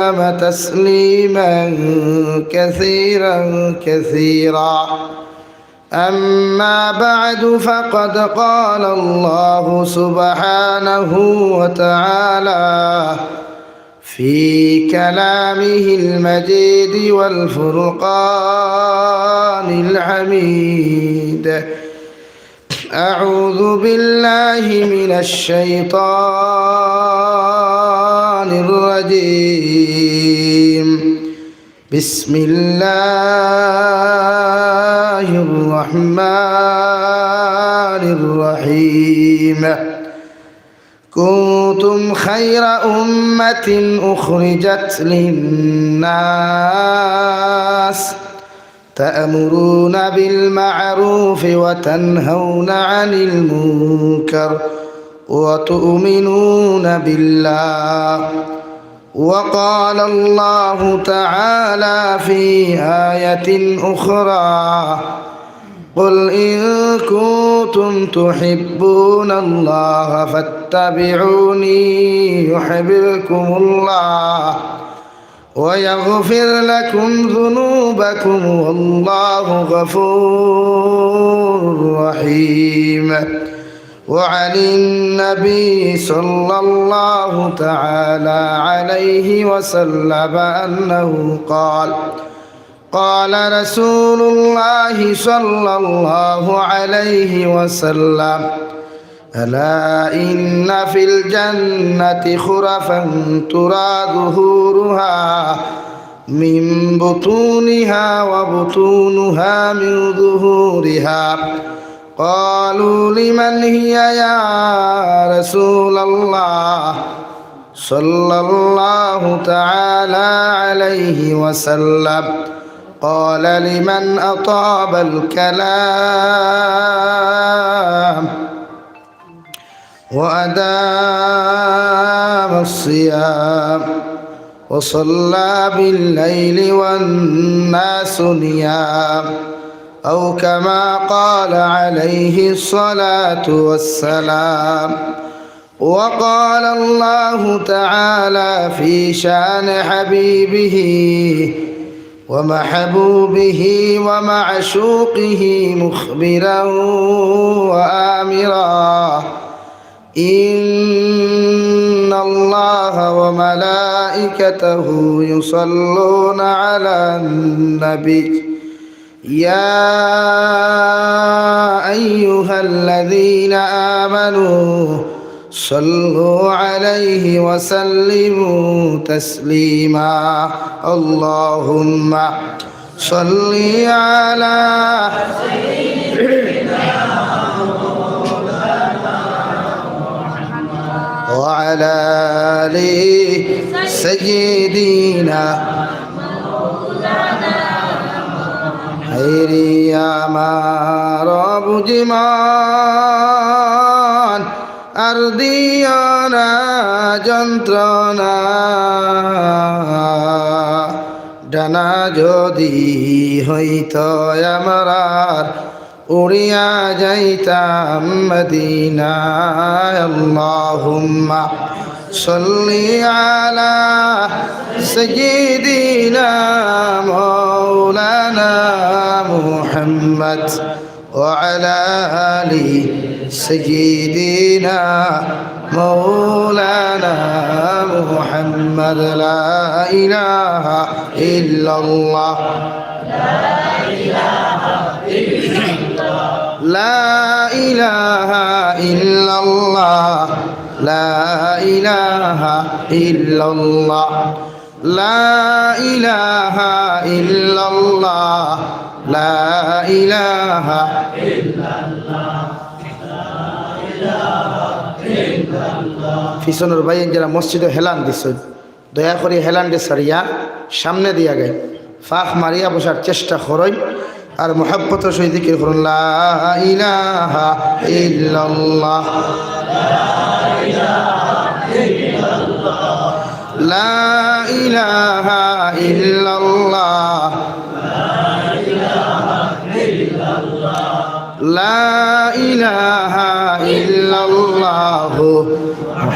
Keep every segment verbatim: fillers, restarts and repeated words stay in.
وسلم تسليما كثيرا كثيرا. أما بعد، فقد قال الله سبحانه وتعالى في كلامه المجيد والفرقان الحميد: أعوذ بالله من الشيطان الرجيم. بسم الله الرحمن الرحيم. كنتم خير أمة أخرجت للناس تأمرون بالمعروف وتنهون عن المنكر وتؤمنون بالله. وقال الله تعالى في آية أخرى: قل إن كنتم تحبون الله فاتبعوني يحببكم الله ويغفر لكم ذنوبكم والله غفور رحيم. وعن النبي صلى الله تعالى عليه وسلم أنه قال: قال رسول الله صلى الله عليه وسلم: ألا إن في الجنة خرفا ترى ظهورها من بطونها وبطونها من ظهورها. قالوا: لمن هي يا رسول الله؟ صلى الله تعالى عليه وسلم. قال: لمن أطاب الكلام وأدام الصيام وصلى بالليل والناس نيام، أو كما قال عليه الصلاة والسلام. وقال الله تعالى في شأن حبيبه ومحبوبه ومعشوقه مخبرا وآمرا: إن الله وملائكته يصلون على النبي، يا أيها الذين آمنوا صلوا عليه وسلموا تسليما. اللهم صل على وعلى آل سيدنا হায়রে আমার বুঝিমান আর দিও না যন্ত্রণা, ডানা যদি হইতো আমরার উড়িয়া যাইতাম মদিনায়। اللهم صل على سيدنا مولانا محمد وعلى آل سيدنا مولانا محمد. لا إله إلا الله. لا إله إلا الله. لا إله إلا الله. لا إله إلا الله. لا إله إلا الله. পিছনর ভাইয়াইন যারা মসজিদো হেলান দিছইন, দয়া করি হেলানরে ছাড়িয়া সামনেদি আগাইন। ফাঁক মারিয়া বসার চেষ্টা করইন, আর মহব্বতর সহিত জিকির করইন, لا إله إلا الله. لا إله إلا الله. لا إله إلا الله.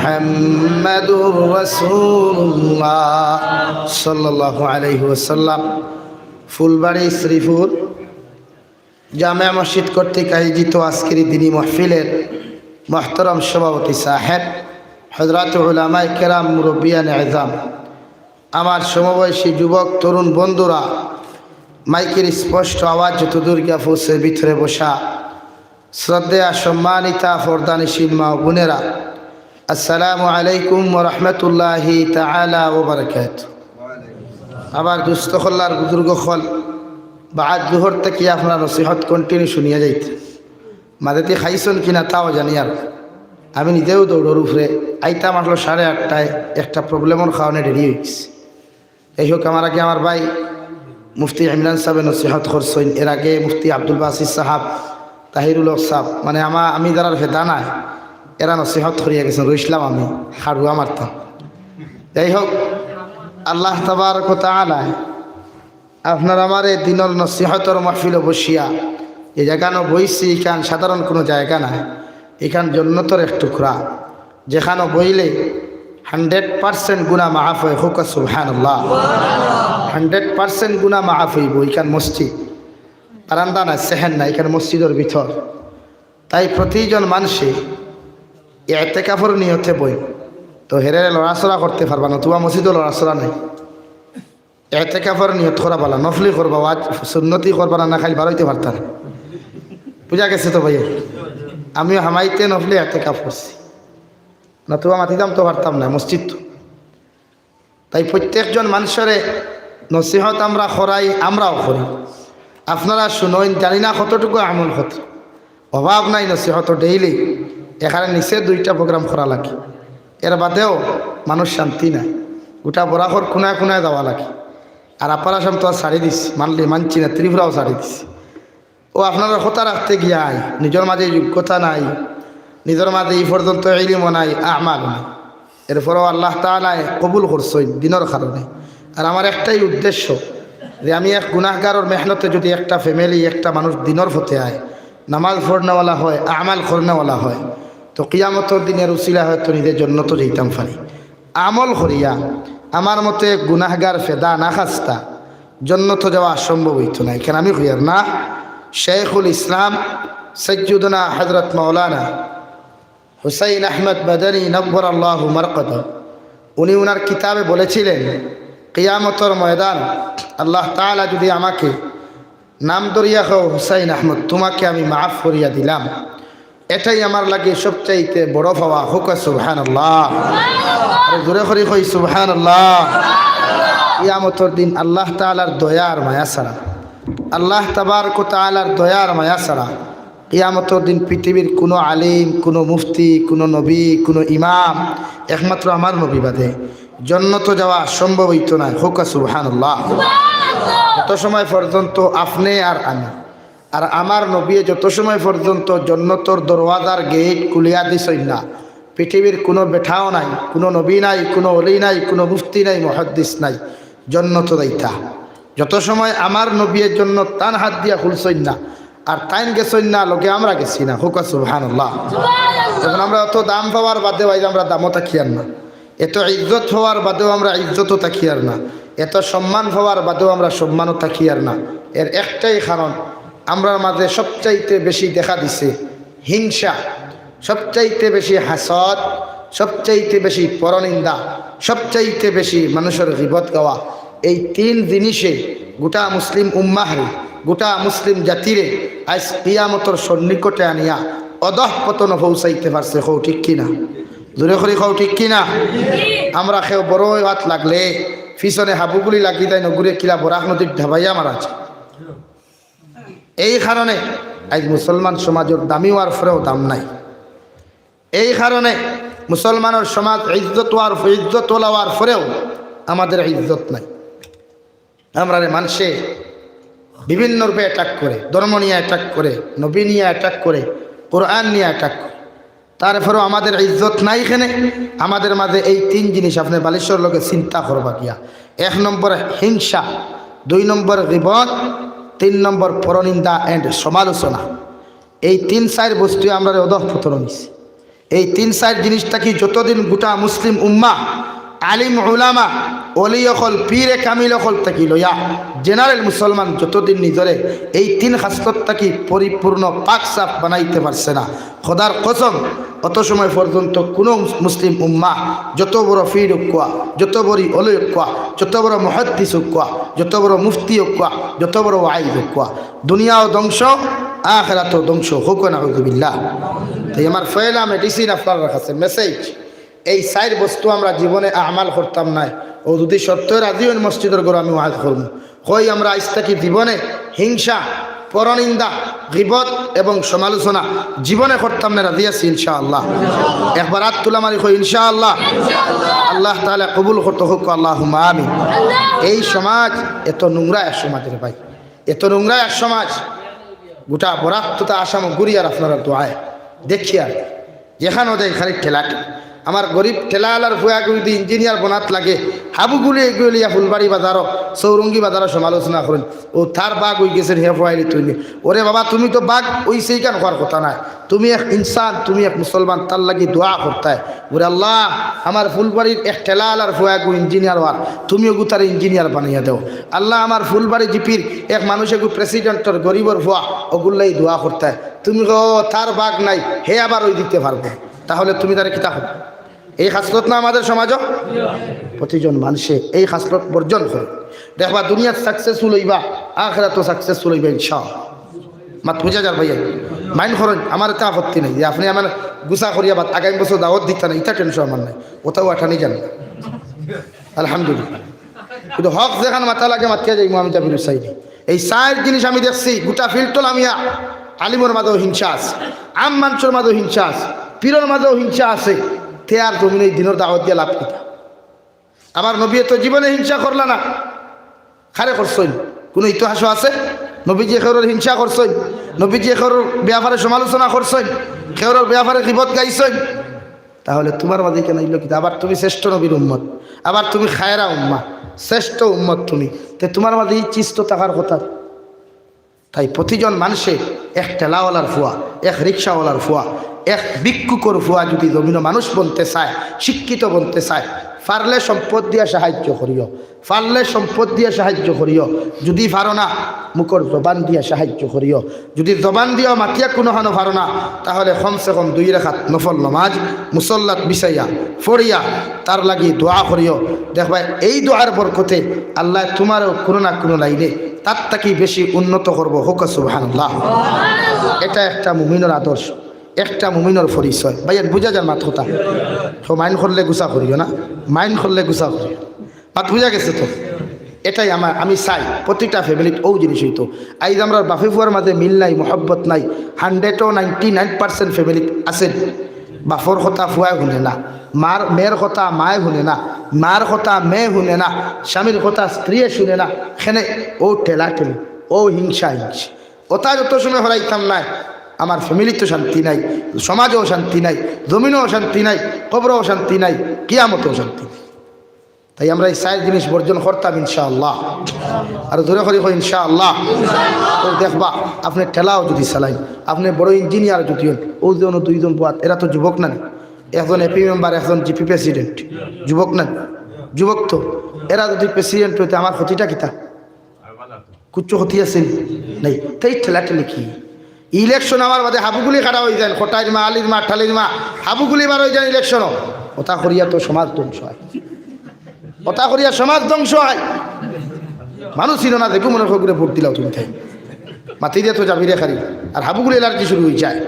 মুহাম্মাদুর রাসূলুল্লাহ সাল্লাল্লাহু আলাইহি ওয়াসাল্লাম। ফুলবাড়ি শ্রীপুর জামে মসজিদ কর্তৃক আয়োজিত আজকের এই দিনী মাহফিলের মহতরম সভাপতি সাহেব, হযরত উলামায়ে কেরাম, মুরব্বিয়ানে এজাম, আমার সমবয়সী যুবক তরুণ বন্ধুরা, মাইকের স্পষ্ট আওয়াজ যতদূর গিয়া পৌঁছে ভিতরে বসা শ্রদ্ধেয়া সম্মানিতা পর্দানিশীল মা ও বোনেরা, আসসালামু আলাইকুম ওয়া রাহমাতুল্লাহি তাআলা ওয়া বারাকাতুহু। আমার দুস্ত অকল আর বুজুর্গ অকল, বাদ জোহর থাকি আপনারা নসিহত continue শুনিয়া যাইতা। মাঝেদি খাইছইন কিনা তাও জানি আর। আমি নিজেও দৌড়র উপরে আইতাম আসলে সাড়ে আটটায়, একটা problemর কারণে দেরি অইগেছে। যাই হোক, আমার আগে আমার ভাই মুফতি ইমরান সাহেবে নসিহত করছইন, এর আগে মুফতি আব্দুল বাসিত সাহেব, তাহিরুল হক সাহেব, মানে আমা-, আমি যারার ফেদা নায়, এরা নসিহত করিয়া গেছইন, রইছলাম আমি, হাড়ুয়া মারতাম। যাই হোক, আল্লাহ তাবারক ওয়া তাআলায় আপনার আমার এই দিনর নসিহতর মাহফিলো বসিয়া, যে জাগানো বইছি, ইখান সাধারণ কোনো জাগা নায়, ইখান জন্নতর এক টুকরা, যেখানো বইলে hundred percent গুনাহ মাফ অয়। কউক্কা সুবহানাল্লাহ। Hundred percent গুনাহ মাফ অইবো। ইখান মসজিদ, বারান্দা নায়, সেহেন নায়, ইখান মসজিদর ভিতর। তাই প্রতিজন মানষে এতেকাফর নিয়তে বইন, তো হেরে লড়াচড়া করতে পারবা না, তুমরা মসজিদো লড়াচড়া নাই। এতেকাফর নিয়ত করা ভালা, নফলি করবা, ওয়াজ সুন্নতি করবা না, না খাইল বারইতে পারতা না। বুঝা গেছে তো ভাই? আমিও হামাইতে নফলি এতেকাফ করছি, না তুমরা মাতিতাম তো পারতাম না মসজিদ তো। তাই প্রত্যেকজন মানষরে নসিহত আমরা করাই, আমরাও করি। আপনারা শুনইন, জানি না কতটুকু আমল করতা। অভাব নাই নসিহত, daily এখানে নিচে দুইটা program করা লাগে। এর বাদেও মানুষ শান্তি নাই, গোটা বরাকর কোনায় কোনায় যাওয়া লাগে। আর আপার আসাম তো আর ছাড়ি দিছি, মানলে মানছি না, ত্রিপুরাও ছাড়ি দিছি। ও আপনারা কথা রাখতে গিয়া আই, নিজর মাঝে যোগ্যতা নাই, নিজর মাঝে এই পর্যন্ত ইলিমও নাই, আমালও নাই। এরপরেও আল্লাহ তাআলায় কবুল করছইন দিনর কারণে। আর আমার একটাই উদ্দেশ্য যে আমি এক গুনাহগারর মেহনতে যদি একটা family, একটা মানুষ দিনর পথে আয়, নামাজ পড়নেওয়ালা হয়, আমাল করনেওয়ালা হয়, তো কিয়ামতর দিন এর উসিলা হয়তো নিজে জন্নতো যাইতাম পারি। আমল করিয়া আমার মতো এক গুনাহগার ফেদা না খাস্তা জন্নতো যাওয়া সম্ভব অইতো না। ইখান আমি কইয়ার না, শেখুল ইসলাম সৈয়দনা হযরত মাওলানা হুসাইন আহমদ মাদানী নব্বরাল্লাহু মারকাদাহু, উনি উনার কিতাবে বলেছিলেন, কিয়ামতর ময়দান আল্লাহ তাআলা যদি আমাকে নাম ধরিয়া কও, "হুসাইন আহমদ, তোমাকে আমি মাফ করিয়া দিলাম," এটাই আমার লাগি সবচাইতে বড় পাওয়া। কউক্কা সুবহানাল্লাহ। আরো জোরে করি কই সুবহানাল্লাহ। কিয়ামতর দিন আল্লাহ তাআলার দয়া আর মায়া ছাড়া, আল্লাহ তাবারক ওয়া তাআলার দয়া আর মায়া ছাড়া কিয়ামতর দিন পৃথিবীর কোনো আলিম, কোনো মুফতি, কোনো নবী, কোনো ইমাম, একমাত্র আমার নবী বাদে জন্নতো যাওয়া সম্ভব অইতো নায়। কউক্কা সুবহানাল্লাহ। যত সময় পর্যন্ত আপনে আর আমি আর আমার নবীয়ে যত সময় পর্যন্ত জন্নতর দরওয়াজার gate খুলিয়া দিছইন না, পৃথিবীর কোনো বেটাও নাই, কোনো নবী নাই, কোনো অলি নাই, কোনো মুফতি নাই, মুহাদ্দিস নাই, জন্নতো যাইতা। যত সময় আমার নবীয়ে জন্নত তান হাত দিয়া খুলছইন না, আর তাইন গেছইন না, লগে আমরা গেছি না। কউক্কা সুবহানাল্লাহ। এখন আমরা অত দাম পাওয়ার বাদেও আইজ আমরা দামও থাকিয়ার না, এত ইজ্জত পাওয়ার বাদেও আমরা ইজ্জতও থাকিয়ার না, এত সম্মান পাওয়ার বাদেও আমরা সম্মানও থাকিয়ার না। এর একটাই কারণ, আমরার মাঝে সবচাইতে বেশি দেখা দিছে হিংসা, সবচাইতে বেশি হাসদ, সবচাইতে বেশি পরনিন্দা, সবচাইতে বেশি মানুষর গিবত গাওয়া। এই তিন জিনিসে গোটা মুসলিম উম্মাহরে, গোটা মুসলিম জাতিরে আইজ কিয়ামতর সন্নিকটে আনিয়া অধঃপতনো পৌঁছাইতে পারছে। কও ঠিক কি না? জোরে করি কও ঠিক কি না? আমরা কেউ বড় অওয়াত লাগলে পিছনে হাবুগুলি লাগি দেয়, নগুরে কিলা বরাক নদীর ঢাবাইয়া মারা যায়। এই কারণে আইজ মুসলমান সমাজর দামি অওয়ার পরেও দাম নাই। এই কারণে মুসলমানর সমাজ ইজ্জত অওয়ার, ইজ্জতওয়ালা অওয়ার পরেও আমাদের ইজ্জত নাই। আমরারে মানষে বিভিন্ন রূপে attack করে, ধর্ম নিয়া attack করে, নবী নিয়া attack করে, কোরআন নিয়া attack করে। তারপরেও আমাদের ইজ্জত নাই কেনে? আমাদের মাঝে এই তিন জিনিস আপনে বালিশর লগে চিন্তা করবা গিয়া। এক নম্বর হিংসা, দুই নম্বর গিবত, তিন নম্বর পরনিন্দা and সমালোচনা। এই তিন চাইর বস্তুয়ে আমরারে অধঃপতনো নিছে। এই তিন চাইর জিনিস থাকি যতদিন গোটা মুসলিম উম্মাহ, আলিম উলামা, অলি অকল, পীরে কামিল অকল থাকি লইয়া জেনারেল মুসলমান যতদিন নিজরে এই তিন খাসলত থাকি পরিপূর্ণ পাক সাফ বানাইতে পারছে না, খোদার কসম, অত সময় পর্যন্ত কোনো মুসলিম উম্মাহ, যত বড় পীর অউক্কা, যত বড় অলি অউক্কা, যত বড় মুহাদ্দিস অউক্কা, যত বড় মুফতি অউক্কা, যত বড় ওয়াইজ অউক্কা, দুনিয়াও ধ্বংস, আখিরাতও ধ্বংস, কউক্কা নাউজুবিল্লাহ। তাই আমার পয়লা মেডিসিন আপনারার কাছে মেসেজ, এই চাইর বস্তু আমরা জীবনে আমাল করতাম নায়। অউ যদি শর্তে রাজি অইন মসজিদর ঘরো আমি ওয়াজ করমু, কই আমরা আইজ থাকি জীবনে হিংসা, পরনিন্দা, গীবত এবং সমালোচনা জীবনে করতাম না, রাজি আছি ইনশাআল্লাহ। একবার আত তুলা মারি কই ইনশাআল্লাহ। আল্লাহ তাআলা কবুল করতো, কউক্কা আল্লাহুম্মা আমিন। এই সমাজ এত নোংরা এক সমাজ রে ভাই, এত নোংরা এক সমাজ। গোটা বরাক তথা আসামও ঘুরিয়ার আপনারার দোয়ায় দেখিয়ার, যেখানো যাই খালি ঠেলা ঠেলা। আমার গরিব ঠেলাআলার ফুয়াগু যদি ইঞ্জিনিয়ার বনাত লাগে, হাবুগুলি এগুলিয়া ফুলবাড়ি বাজারো, চৌরঙ্গি বাজারো সমালোচনা করইন, অউ তার বাঘ অইগেছে, হে ফুয়াইলি তুই নি। ওরে বাবা, তুমি তো বাঘ অইছে ইখান কওয়ার কথা নায়, তুমি এক ইনসান, তুমি এক মুসলমান, তার লাগি দোয়া করতায়। ওরে আল্লাহ, আমার ফুলবাড়ির এক ঠেলাআলার ফুয়াগু ইঞ্জিনিয়ার অওয়ার, তুমি অগু তারে ইঞ্জিনিয়ার বানাইয়া দেও। আল্লাহ, আমার ফুলবাড়ি জিপির এক মানুষ এগু প্রেসিডেন্টর গরিবর ফুয়া, অগুর লাগি দোয়া করতায়। তুমি কও তার বাঘ নাই, হে আবার অউ দিতে পারবো, তাহলে তুমি তারে কিতা করো? এই খাসলত না আমাদের সমাজও? প্রতিজন মানুষে এই খাসলত বর্জন করে। দেখবা দুনিয়াত সাকসেসফুল অইবা, আখিরাতও সাকসেসফুল অইবা ইনশাআল্লাহ। মাত বুঝা যার ভাইয়া? মাইন্ড করইন, আমার এতে আপত্তি নাই যে আপনে আমার গুছা করিয়া বাদ আগামী বছর দাওয়াত দিতা না, ইতা টেনশন আমার নাই, অতাও আটানি যান। আলহামদুলিল্লাহ। কিন্তু হক যেখান মাতা লাগে মাতিয়া যাইমু আমি জাবির হুসাইনি। এই চাইর জিনিস আমি দেখছি, গোটা ফিল্ডো লামিয়া আলিমর মাঝেও হিংসা আছে, আম মানষর মাঝেও হিংসা আছে, পীরর মাঝেও হিংসা আছে, তে আর জমিনো এই দিনর দাওয়াত দিয়া লাভ কিতা? আবার নবীয়ে তো জীবনে হিংসা করলা না, কারে করছইন? কোনো ইতিহাসও আছে? নবীজিয়ে কেউরর হিংসা করছইন? নবীজিয়ে কেউরর ব্যাপারে সমালোচনা করছইন? কেউরর ব্যাপারে গীবত গাইছইন? তাহলে তুমার মাঝে কেনে আইলো কিতা? আবার তুমি শ্রেষ্ঠ নবীর উম্মত, আবার তুমি খায়রা উম্মা, শ্রেষ্ঠ উম্মত তুমি, তে তুমার মাঝে ই চিজ তো থাকার কথা। তাই প্রতিজন মানুষে এক ঠেলাআলার ফুয়া, এক রিক্সাআলার ফুয়া, এক ভিক্ষুকর ফুয়া যদি জমিনো মানুষ বনতে চায়, শিক্ষিত বনতে চায়, পারলে সম্পদ দিয়া সাহায্য করিও, পারলে সম্পদ দিয়া সাহায্য করিও, যদি পারো না, মুখর জবান দিয়া সাহায্য করিও। যদি জবান দিয়া মাতিয়া কুনুখানো পারো না, তাহলে কমসে কম দুই রাকাত নফল নমাজ মুসল্লাত বিছাইয়া পড়িয়া তার লাগি দোয়া করিও। দেখবায় এই দোয়ার বরকতে আল্লায় তুমারেও কুনু না কুনু লাইনে তার থাকি বেশি উন্নত করবো। কউক্কা সুবহানাল্লাহ। এটা একটা মুমিনর আদর্শ, একটা মুমিনর পরিচয়। ভাইয়াইন, বুঝা যার মাত কথা? তো মাইন্ড করলে গুছা করিও না, মাইন্ড করলে গুছা করিও। মাত বুঝা গেছে তো? এটাই আমার, আমি চাই প্রতিটা ফ্যামিলিত অউ জিনিস অইতো। আইজ আমরার বাফে ফুয়ার মাঝে মিল নাই, মহব্বত নাই, হান্ড্রেডও নাইনটি নাইন পার্সেন্ট ফ্যামিলিত আছে। বাফর কথা ফুয়ায় হুনে না, মার, মেয়ের কথা মায়ে হুনে না, মার কথা মেয়ে হুনে না, স্বামীর কথা স্ত্রীয়ে শুনে না। কেনে? অউ ঠেলাঠেলি, অউ হিংসা হিংসি। অতা যত সময় হরাইতাম নায়, আমার ফ্যামিলিত শান্তি নাই, সমাজও শান্তি নাই, জমিনও শান্তি নাই, কবরও শান্তি নাই, কিয়ামতও শান্তি নাই। তাই আমরা এই চাইর জিনিস বর্জন করতাম ইনশাআল্লাহ। আর জোরে করি কই ইনশাআল্লাহ। তো দেখবা, আপনে ঠেলাও যদি চালাইন, আপনে বড় ইঞ্জিনিয়ার যদি অইন, অউ যে অনো দুইজন বওয়াত, এরা তো যুবক না নি? একজন এপি মেম্বার, একজন জিপি প্রেসিডেন্ট, যুবক না নি? যুবক তো। এরা যদি প্রেসিডেন্ট অইতে আমার ক্ষতিটা কিতা? কুচ্ছু ক্ষতি আছে নি? নাই। তাই ঠেলাঠেলি কি? ইলেকশন আমার বাদে হাবুগুলি খাড়া অইযাইন, কটাইর মা, আলির মা, ঠালির মা, হাবুগুলি বার অইযাইন ইলেকশনও। অতা করিয়া তো সমাজ ধ্বংস অয়, অতা করিয়া সমাজ ধ্বংস অয়। মানুষ চিনো না, যেগু মনে অয় অগুরে ভোট দিলাও তুমি তাই। মাতি দিয়া তো যাবি রে খালি। আর হাবুগুলি এলার্জি শুরু অইযায়।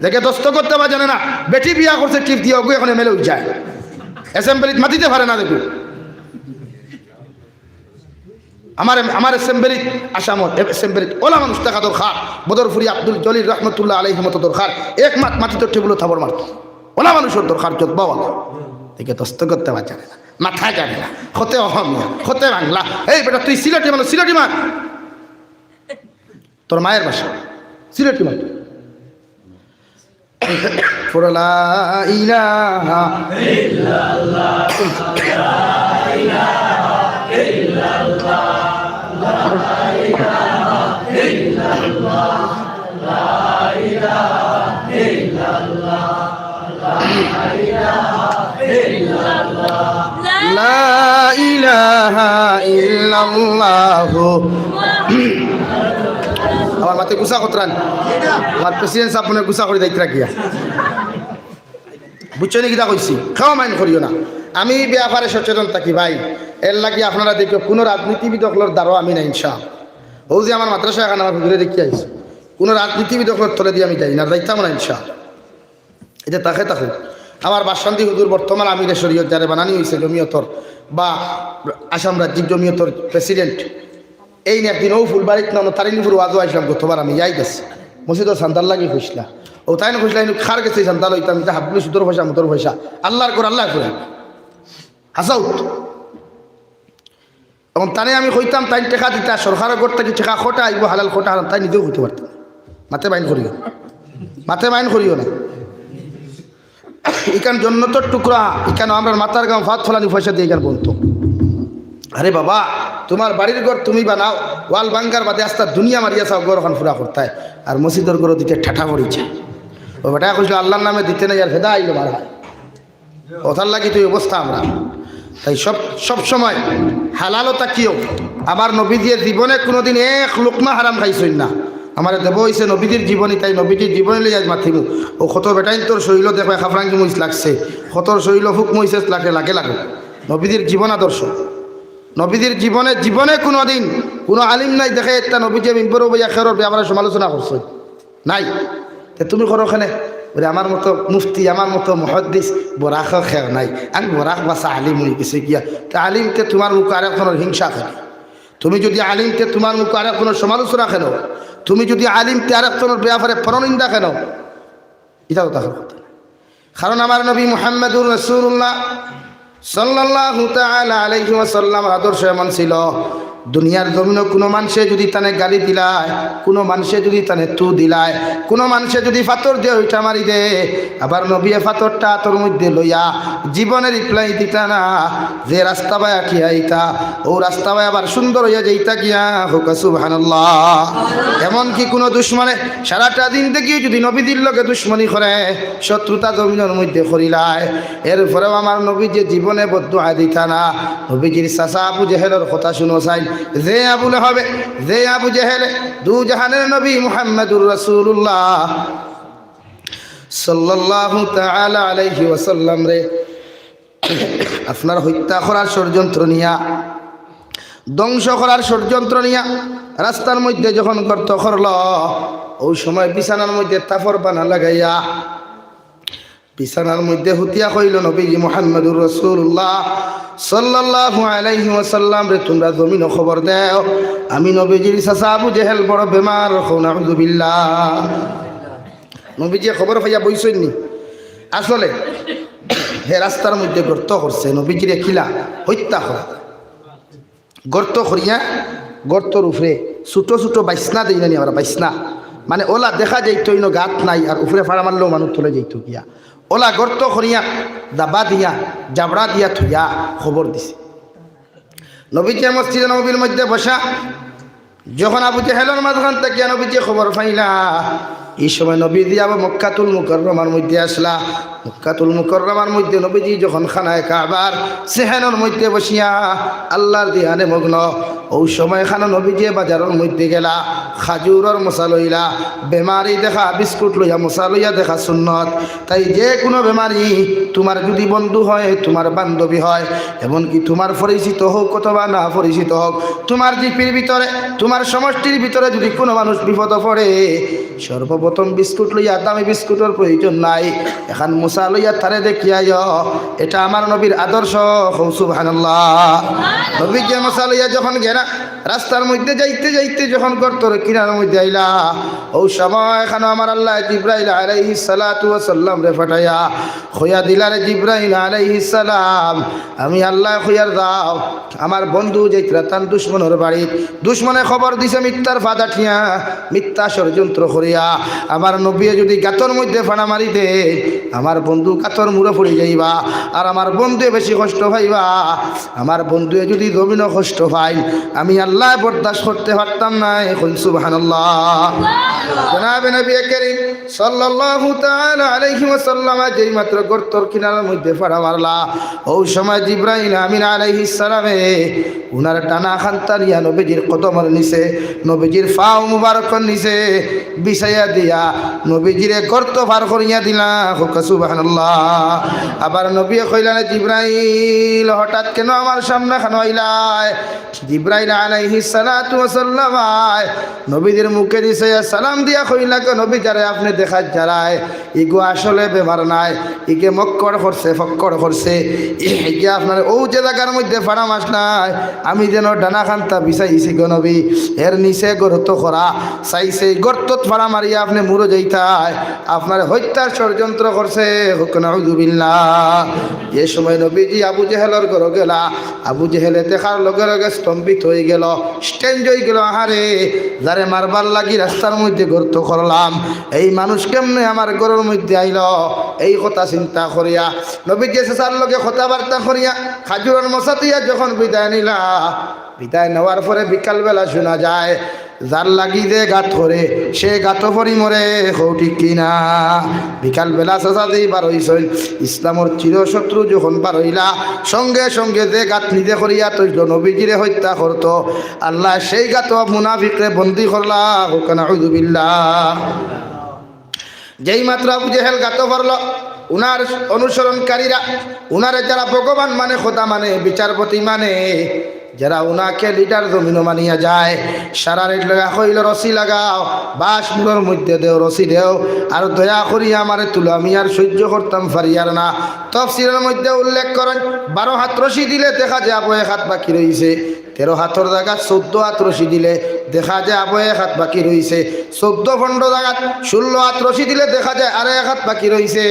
যেগু দস্তখত দেওয়া জানে না, বেটি বিয়া করছে টিপ দিয়া, অগু এখন এমএলএ অইযায়। অ্যাসেম্বলিত মাতিতে পারে না যেগু। আমার, আমার অ্যাসেম্বলিত, আসামর অ্যাসেম্বলিত অলা মানুষ থাকা দরকার। বদরপুরি আব্দুল জলিল রহমতুল্লাহ আলাইহির মতো দরকার। এক মাত মাতিত টেবুলো থাবড় মারতো। অলা মানুষর দরকার, জজবাওয়ালা। দেখে দস্তখত দেওয়া জানে না, মাতা জানে না, কতে অসমীয়া, কতে বাংলা। এই বেটা, তুই সিলেটি মানুষ, সিলেটি মাত। তোর মায়ের ভাষা সিলেটি মাত। পড়ো, লা ইলাহা ইল্লাল্লাহ, লা ইলাহা ইল্লাল্লাহ, লা ইলাহা ইল্লাল্লাহ, লা ইলাহা ইল্লাল্লাহ, লা ইল্লাল্লাহু। আমার মাতে গুছা করতরান, আমার প্রেসিডেন্ট সাহেব মনে গুছা করি দায়িত্ব রাখিয়া। বুঝছো নি কিতা কইছি? কেউ মাইন্ড করিও না। আমি ই ব্যাপারে সচেতন থাকি ভাই। এর লাগি আপনারা দেখিও, কুনু রাজনীতিবিদ অকলর দ্বারাও আমি না ইনশাআল্লাহ। অউ যে আমার মাদ্রাসা এখান আমার হুজুরে দেখিয়া আইছে, কুনু রাজনীতিবিদ অকলর তলেদি আমি যাই না, যাইতাম না ইনশাআল্লাহ। ইটা থাকে থাকে। আমার বাসন্তি হুজুর বর্তমান আমিরে শরীয়ত যারে বানানি অইছে জমিয়তর বা আসাম রাজ্যিক জমিয়তর প্রেসিডেন্ট, এইন একদিন অউ ফুলবাড়িত না, তারিনীপুর ওয়াজো আইছলাম গতবার আমি, ইয়াদ আছে। মসজিদর চান্দার লাগি কইছলা। অউ তাইন কইছলা, "ইনো কার গেছে চান্দা লইতাম, ইতা হাবলু সুদর পয়সা, মুদর পয়সা, আল্লার ঘর আল্লায় ফুরাইবা।" হাছা উত্তর। অখন তানে আমি কইতাম, তাইন টেকা দিতা, সরকারর ঘর থাকি টেকা কটা আইবো, হালাল কটা হারাম, তাইন নিজেও কইতে পারতা না। মাতে মাইন্ড করিও না, মাতে মাইন্ড করিও না। ইখান জন্নতর টুকরা, ইখান আমরার মাথার ঘাম ফাত ফালানি পয়সা দিয়া ইখান বনতো। আরে বাবা, তুমার বাড়ির ঘর তুমি বানাও, ওয়াল ভাঙ্গার বাদে আস্তা দুনিয়া মারিয়া চাও, ঘর অখান ফুরা করতায়, আর মসজিদর ঘরো দিতে ঠাটা পড়ি যায়। অউ বেটায় কইছিল, "আল্লার নামে দিতে নাই, আর ফেদা আইলো মার হয়।" অতার লাগি তো ই অবস্থা আমরার। তাই সব, সব সময় হালালো থাকিও। আমার নবীজিয়ে জীবনে কুনুদিন এক লুকমা হারাম খাইছইন না। আমারে দেওয়া অইছে নবীজির জীবনী, তাই নবীজির জীবনী লইয়া আইজ মাতিমু। অউ কত বেটাইন্তর শইলো দেখবায় খাফরাঙ্গি মইষ লাগছে, কতর শইলো ফুক মইষে লাগে, লাগে লাগে। নবীজির জীবন আদর্শ। নবীজির জীবনে, জীবনে কুনুদিন কুনু আলিম নাই দেখে একটা নবীজিয়ে মিম্বরো বইয়া কেউরর ব্যাপারে সমালোচনা করছইন। নাই। তে তুমি করো কেনে? বলে, "আমার মতো মুফতি, আমার মতো মুহাদ্দিস, বরাকও কেউ নাই। আমি বরাক বাছা আলিম অইগেছি গিয়া।" তে আলিম তে তুমার মুখো আরেকজনর হিংসা কেনে? তুমি যুদি আলিম তে তুমার মুখো আরেকজনর সমালোচনা কেনে? তুমি যুদি আলিম তে আরেকজনর ব্যাপারে পরনিন্দা কেনে? ইটা তো দেখার কথা না। কারণ আমার নবী মুহাম্মাদুর রাসূলুল্লাহ সাল্লাল্লাহু তাআলা আলাইহি ওয়াসাল্লামর আদর্শ এমন ছিল, দুনিয়ার জমিনো কুনু মানষে যুদি তানে গালি দিলায়, কুনু মানষে যুদি তানে তু দিলায়, কুনু মানষে যুদি ফাতর দিয়া ইটা মারি দে, আবার নবীয়ে ফাতরটা আতর মধ্যে লইয়া জীবনে রিপ্লাই দিতা না। যে রাস্তা বায় আটিয়া আইতা, অউ রাস্তা বায় আবার সুন্দর অইয়া যাইতা গিয়া, কউক্কা সুবহানাল্লাহ। এমনকি কুনু দুশমনে সারাটা জিন্দেগি যুদি নবীজির লগে দুশমনি করে, শত্রুতা জমিনর মধ্যে করিলায়, এরপরেও আমার নবীজিয়ে জীবনে বদদোয়া দিতা না। নবীজির চাচা আবু জেহেলর কথা হুনো চাইন, যে আবু লাহাবে, যে আবু জেহেলে দুজাহানের নবী মুহাম্মাদুর রাসূলুল্লাহ সাল্লাল্লাহু তাআলা আলাইহি ওয়াসাল্লামরে আপনার হত্যা করার ষড়যন্ত্র নিয়া, ধ্বংস করার ষড়যন্ত্র নিয়া রাস্তার মধ্যে যখন গর্ত করলো, অউ সময় বিছানার মধ্যে তাফর বানা লাগাইয়া বিছানার মধ্যে হুতিয়া কইলো, "নবীজি মুহাম্মাদুর রাসূলুল্লাহ সাল্লাল্লাহু আলাইহি ওয়াসাল্লামরে তুমরা জমিনো খবর দেও, আমি নবীজির চাচা আবু জেহেল বড় বেমার।" কও নাউযুবিল্লাহ। নবীজিয়ে খবর পাইয়া বইছইন নি? আসলে হে রাস্তার মধ্যে গর্ত করছে, নবীজিরে কিলা হত্যা করা। গর্ত করিয়া, গর্তর উপরে ছোট ছোট বাইছনা দেই না নি আমরা, বাইছনা, মানে অলা দেখা যাইতো ইনো গাত নাই, আর উপরে ফাড়া মারলেও মানুষ তলে যাইতো গিয়া। অলা গর্ত করিয়া, দাবা দিয়া, জাবড়া দিয়া থইয়া খবর দিছে। নবীজিয়ে মসজিদে নববীর মধ্যে বসা, যখন আবু জেহেলর মাঝখান থাকিয়া নবীজিয়ে খবর পাইলা, ই সময় নবীজি আবার মক্কাতুল মুকাররমার মধ্যে আছলা। মক্কাতুল মুকাররমার মধ্যে নবীজি যখন খানায়ে কাবার সেহেনর মধ্যে বসিয়া আল্লার ধ্যানে মগ্ন, অউ সময় খানো নবীজিয়ে বাজারর মধ্যে গেলা, খাজুরর মশা লইলা। বেমারি দেখা বিস্কুট লইয়া মশা লইয়া দেখা সুন্নত। তাই যে কুনু বেমারি তুমার যুদি বন্ধু হয়, তুমার বান্ধবী হয়, এমনকি তুমার পরিচিত হউক অথবা না পরিচিত হউক, তুমার জিপির ভিতরে, তুমার সমষ্টির ভিতরে যুদি কুনু মানুষ বিপদো পড়ে, সর্বপ্রথম বিস্কুট লইয়া, দামি বিস্কুটর প্রয়োজন নাই, এখান মশা লইয়া তারে দেখিয়া আইও। এটা আমার নবীর আদর্শ। কও সুবহানাল্লাহ। নবীজিয়ে মশা লইয়া যখন গেলা, রাস্তার মধ্যে যাইতে যাইতে যখন গর্তর কিনারার মধ্যে আইলা, অউ সময় খানো আমার আল্লায় জিব্রাইল আলাইহিস সালাতু ওয়াস সালামরে পাঠাইয়া কইয়া দিলা, "রে জিব্রাইল আলাইহিস সালাম, আমি আল্লায় কইয়ার যাও, আমার বন্ধু যাইতরা তান দুশমনর বাড়িত, দুশমনে খবর দিছে মিথ্যার ফাঁদ আটিয়া, মিথ্যা ষড়যন্ত্র করিয়া, আমার নবীয়ে যুদি গাতর মধ্যে ফাড়া মারি দে, আমার বন্ধু গাতর মুড়ো পড়ি যাইবা, আর আমার বন্ধুয়ে বেশি কষ্ট পাইবা। আমার বন্ধুয়ে যুদি জমিনো কষ্ট পাইন, আমি আল্লায় আল্লাহ বরদাস্ত করতে পারতাম নায়। কইন সুবহানাল্লাহ। জনাবে নবী করিম সাল্লাল্লাহু তাআলা আলাইহি ওয়াসাল্লাম যেই মাত্র গর্তর কিনারার মধ্যে ফাড়া মারলা, অউ সময় জিব্রাইল আমিন আলাইহিস সালামে উনার ডানা খান্তা নিয়া নবীজির কদমর নিচে, নবীজির পাও মুবারকর নিচে বিছাইয়া দিয়া নবীজিরে গর্ত পার করিয়া দিলা। কউক্কা সুবহানাল্লাহ। আবার নবীয়ে কইলা, "জিব্রাইল, হঠাৎ কেনে আমার সামনে খানো আইলায়?" জিব্রাইল আলাইহিস সালাতু ওয়াসাল্লাম আয় নবীজির মুখে দিছে সালাম দিয়া কইলা, "গো নবী, যারে আপনে দেখাত যারায়, ইগু আসলে বেমার নায়, ইগে মক্কড় করছে, ফক্কড় করছে, ইগে আপনার অউ যে জাগার মধ্যে ফাড়া মারছলায়, আমি যেন ডানা খান্তা বিছাইছি গো নবী, এর নিচে গর্ত করা, চাইছে এই গর্তত ফাড়া মারিয়া আপনে মরি যাইতায়, আপনারে হত্যার ষড়যন্ত্র করছে।" কউক্কা নাউযুবিল্লাহ। যে সময় নবীজি আবু জেহেলর ঘরো গেলা, আবু জেহেলে দেখার লগে লগে স্তম্ভিত অইগেলো, স্তব্ধ অইগেলো। "আহারে, যারে মারবার লাগি রাস্তার মধ্যে গর্ত করলাম, এই মানুষ কেমনে আমার ঘরর মধ্যে আইলো?" এই কথা চিন্তা করিয়া নবীজি চাচার লগে কথাবার্তা করিয়া খাজুরর মছা থইয়া যখন বিদায় নিলা, বিদায় নেওয়ার পরে বিকালবেলা শুনা যায়, "যার লাগি যে গাত করে, সে গাতো পড়ি মরে।" কও ঠিক কি না? বিকালবেলা চাচা যেই বারইছইন, ইসলামর চিরশত্রু যখন বারইলা, সঙ্গে সঙ্গে যে গাত নিজে করিয়া থইলো নবীজিরে হত্যা করতো, আল্লায় সেই গাতো মুনাফিকরে বন্দী করলা। কউক্কা নাউযুবিল্লাহ। যেই মাত্র আবু জেহেল গাতো পড়লো, উনার অনুসরণকারীরা, উনারে যারা ভগবান মানে, খোদা মানে, বিচারপতি মানে, যারা উনাকে লিডার জমিনো মানিয়া যায়, সারা রাইত লাগা কইলো, "রশি লাগাও, বাঁশ মুড়র মধ্যে দেও, রশি দেও, আর দয়া করি আমারে তুলো, আমি আর সহ্য করতাম পারিয়ার না।" তফসিরর মধ্যে উল্লেখ করইন, বারো হাত রশি দিলে দেখা যায় আবো এক হাত বাকি রইছে। তেরো হাতর জাগাত চৌদ্দ হাত রশি দিলে দেখা যায় আবো এক হাত বাকি রইছে। চৌদ্দ পনরো জাগাত ষোল্ল হাত রশি দিলে দেখা যায় আরো এক হাত বাকি রইছে।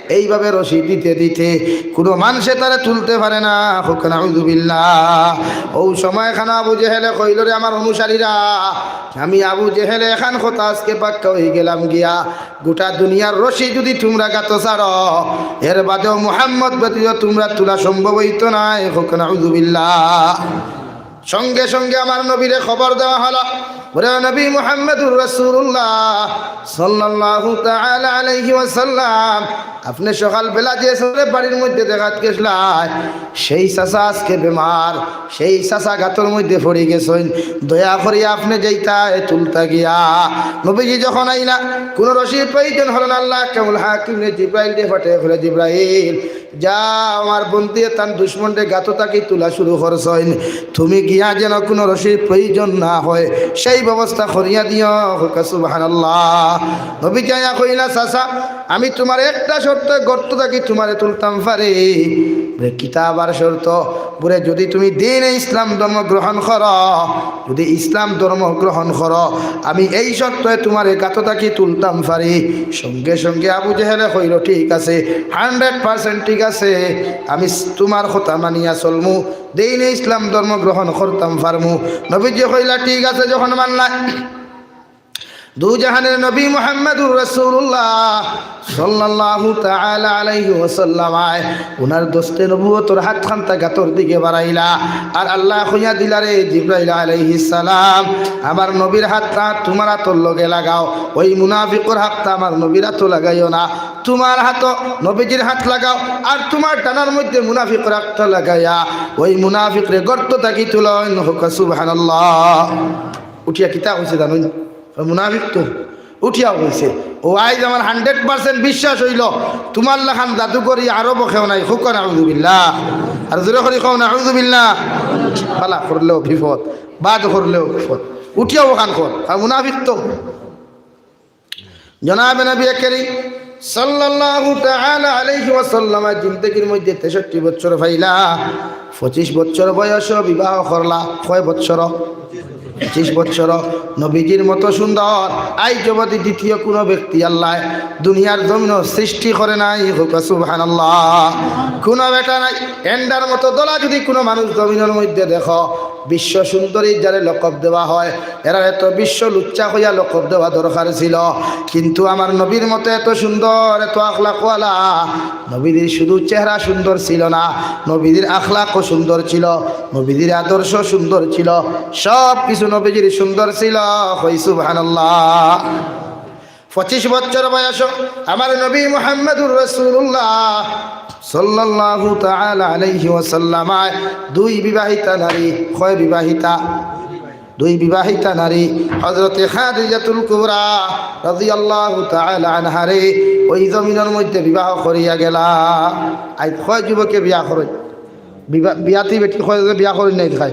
এইভাবে রশি দিতে দিতে কুনু মানষে তারে তুলতে পারে না। কউক্কা নাউযুবিল্লাহ। অউ সময় খানো আবু জেহেলে কইলো, "রে আমার অনুসারীরা, আমি আবু জেহেলে এখান কথা আজকে পাক্কা অইগেলাম গিয়া, গোটা দুনিয়ার রশি যুদি তুমরা গাতো ছাড়ো, এর বাদেও মুহাম্মদ ব্যতীত তুমরা তুলা সম্ভব অইতো নায়।" কউক্কা নাউযুবিল্লাহ। সঙ্গে সঙ্গে আমার নবীরে খবর দেওয়া হলো, বলে, "নবী মুহাম্মদুর রাসূলুল্লাহ সাল্লাল্লাহু তাআলা আলাইহি ওয়াসাল্লাম, আপনে সকালবেলা যে চাচারে বাড়ির মধ্যে দেখাত গেছলায়, সেই চাচা আজকে বেমার, সেই চাচা গাতর মধ্যে পড়ি গেছইন, দয়া করি আপনে যাইতায় তুলতা গিয়া।" নবীজি যখন আইলা, কুনু রশির প্রয়োজন হলো না। আল্লাহ কামুল হাকিমরে জিব্রাইলরে পাঠাইয়া কইলা, "জিব্রাইল, যাও, আমার বন্দিয়ে তান দুশমনরে গাতো থাকি তুলা শুরু করছইন, তুমি গিয়া যেন কুনু রশির প্রয়োজন না হয়, সেই ব্যবস্থা করিয়া দিও।" কউক্কা সুবহানাল্লাহ। নবীজি আইয়া কইলা, "চাচা, আমি তুমার একটা শর্তে গর্ত থাকি তুমারে তুলতাম পারি।" বলে, "কিতা আবার শর্ত?" বলে, "যুদি তুমি দ্বীনে ইসলাম ধর্ম গ্রহণ করো, যুদি ইসলাম ধর্ম গ্রহণ করো, আমি এই শর্তে তুমারে গাতো থাকি তুলতাম পারি।" সঙ্গে সঙ্গে আবু জেহেলে কইলো, "ঠিক আছে, হান্ড্রেড পার্সেন্ট ঠিক আছে, আমি তুমার কথা মানিয়া চলমু, দ্বীনে ইসলাম ধর্ম গ্রহণ করতাম পারমু।" নবীজি কইলা, "ঠিক আছে, যখন মানলা।" দুজাহানের নবী মুহাম্মাদুর রাসূলুল্লাহ সাল্লাল্লাহু তাআলা আলাইহি ওয়াসাল্লাম আয়, উনার দস্তে নবুয়তর হাতখান্তা গাতর দিকে বাড়াইলা। আর আল্লায় কইয়া দিলা, "রে জিব্রাইল আলাইহিস সালাম, আমার নবীর হাতটা তুমার হাতর লগে লাগাও, ওই মুনাফিকর হাতটা আমার নবীর হাতো লাগাইও না। তুমার হাতো নবীজির হাত লাগাও, আর তুমার ডানার মধ্যে মুনাফিকর হাতটা লাগাইয়া ওই মুনাফিকরে গর্ত থাকি তুলইন।" কউক্কা সুবহানাল্লাহ। উঠিয়া কিতা কইছে জানইন? ওই মুনাফিক তো উঠিয়া কইছে, "ও আইজ আমার হান্ড্রেড পার্সেন্ট বিশ্বাস অইলো, তুমার লাখান জাদুকরি আরবো কেউ নাই।" কউক্কা নাউযুবিল্লাহ। আর জোরে করি কও নাউযুবিল্লাহ। বালা করলেও বিপদ, বাদ করলেও বিপদ। উঠিয়া অখান কর, আর মুনাফিক তো। জনাবে নবী করিম সাল্লাল্লাহু তাআলা আলাইহি ওয়াসাল্লাম জিন্দেগির মধ্যে তেষট্টি বছর পাইলা, পঁচিশ বছর বয়সো বিবাহ করলা। কয় বছর? পঁচিশ বছর। নবীজির মতো সুন্দর আইজ অবধি দ্বিতীয় কুনু ব্যক্তি আল্লায় দুনিয়ার জমিনো সৃষ্টি করে নাই। কউক্কা সুবহানাল্লাহ। কুনু বেটা নাই, এন্ডার মতো দলা যুদি কুনু মানুষ জমিনর মধ্যে দেখো, বিশ্ব সুন্দরী যারে লকব দেওয়া হয়, এরারে তো বিশ্ব লুচ্চা কইয়া লকব দেওয়া দরকার ছিল। কিন্তু আমার নবীর মতো এত সুন্দর, এত আখলাকওয়ালা, নবীজির শুধু চেহারা সুন্দর ছিল না, নবীজির আখলাকও সুন্দর ছিল, নবীজির আদর্শ সুন্দর ছিল, সব কিছু নবীজির সুন্দর ছিল। কই সুবহানাল্লাহ। পঁচিশ বছর বয়স আমার নবী মুহাম্মাদুর রাসূলুল্লাহ সাল্লাল্লাহু তাআলা আলাইহি ওয়াসাল্লাম, দুই বিবাহিতা নারী। কয় বিবাহিতা? দুই বিবাহিতা নারী হযরতে খাদিজাতুল কুবরা রাদিয়াল্লাহু তাআলা আনহারে ওই জমিনর মধ্যে বিবাহ করিয়া গেলা। আইজ কয় যুবকে বিয়া করইন? বিয়া-, বিয়াতি বেটি কয় যে বিয়া করইন নাই খায়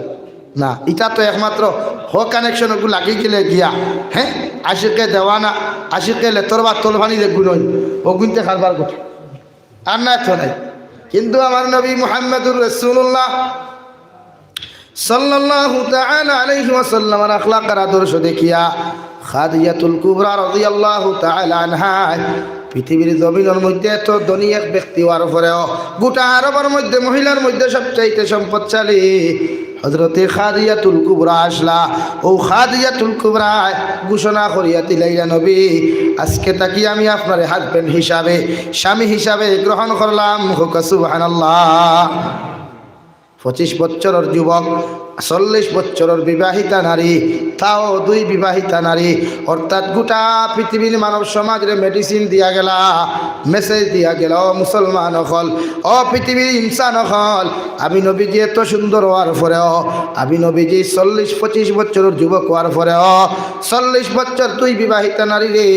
না, ইটা তো একমাত্র হ কানেকশন ওগু লাগি গেলে গিয়া, হ্যাঁ, আশিকে দেওয়ানা, আশিকে লেতর বা তলফানি যে গুণইন, ওগুনতে কারবার করতে। আর না তো নাই। কিন্তু আমার নবী মুহাম্মাদুর রাসূলুল্লাহ সাল্লাল্লাহু তাআলা আলাইহি ওয়াসাল্লামর আখলাক আর আদর্শ দেখিয়া খাদিজাতুল কুবরা রাদিয়াল্লাহু তাআলা আনহা পৃথিবীর জমিনর মধ্যে এত ধনী এক ব্যক্তি হওয়ার পরেও গোটা আরবর মধ্যে মহিলার মধ্যে সবচাইতে সম্পদশালী হযরতে খাদিজাতুল কুবরা আসলা। ও খাদিজাতুল কুবরায় ঘোষণা করিয়া দিলাইলা, "নবী, আজকে থাকি আমি আপনারে হাজব্যান্ড হিসাবে, স্বামী হিসাবে গ্রহণ করলাম।" কউক্কা সুবহানাল্লাহ। পঁচিশ বছরর যুবক, চল্লিশ বছরর বিবাহিতা নারী, তাও দুই বিবাহিতা নারী, অর্থাৎ গোটা পৃথিবীর মানব সমাজরে মেডিসিন দিয়া গেলা, মেসেজ দিয়া গেলা, "ও মুসলমান অকল, ও পৃথিবীর ইনসান অকল, আমি নবীজি এত সুন্দর হওয়ার পরেও, আমি নবীজি চল্লিশ পঁচিশ বছরর যুবক হওয়ার পরেও, চল্লিশ বছর দুই বিবাহিতা নারীরে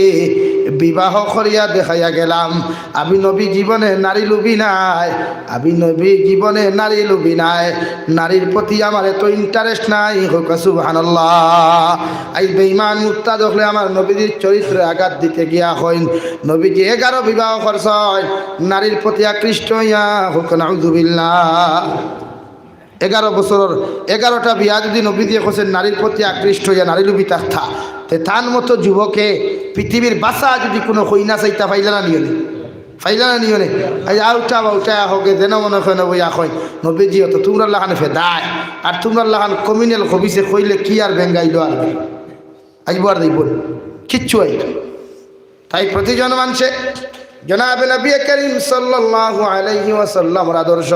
বিবাহ করিয়া দেখাইয়া গেলাম।" আমি নবী জীবনে নারী লুবি নাই, আমি নবী জীবনে নারী লুবি নাই, নারীর প্রতি আমার এত ইন্টারেস্ট নাই। কউক্কা সুবহানাল্লাহ। এই বেঈমান মুরতাদ অকলে আমার নবীজির চরিত্রে আঘাত দিতে গিয়া কইন, নবীজি এগারো বিবাহ করছইন, নারীর প্রতি আকৃষ্ট হইয়া। কউক্কা নাউজুবিল্লাহ। এগারো বছরর এগারোটা বিয়া যদি নবীজিয়ে করছইন নারীর প্রতি আকৃষ্ট হইয়া, নারী লুবি থাকতা, তে তান মতো যুবকে পৃথিবীর বাসা যদি কোনো কইনা চাইতা, পাইলা না নিয়নে? পাইলা না নিয়নে? এই আউটা বাউটা হোকে যেন মনে হয় নবী এখন নবীজি অত তুমরার লাখান ফেদায়, আর তুমরার লাখান কমিনেল খবিসে কইলে কি আর বেঙ্গাইলো আর আইবো আর যাইবো না। কিচ্ছু আইতো। তাই প্রতিজন মানষে জনাবে নবী করিম সাল্লাল্লাহু আলাইহি ওয়াসাল্লামর আদর্শ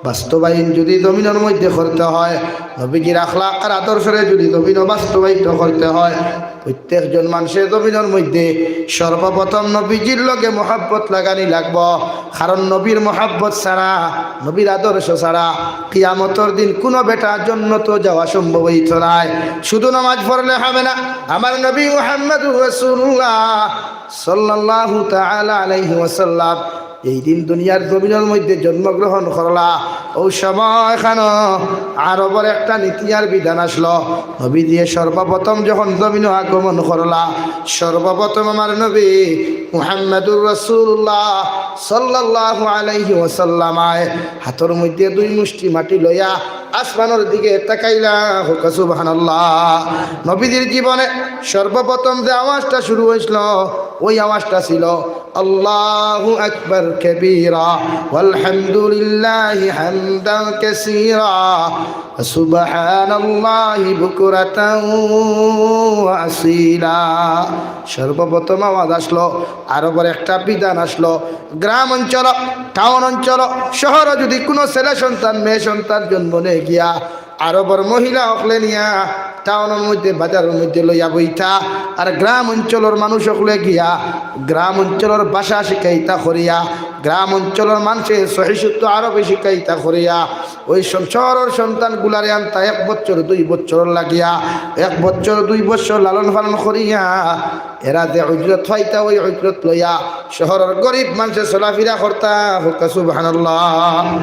বাস্তবায়ন যদি জমিনর মধ্যে করতে হয়, নবীজির আখলাক আর আদর্শরে যদি জমিনো বাস্তবায়িত করতে হয়, প্রত্যেকজন মানষে জমিনর মধ্যে সর্বপ্রথম নবীজির লগে মহব্বত লাগানি লাগবো। কারণ নবীর মহব্বত ছাড়া, নবীর আদর্শ ছাড়া কিয়ামতর দিন কোনো বেটা জন্নতো যাওয়া সম্ভব হইতো নায়। শুধু নামাজ পড়লে হবে না। আমার নবী মুহাম্মদুর রাসূলুল্লাহ সাল্লাল্লাহু তাআলা আলাইহি ওয়াসাল্লাম এই দিন দুনিয়ার জমিনর মধ্যে জন্মগ্রহণ করলা, ও সময় খানো আরবর একটা নীতি আর বিধান আসলো। নবীজিয়ে সর্বপ্রথম যখন জমিনো আগমন করলা, সর্বপ্রথম আমার নবী মুহাম্মাদুর রাসূলুল্লাহ সাল্লাল্লাহু আলাইহি ওয়াসাল্লাম আয় হাতর মধ্যে দুই মুষ্টি মাটি লইয়া আসমানর দিকে তাকাইলা। কউক্কা সুবহানাল্লাহ। নবীজির জীবনে সর্বপ্রথম যে আওয়াজটা শুরু হইছিল, ওই আওয়াজটা ছিল, "আল্লাহু আকবার কাবীরা, ওয়ালহামদুলিল্লাহি হামদান কাসীরা, ওয়া সুবহানাল্লাহি বুকরাতান ওয়া আসীলা।" সর্বপ্রথম আওয়াজ আসলো, আরবর একটা বিধান আসলো, গ্রাম অঞ্চল, টাউন অঞ্চল, শহরো যদি কোনো ছেলে সন্তান, মেয়ে সন্তান জন্ম নেয় গিয়া, আরবর মহিলা অকলে নিয়া টাউনর মধ্যে, বাজারর মধ্যে লইয়া বইতা, আর গ্রাম অঞ্চলর মানুষ অকলে গিয়া গ্রাম অঞ্চলর ভাষা শিখাইতা করিয়া, গ্রাম অঞ্চলর মানষে সহি শুদ্ধ আরবি শিখাইতা করিয়া, ওই সন-, শহরর সন্তানগুলারে আনতা এক বছর দুই বছর লাগিয়া, এক বছর দুই বছর লালন পালন করিয়া, এরা যে উজরত পাইতা, ওই উজরত লইয়া শহরর গরিব মানষে চলাফিরা করতা। কউক্কা সুবহানাল্লাহ।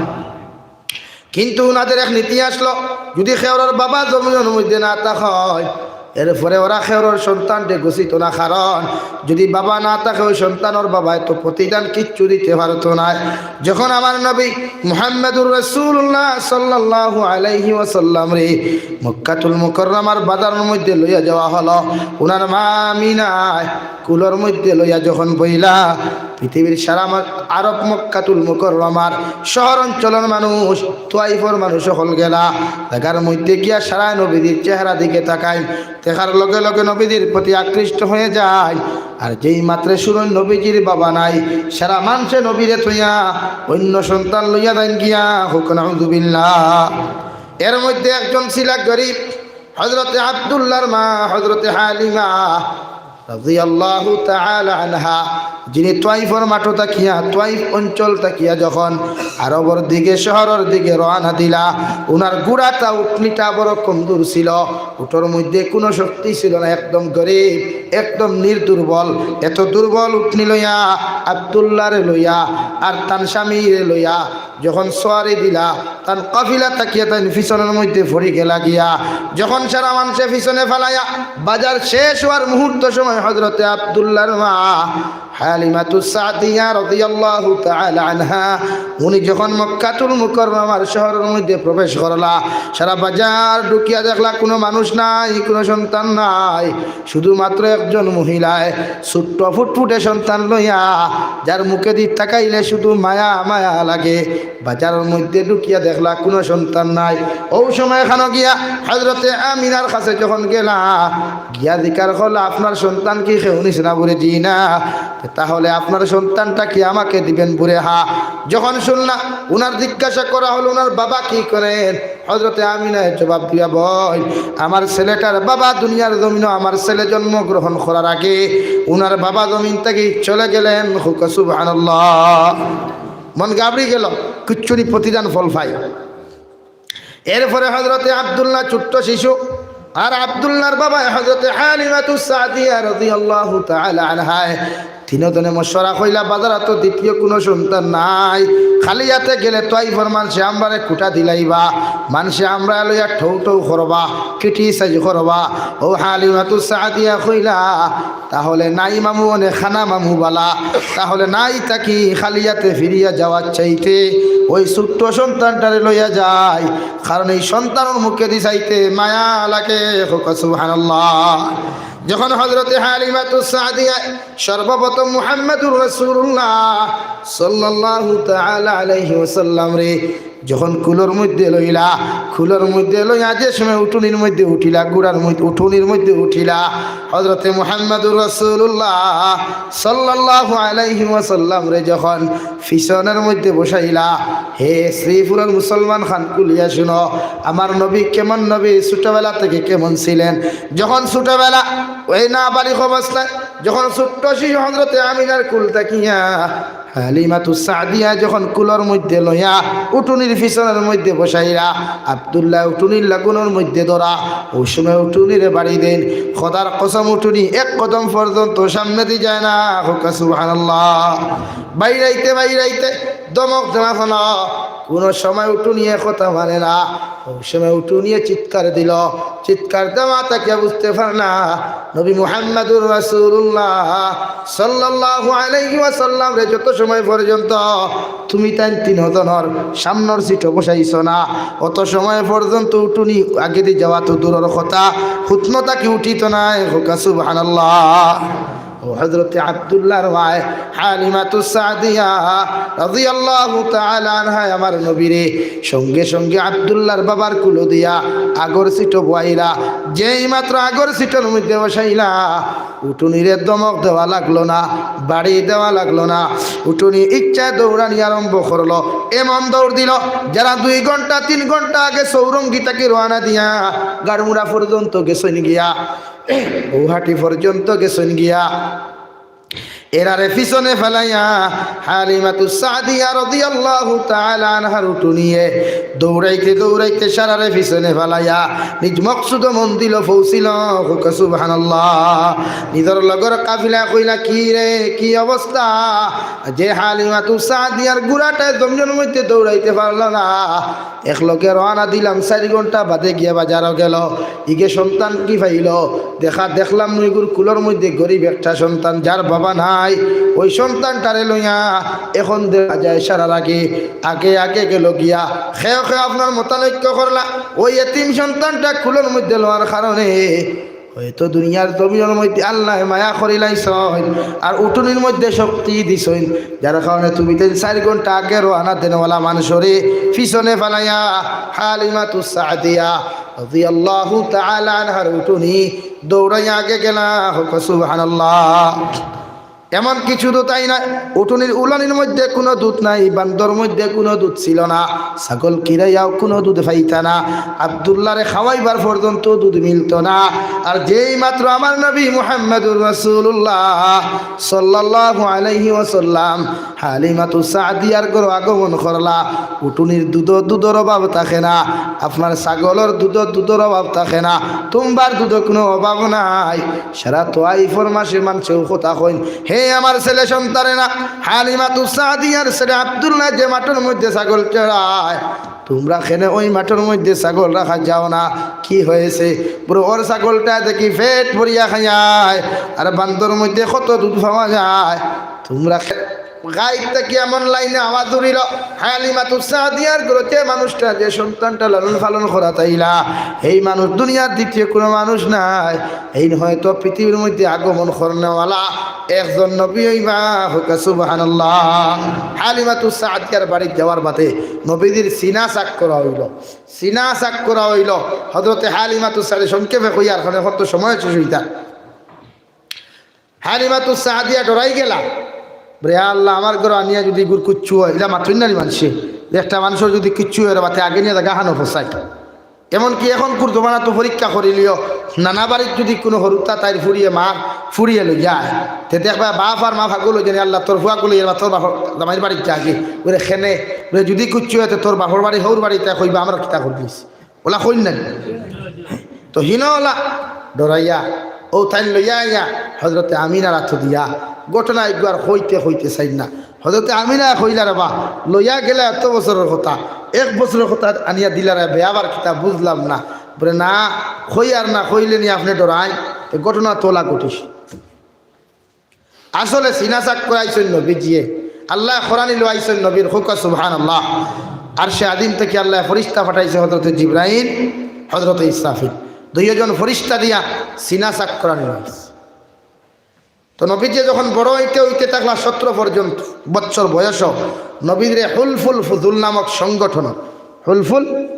কিন্তু উনাদের এক নীতি আসলো, যদি কেউরর বাবা জমিনর মধ্যে না থাকইন, এরপরে ওরা কেউরর সন্তানরে গুছিত না, কারণ যদি বাবা না থাকে, ওই সন্তানর বাবায় তো প্রতিদান কিচ্ছু দিতে পারতো নায়। যখন আমার নবী মুহাম্মাদুর রাসূলুল্লাহ সাল্লাল্লাহু আলাইহি ওয়াসাল্লামরে মক্কাতুল মুকাররমার বাজারর মধ্যে লইয়া যাওয়া হলো, উনার মা আমিনায় কুলর মধ্যে লইয়া যখন বইলা, পৃথিবীর সারা মা-, আরব মক্কাতুল মুকাররমার শহর অঞ্চলর মানুষ, তাইফর মানুষ অকল গেলা জাগার মধ্যে গিয়া সারা নবীজির চেহারা দিকে তাকাইন, দেখার লগে লগে নবীজির প্রতি আকৃষ্ট হয়ে যায়। আর যেই মাত্রে শুনইন নবীজির বাবা নাই, সারা মানষে নবীরে থইয়া অন্য সন্তান লইয়া যাইন গিয়া, কউক্কা নাউযুবিল্লাহ। এর মধ্যে একজন ছিলা গরিব, হযরতে আব্দুল্লাহর মা, হযরতে হালিমা রাদিয়াল্লাহু তাআলা আনহা, যিনি তাইফর মাঠো থাকিয়া, তাইফ অঞ্চল থাকিয়া যখন আরবর দিকে, শহরর দিকে রওয়ানা দিলা, উনার ঘোড়াটা, উটনিটা বড় কমজোর ছিল, উটর মধ্যে কোনো শক্তি ছিল না, একদম গরিব, একদম নির্দুর্বল। এত দুর্বল উটনি লইয়া, আব্দুল্লাহরে লইয়া, আর তান স্বামীরে লইয়া যখন সোয়ারি দিলা, তান কাফিলা থাকিয়া তাইন পিছনর মধ্যে পড়ি গেলা গিয়া। যখন সারা মানষে পিছনে ফালাইয়া বাজার শেষ হওয়ার মুহূর্ত সময় হযরতে আব্দুল্লাহর মা হালিমাতুস সাদিয়া রাদিয়াল্লাহু তাআলা আনহা, উনি যখন মক্কাতুল মুকাররমার শহরর মধ্যে প্রবেশ করলা, সারা বাজার ঢুকিয়া দেখলা কোনো মানুষ নাই, কোনো সন্তান নাই, শুধুমাত্র একজন মহিলায় ছোট্ট ফুটফুটে সন্তান লইয়া, যার মুখেদি তাকাইলে শুধু মায়া মায়া লাগে। বাজারর মধ্যে ঢুকিয়া দেখলা কোনো সন্তান নাই। অউ সময় খানো গিয়া হযরতে আমিনার কাছে যখন গেলা, গিয়া জিকার করলা, "আপনার সন্তান কি কেউ নিছে না?" বুলে, "জি না।" "তাহলে আপনার সন্তানটা কি আমাকে দিবেন?" বুলে, "হ্যাঁ।" যখন শুনলা, উনার জিজ্ঞাসা করা হলো, "উনার বাবা কি করেন?" হযরতে আমিনায় জবাব দিয়া বইন, "আমার ছেলেটার বাবা দুনিয়ার জমিনো আমার ছেলে জন্মগ্রহণ করার আগে উনার বাবা জমিন থাকি চলে গেলেন।" কউক্কা সুবহানাল্লাহ। মন গাবড়ি গেল, কিচ্ছুনি প্রতিদান ফল পাই। এরপরে হযরতে আব্দুল্লাহ ছোট্ট শিশু, আর আব্দুল্লাহর বাবা হযরতে হালিমাতুস সাদিয়া রাদিয়াল্লাহু তাআলা আনহায় তিনজনে মশওয়ারা কইলা, "বাজারো তো দ্বিতীয় কোনো সন্তান নাই, খালি হাতে গেলে তাইফর মানষে আমরারে খুটা দিলাইবা, মানষে আমরারে লইয়া ঠৌ ঠৌ করবা, criticize করবা।" অউ হালিমাতুস সাদিয়া কইলা, "তাহলে নাই মামু, অনে খানা মামু বালা, তাহলে নাই থাকি খালি হাতে ফিরিয়া যাওয়ার চাইতে ওই ছোট্ট সন্তানটারে লইয়া যাই, কারণ এই সন্তানর মুখেদি চাইতে মায়া লাগে।" কউক্কা সুবহানাল্লাহ। যখন হযরতে হালিমাতুস সাদিয়া সর্বপ্রথম মুহাম্মাদুর রাসূলুল্লাহ সাল্লাল্লাহু তাআলা আলাইহি ওয়াসাল্লামরে যখন কুলর মধ্যে লইলা, কুলর মধ্যে লইয়া যে সময় উটুনির মধ্যে উঠিলা, ঘোড়ার মধ্যে, উটুনির মধ্যে উঠিলা, হযরতে মুহাম্মাদুর রাসূলুল্লাহ সাল্লাল্লাহু আলাইহি ওয়াসাল্লামরে যখন পিছনর মধ্যে বসাইলা, হে স্ত্রী পুরুষ মুসলমান খান, খুলিয়া শুনো, আমার নবী কেমন নবী, ছোটবেলা থেকে কেমন ছিলেন। যখন ছোটবেলা, ওই নাবালিগ অবস্থায়, যখন ছোট্ট শিশু হযরতে আমিনার কুল থাকিয়া হালিমাতুস সাদিয়া যখন কুলর মধ্যে লইয়া উটুনির পিছনর মধ্যে বসাইলা, আব্দুল্লাহ উটুনির লাগুনর মধ্যে ধরা, অউ সময় উটুনিরে বাড়ি দেইন। খোদার কসম, উটুনি এক কদম পর্যন্ত সামনেদি যায় না। কউক্কা সুবহানাল্লাহ। বাইরাইতে বাইরাইতে ধমক দেওয়া হলো, কোনো সময় উটুনিয়ে কথা মানে না। অউ সময় উটুনিয়ে চিৎকার দিল, চিৎকার দেওয়া থাকিয়া বুঝতে পারলা নবী মুহাম্মাদুর রাসূলুল্লাহ সাল্লাল্লাহু আলাইহি ওয়াসাল্লামরে যত সময় পর্যন্ত তুমি তাইন তিনজনর সামনর সিটো বসাইছো না, অত সময় পর্যন্ত উটুনি আগেদি যাওয়া তো দূরর কথা, হুতনো থাকি উঠিত নায়। কউক্কা সুবহানাল্লাহ। অউ হযরতে আব্দুল্লাহর মায় হালিমাতুস সাদিয়া রাদিয়াল্লাহু তাআলা আনহা আমার নবীরে সঙ্গে সঙ্গে আব্দুল্লাহর বাবার কুলো দিয়া আগর সিটো বওয়াইলা। যেই মাত্র আগর সিটোর মধ্যে বসাইলা, উটুনিরে ধমক দেওয়া লাগলো না, বাড়ি দেওয়া লাগলো না। উটুনি ইচ্ছায় দৌড়ানি আরম্ভ করলো। এমন দৌড় দিল, যারা দুই ঘন্টা, তিন ঘন্টা আগে চৌরঙ্গি থাকি রওয়ানা দিয়া গাড়মুড়া পর্যন্ত গেছইন গিয়া, গুয়াহাটি পর্যন্ত গেছইন গিয়া, এরারে পিছনে ফালাইয়া হালিমাতুস সাদিয়া রাদিয়াল্লাহু তাআলা আনহার উটুনিয়ে দৌড়াইতে দৌড়াইতে সারারে পিছনে ফালাইয়া নিজ মকসুদ মঞ্জিলো পৌঁছিল। কউক্কা সুবহানাল্লাহ। নিজর লগর কাফিলা কইলা, "কি রে, কি অবস্থা? যে হালিমাতুস সাদিয়ার ঘোড়াটায় জমিনর মধ্যে দৌড়াইতে পারলো না, একলগে রওয়ানা দিলাম, চাইর ঘন্টা বাদে গিয়া বাজারো গেল, ইগে সন্তান কি পাইল?" দেখা দেখলাম নইগুর কুলর মধ্যে গরিব একটা সন্তান, যার বাবা নাই, ওই সন্তানটারে লইয়া এখন দেখা যায় সারার আগে, আগে আগে গেল গিয়া। কেউ কেউ আপনার মতানৈক্য করলা, ওই এতিম সন্তানটা কুলর মধ্যে লওয়ার কারণে হয়তো দুনিয়ার জমিনর মধ্যে আল্লায় মায়া করিলাইছইন, আর উটুনির মধ্যে শক্তি দিছইন, যার কারণে তুমি তিন চাইর ঘন্টা আগে রওয়ানা দেনওয়ালা মানষরে পিছনে ফালাইয়া হালিমাতুস সাদিয়া রাদিয়াল্লাহু তাআলা আনহার উটুনি দৌড়াইয়া আগে গেলা। কউক্কা সুবহানাল্লাহ। এমন কিছু দুধ আই না, উটুনির উলানির মধ্যে কুনু দুধ নাই, বান্দর মধ্যে কুনু দুধ ছিল না, ছাগল কিরাইয়াও কুনু দুধ পাইতা না, আব্দুল্লাহরে খাওয়াইবার পর্যন্ত দুধ মিলতো না। আর যেই মাত্র আমার নবী মুহাম্মাদুর রাসূলুল্লাহ সাল্লাল্লাহু আলাইহি ওয়াসাল্লাম হালিমাতু সাদিয়ার ঘরো আগমন করলা, উটুনির দুধো দুধর অভাব থাকে না, আপনার ছাগলর দুধো দুধর অভাব থাকে না, তুমরার দুধো কুনু অভাব নাই। সারা তোয়াইফর মাঝে মানষে অউ কথা কইন, হে আমার ছেলে সন্তানেরা, হালিমাতু সাদিয়ার ছেলে আব্দুল্লাহ যে মাঠর মধ্যে ছাগল চরায়, তুমরা কেনে ওই মাঠর মধ্যে ছাগল রাখা যাও না? কি হয়েছে? বুলে, ওর ছাগলটায় দেখি পেট ভরিয়া খাইয়ায়, আর বান্দর মধ্যে কত দুধ পাওয়া যায়। তুমরা খে-, গাইর থাকি এমন লাইনে আওয়াজ উড়িল, হালিমাতু সাদিয়ার ঘরো যে মানুষটা, যে সন্তানটা লালন পালন করাত আইলা, এই মানুষ দুনিয়ার দ্বিতীয় কুনু মানুষ নাই। এইন হয়তো পৃথিবীর মধ্যে আগমন করনেওয়ালা একজন নবী অইবা। কউক্কা সুবহানাল্লাহ। হালিমাতু সাদিয়ার বাড়িত যাওয়ার বাদে নবীজির সিনা চাক করা অইল, সিনা চাক করা অইল। হযরতে হালিমাতু সাদিয়া, সংক্ষেপে কইয়ার, কারণ এখন তো সময় শেষ অইতা। হালিমাতু সাদিয়া ডরাই গেলা, বুলে, "ইয়া আল্লাহ, আমার ঘরো আনিয়া যুদি ইগুর কিচ্ছু অয়।" ইলা মাতইন না নি মানষে, যে একটা মানষর যুদি কিচ্ছু অয়, এর বাদে আগে নিয়া জাগা খানো ফসাই। এমনকি এখনকুর জমানাত তো পরীক্ষা করিলিও, নানা বাড়িত যুদি কুনু হুরুতা তাইর ফুড়িয়ে, মার ফুড়িয়ে লইয়া আয়, তে দেখবা বাপ আর মা পাগল অইযায়, "আল্লাহ, তোর ফুয়া গুলো এর বা তোর বাপর জামাইর বাড়িত যাগি।" বুলে, "কেনে?" বুলে, "যুদি কিচ্ছু অয়, তে তোর বাপর বাড়ি, হউর বাড়িত কইবা, আমরা কিতা করলিছি?" ওলা কইন না নি? তো হিনো ওলা ডরাইয়া, অউ তাইন লইয়া আইয়া হযরতে আমিনার আতো দিয়া। ঘটনা ইগুয়ার কইতে কইতে চাইর না। হযরতে আমিনায় কইলা, "রে বা, লইয়া গেলা এত বছরর কথা, এক বছরর কথা আনিয়া দিলা রে, বেয়াবার কিতা বুঝলাম না।" বুলে, "না, কইয়ার না, কইলে নি আপনে ডরাইন।" তো ঘটনা তো ওলা ঘটিছে। আসলে সিনা চাক করাইছইন নবীজিয়ে। আল্লায় করানি লওয়াইছইন নবীর। কউক্কা সুবহানাল্লাহ। আরশে আজিম থাকি আল্লায় ফিরিস্তা পাঠাইছে, হযরতে জিব্রাইল, হযরতে ইসরাফিল, দুইজন ফিরিস্তা দিয়া সিনা চাক করানি লওয়াইছে। তো নবীজি যখন বড় অইতে অইতে থাকলা সতেরো পর্যন্ত বছর বয়স, নবীরে হুলফুল ফুজুল নামক সংগঠন, হুলফুল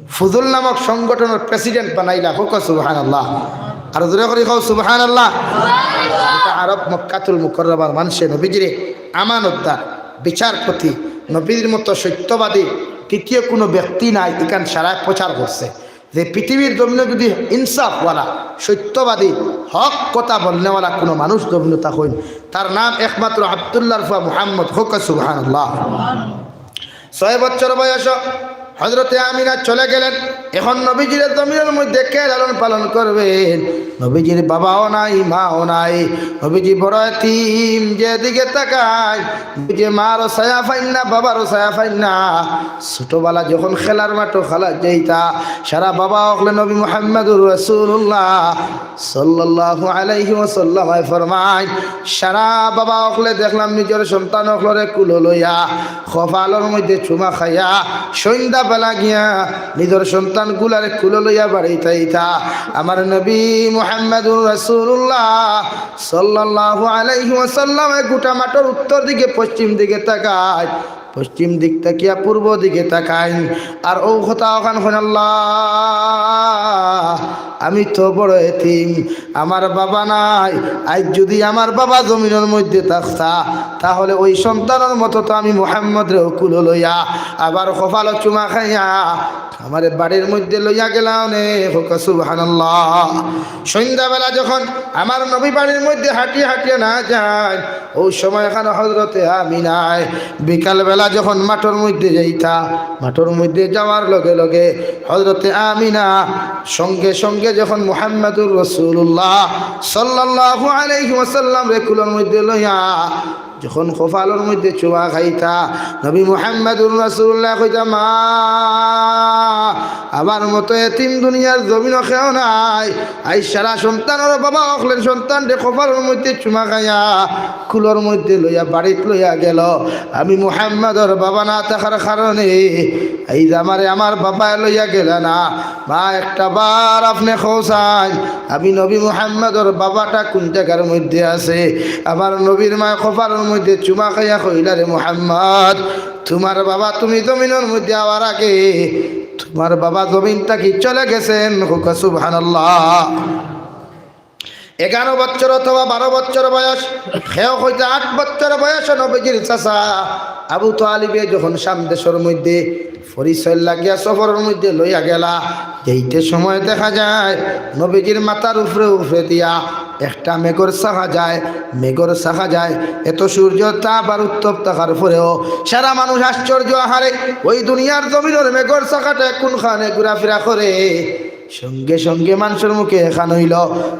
ফুজুল নামক সংগঠনর প্রেসিডেন্ট বানাইলা। কউক্কা সুবহানাল্লাহ। আর জোরে করি কও সুবহানাল্লাহ। ইটা আরব মক্কাতুল মুকাররমার মানষে নবীজিরে আমানতদার, বিচারপতি, নবীর মতো সত্যবাদী দ্বিতীয় কুনু ব্যক্তি নাই, ইখান সারায় প্রচার করছে। যে পৃথিবীর জমিনো যুদি ইনসাফওয়ালা, সত্যবাদী, হক কথা বলনেওয়ালা কুনু মানুষ জমিনো থাকইন, তার নাম একমাত্র আব্দুল্লাহর ফুয়া মুহাম্মদ। কউক্কা সুবহানাল্লাহ। ছয় বছর বয়স হযরতে আমিনা চলে গেলেন। এখন নবীজিরে জমিনর মধ্যে কে লালন পালন করবেন? নবীজির বাবাও নাই, মাও নাই। নবীজি বড় এতিম, যেদিকে তাকাইন, নবীজি মারও ছায়া পাইন না, বাবারও ছায়া পাইন না। ছোটবেলা যখন খেলার মাঠো খেলাত যাইতা, সারা বাবা অকলে নবী মুহাম্মাদুর রাসূলুল্লাহ সাল্লাল্লাহু আলাইহি ওয়াসাল্লামে ফরমাইন, সারা বাবা অকলে দেখলাম নিজর সন্তান অকলরে কুলো লইয়া, কপালর মধ্যে চুমা খাইয়া, সন্ধ্যাবেলা গিয়া নিজর সন্তান গুলারে কুলো লইয়া বাড়িত আইতা। আমার নবী মুহাম্মাদুর রাসূলুল্লাহ সাল্লাল্লাহু আলাইহি ওয়াসাল্লামে গোটা মাঠর উত্তর দিকে, পশ্চিম দিকে তাকাইন, পশ্চিম দিক তাকিয়া পূর্ব দিকে তাকাইন, আর অউ কথা অখান কইন, "আল্লাহ, আমি তো বড় এতিম, আমার বাবা নাই। আইজ যুদি আমার বাবা জমিনর মধ্যে থাকতা, তাহলে ওই সন্তানর মতো তো আমি মুহাম্মদরে কুলো লইয়া, আবার কপালো চুমা খাইয়া, আমারে বাড়ির মধ্যে লইয়া গেলা অনে।" কউক্কা সুবহানাল্লাহ। সন্ধ্যাবেলা যখন আমার নবী বাড়ির মধ্যে হাঁটিয়া হাঁটিয়া না যাইন, অউ সময় এখানো হযরতে আমিনায় বিকালবেলা যখন মাঠর মধ্যে যাইতা, মাঠর মধ্যে যাওয়ার লগে লগে হযরতে আমিনা সঙ্গে সঙ্গে যখন মুহাম্মাদুর রাসূলুল্লাহ সাল্লাল্লাহু আলাইহি ওয়াসাল্লামরে কুলর মধ্যে লইয়া যখন কপালর মধ্যে চুমা খাইতা, নবী মুহাম্মাদুর রাসূলুল্লাহ কইতা, "মা, আমার মতো এতিম দুনিয়ার জমিনো কেউ নাই।" আইজ সারা সন্তানর বাবা অকলের সন্তানরে কপালর মধ্যে চুমা খাইয়া কুলর মধ্যে লইয়া বাড়িত লইয়া গেল। আমি মুহাম্মদর বাবা না থাকার কারণে আইজ আমারে আমার বাবায় লইয়া গেলা না। মা, একটা বার আপনে কওছাইন, আমি নবী মুহাম্মদর বাবাটা কুন জাগার মধ্যে আছে? আমার নবীর মায় কপালর মধ্যে চুমা খাইয়া কইলা, "রে মুহাম্মদ, তুমার বাবা তুমি জমিনর মধ্যে আওয়ার আগে তুমার বাবা জমিন থাকি চলে গেছেন।" কউক্কা সুবহানাল্লাহ। এগারো বছর অথবা বারো বছর বয়স, কেউ কইতে আট বছর বয়স, নবীজির চাচা আবু তালিবে যখন শাম দেশর মধ্যে পরিচয় লাগিয়া সফরর মধ্যে লইয়া গেলা, যাইতে সময় দেখা যায় নবীজির মাথার উপরে উপরে দিয়া একটা মেঘর শাখা যায়, মেঘর শাখা যায়। এত সূর্যর তাপ আর উত্তপ থাকার পরেও সারা মানুষ আশ্চর্য, আহারে, ওই দুনিয়ার জমিনর মেঘর শাখাটা কুনখানে ঘুরাফিরা করে। সঙ্গে সঙ্গে মানষর মুখে এখান অইল,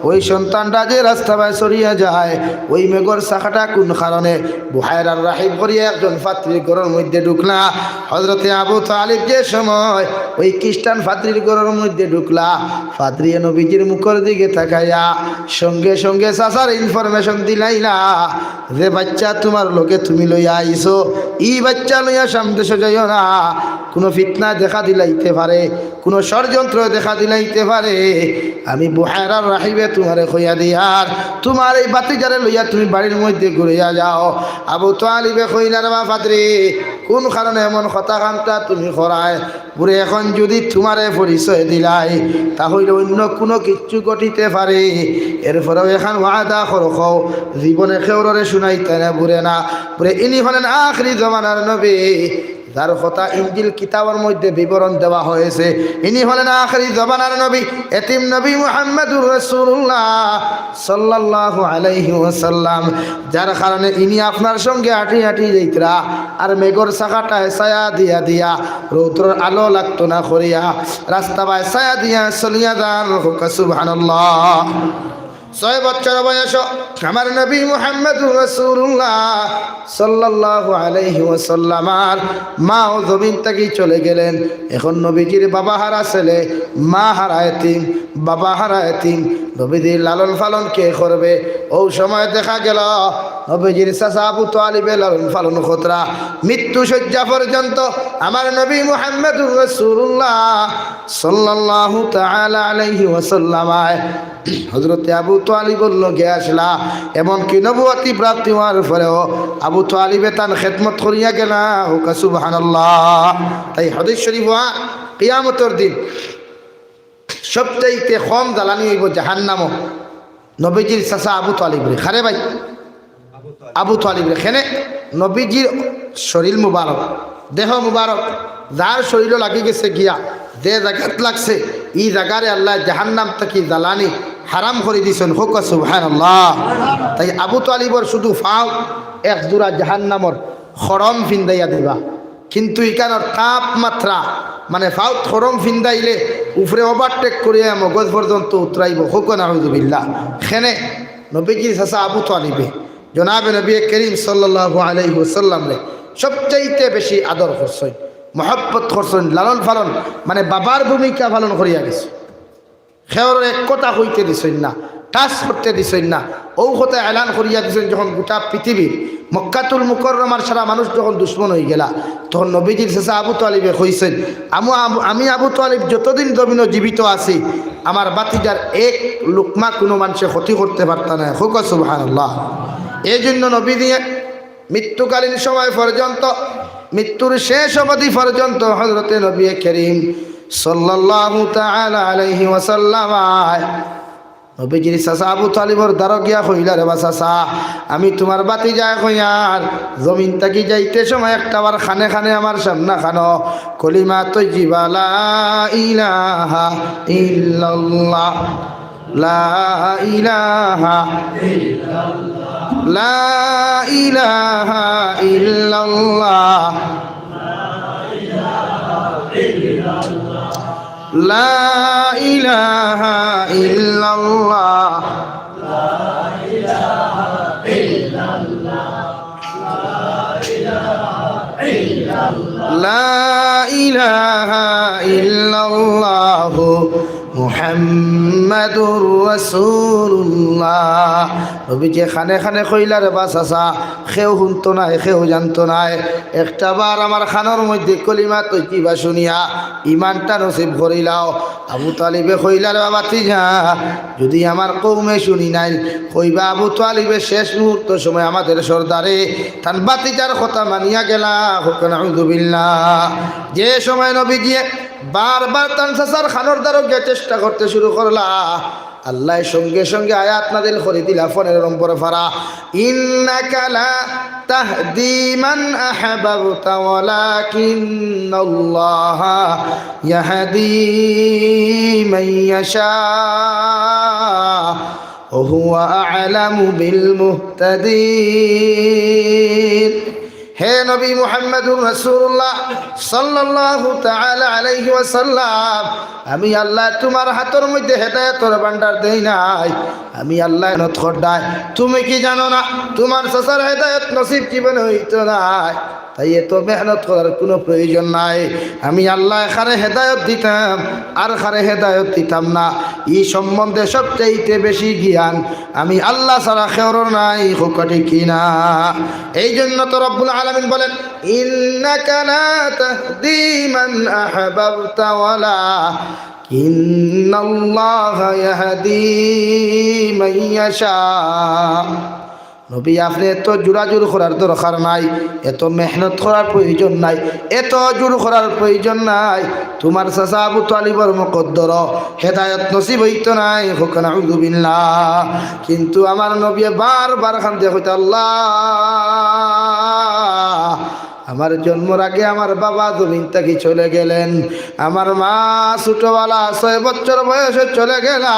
ওই সন্তানটা যে রাস্তা বায় চলিয়া যায়, ওই মেঘর শাখাটা কুন কারণে? বুহায়রার রাহিব করিয়া একজন পাদ্রির ঘরর মধ্যে ঢুকলা। হজরতে আবু তালিব যে সময় ওই খ্রিস্টান পাদ্রির ঘরর মধ্যে ঢুকলা, পাদ্রিয়ে নবীজির মুখর দিকে তাকাইয়া সঙ্গে সঙ্গে চাচার information দিলাইলা যে, "বাইচ্চা তুমার লগে তুমি লইয়া আইছো, ই বাইচ্চা লইয়া শাম দেশো যাইও না, কুনু ফিতনায় দেখা দিলাইতে পারে।" কুনু ষড়যন্ত্র দেখা দিলাইতে পারে। আমি বুহায়রার রাহিবে তুমারে কইয়া দিয়ার, তুমার এই ভাতিজারে লইয়া তুমি বাড়ির মধ্যে ঘুরিয়া যাও। আবু তালিবে কইলা, "রে বা পাদ্রি, কুন কারণে এমন কথা কান্তা তুমি করায়? বুরে, এখন যুদি তুমারে পরিচয় দিলাই, তা অইলে অইন্য কুনু কিচ্ছু ঘটিতে পারে। এরপরেও এখান ওয়াদা করো, কও, জীবনে কেউররে শুনাইতায় না, বুরে না। বুরে, ইনি হলেন আখরি জমানার নবী।" যার কথা ইনজিল কিতাবর মধ্যে বিবরণ দেওয়া হয়েছে, ইনি হলেন আখেরি জমানার নবী, এতিম নবী মুহাম্মাদুর রাসূলুল্লাহ সাল্লাল্লাহু আলাইহি ওয়াসাল্লাম। যার কারণে ইনি আপনার সঙ্গে আটি আটি যাইতরা, আর মেঘর শাখাটায় ছায়া দিয়া দিয়া, রৌদ্রর আলো লাগতো না করিয়া, রাস্তা বায় ছায়া দিয়া চলিয়া যান। কউক্কা সুবহানাল্লাহ। ছয় বছর বয়স আমার নবী মুহাম্মাদুর রাসূলুল্লাহ সাল্লাল্লাহু আলাইহি ওয়াসাল্লামর মাও জমিন থাকি চলে গেলেন। এখন নবীজির বাবা হারা ছেলে, মা হারা এতিম, বাবা হারা এতিম, নবীজির লালন পালন কে করবে? ও সময় দেখা গেল নবীজির চাচা আবু তালিবে লালন পালন করতরা। মৃত্যু শয্যা পর্যন্ত আমার নবী মুহাম্মাদুর রাসূলুল্লাহ সাল্লাল্লাহু তাআলা আলাইহি ওয়াসাল্লাম হজরতে আবু তালিবর লগে আসলা, এমনকি নবুয়তি প্রাপ্তি হওয়ার পরেও আবু তালিবে তান খেদমত করিয়া গেলা। কউক্কা সুবহানাল্লাহ। তাই হাদিস শরীফ অয়, কিয়ামতর দিন সবচাইতে কম জ্বালানি অইবো জাহান্নামো নবীজির চাচা আবু তালিবরে। কারে ভাই? আবু তালিবরে। কেনে? নবীজির শরীর মুবারক, দেহ মুবারক, যার শরীরো লাগি গেছে গিয়া, যে জাগাত লাগছে, ই জাগারে আল্লায় জাহান্নাম থাকি জ্বালানি হারাম করি দিছইন। কউক্কা সুবহানাল্লাহ। তাই আবু তালিবর শুধু পাও এক জোড়া জাহান্নামর খড়ম ফিন্দাইয়া দিবা, কিন্তু ইখানর তাপমাত্রা, মানে, পাওত খড়ম ফিন্দাইলে উপরে overtake করিয়া মগজ পর্যন্ত উতরাইবো। কউক্কা নাউজুবিল্লাহ। কেনে? নবীজির চাচা আবু তালিবে জনাবে নবী করিম সাল্লাল্লাহু আলাইহি ওয়াসাল্লামরে সবচাইতে বেশি আদর করছইন, মহব্বত করছইন, লালন পালন, মানে, বাবার ভূমিকা পালন করিয়া গেছইন। কেউররে এক কথা কইতে দিছইন না, touch করতে দিছইন না। অউ কথা এলান করিয়া দিছইন, যখন গোটা পৃথিবীর মক্কাতুল মুকাররমার সারা মানুষ যখন দুশমন অইগেলা, তখন নবীজির চাচা আবু তালিবে কইছইন, "আমু-, আবু-, আমি আবু তালিব যতদিন জমিনো জীবিত আছি, আমার ভাতিজার এক লুকমা কুনু মানষে ক্ষতি করতে পারতা নায়।" কউক্কা সুবহানাল্লাহ। এই জন্য নবীজিয়ে মৃত্যুকালীন সময় পর্যন্ত, মৃত্যুর শেষ অবধি পর্যন্ত হজরতে নবী করিম সাল্লাল্লাহু তাআলা আলাইহি ওয়াসাল্লাম নবীজির চাচা আবু তালিবর দ্বারো গিয়া কইলা, "রে বা চাচা, আমি তুমার ভাতিজায় কইয়ার, জমিন থাকি যাইতে সময় একটা বার কানে কানে আমার সামনে খানো কলিমা তৈয়িবা লা ইলাহা ইল্লাল্লাহ।" لا إله إلا الله. لا إله إلا الله. لا إله إلا الله. لا إله إلا الله محمد মুহাম্মাদুর রাসূলুল্লাহ। নবীজি কানে কানে কইলা, "রে বা চাচা, কেউ হুনতো নায়, কেউ জানতো নায়। একটা বার আমার কানর মধ্যে কলিমা তৈয়বা শুনিয়া ইমানটা নসিব করিলাও।" আবু তালিবে কইলা, "রে বা ভাতিজা, যুদি আমার কওমে হুনি নেইন, কইবা আবু তালিবে শেষ মুহূর্ত সময় আমাদের সর্দারে তান ভাতিজার কথা মানিয়া গেলা।" কউক্কা নাউযুবিল্লাহ। যে সময় নবীজিয়ে বারবার তান চাচার কানর দ্বারো গিয়া চেষ্টা করতে শুরু করলা, আল্লায় সঙ্গে সঙ্গে আয়াত নাজিল করি দিলা, পনেরো নম্বর পারা, "ইন্নাকা লা তাহদি মান আহবাবতা ওয়ালাকিন্নাল্লাহা ইয়াহদি মান ইয়াশা ওয়া হুয়া আ'লামু বিল মুহতাদিন।" হে নবী মুহাম্মাদুর রাসূলুল্লাহ সাল্লাল্লাহু তাআলা আলাইহি ওয়াসাল্লাম, আমি আল্লায় তুমার হাতর মধ্যে হেদায়েতর ভান্ডার দেই নাই। আমি আল্লায় মেহনত কররায়। তুমি কি জানো না, তুমার চাচার হেদায়েত নসিব জীবনে অইতো নায়? তাই এত মেহনত করার কুনু প্রয়োজন নাই। আমি আল্লায় কারে হেদায়েত দিতাম, আর কারে হেদায়েত দিতাম না, ই সম্বন্ধে সবচাইতে বেশি জ্ঞান আমি আল্লাহ ছাড়া কেউরর নাই। কউক্কা ঠিক কি না? এই জন্য তো রব্বুল আলামিন বলেন, "ইন্নাকা লা তাহদি মান আহবাবতা ওয়ালাকিন্নাল্লাহা ইয়াহদি মান ইয়াশা।" নবী, আপনে এত জোরাজুর করার দরকার নাই, এত মেহনত করার প্রয়োজন নাই, এত জোর করার প্রয়োজন নাই। তুমার চাচা আবু তালিবর মকদ্দরো হেদায়েত নসিব অইতো নায়, কউক্কা নাউযুবিল্লাহ। কিন্তু আমার নবীয়ে বারবার কান্দিয়া কইতা, "আল্লাহ, আমার জন্মর আগে আমার বাবা জমিন থাকি চলে গেলেন, আমার মা ছোটবেলা ছয় বছর বয়সে চলে গেলা,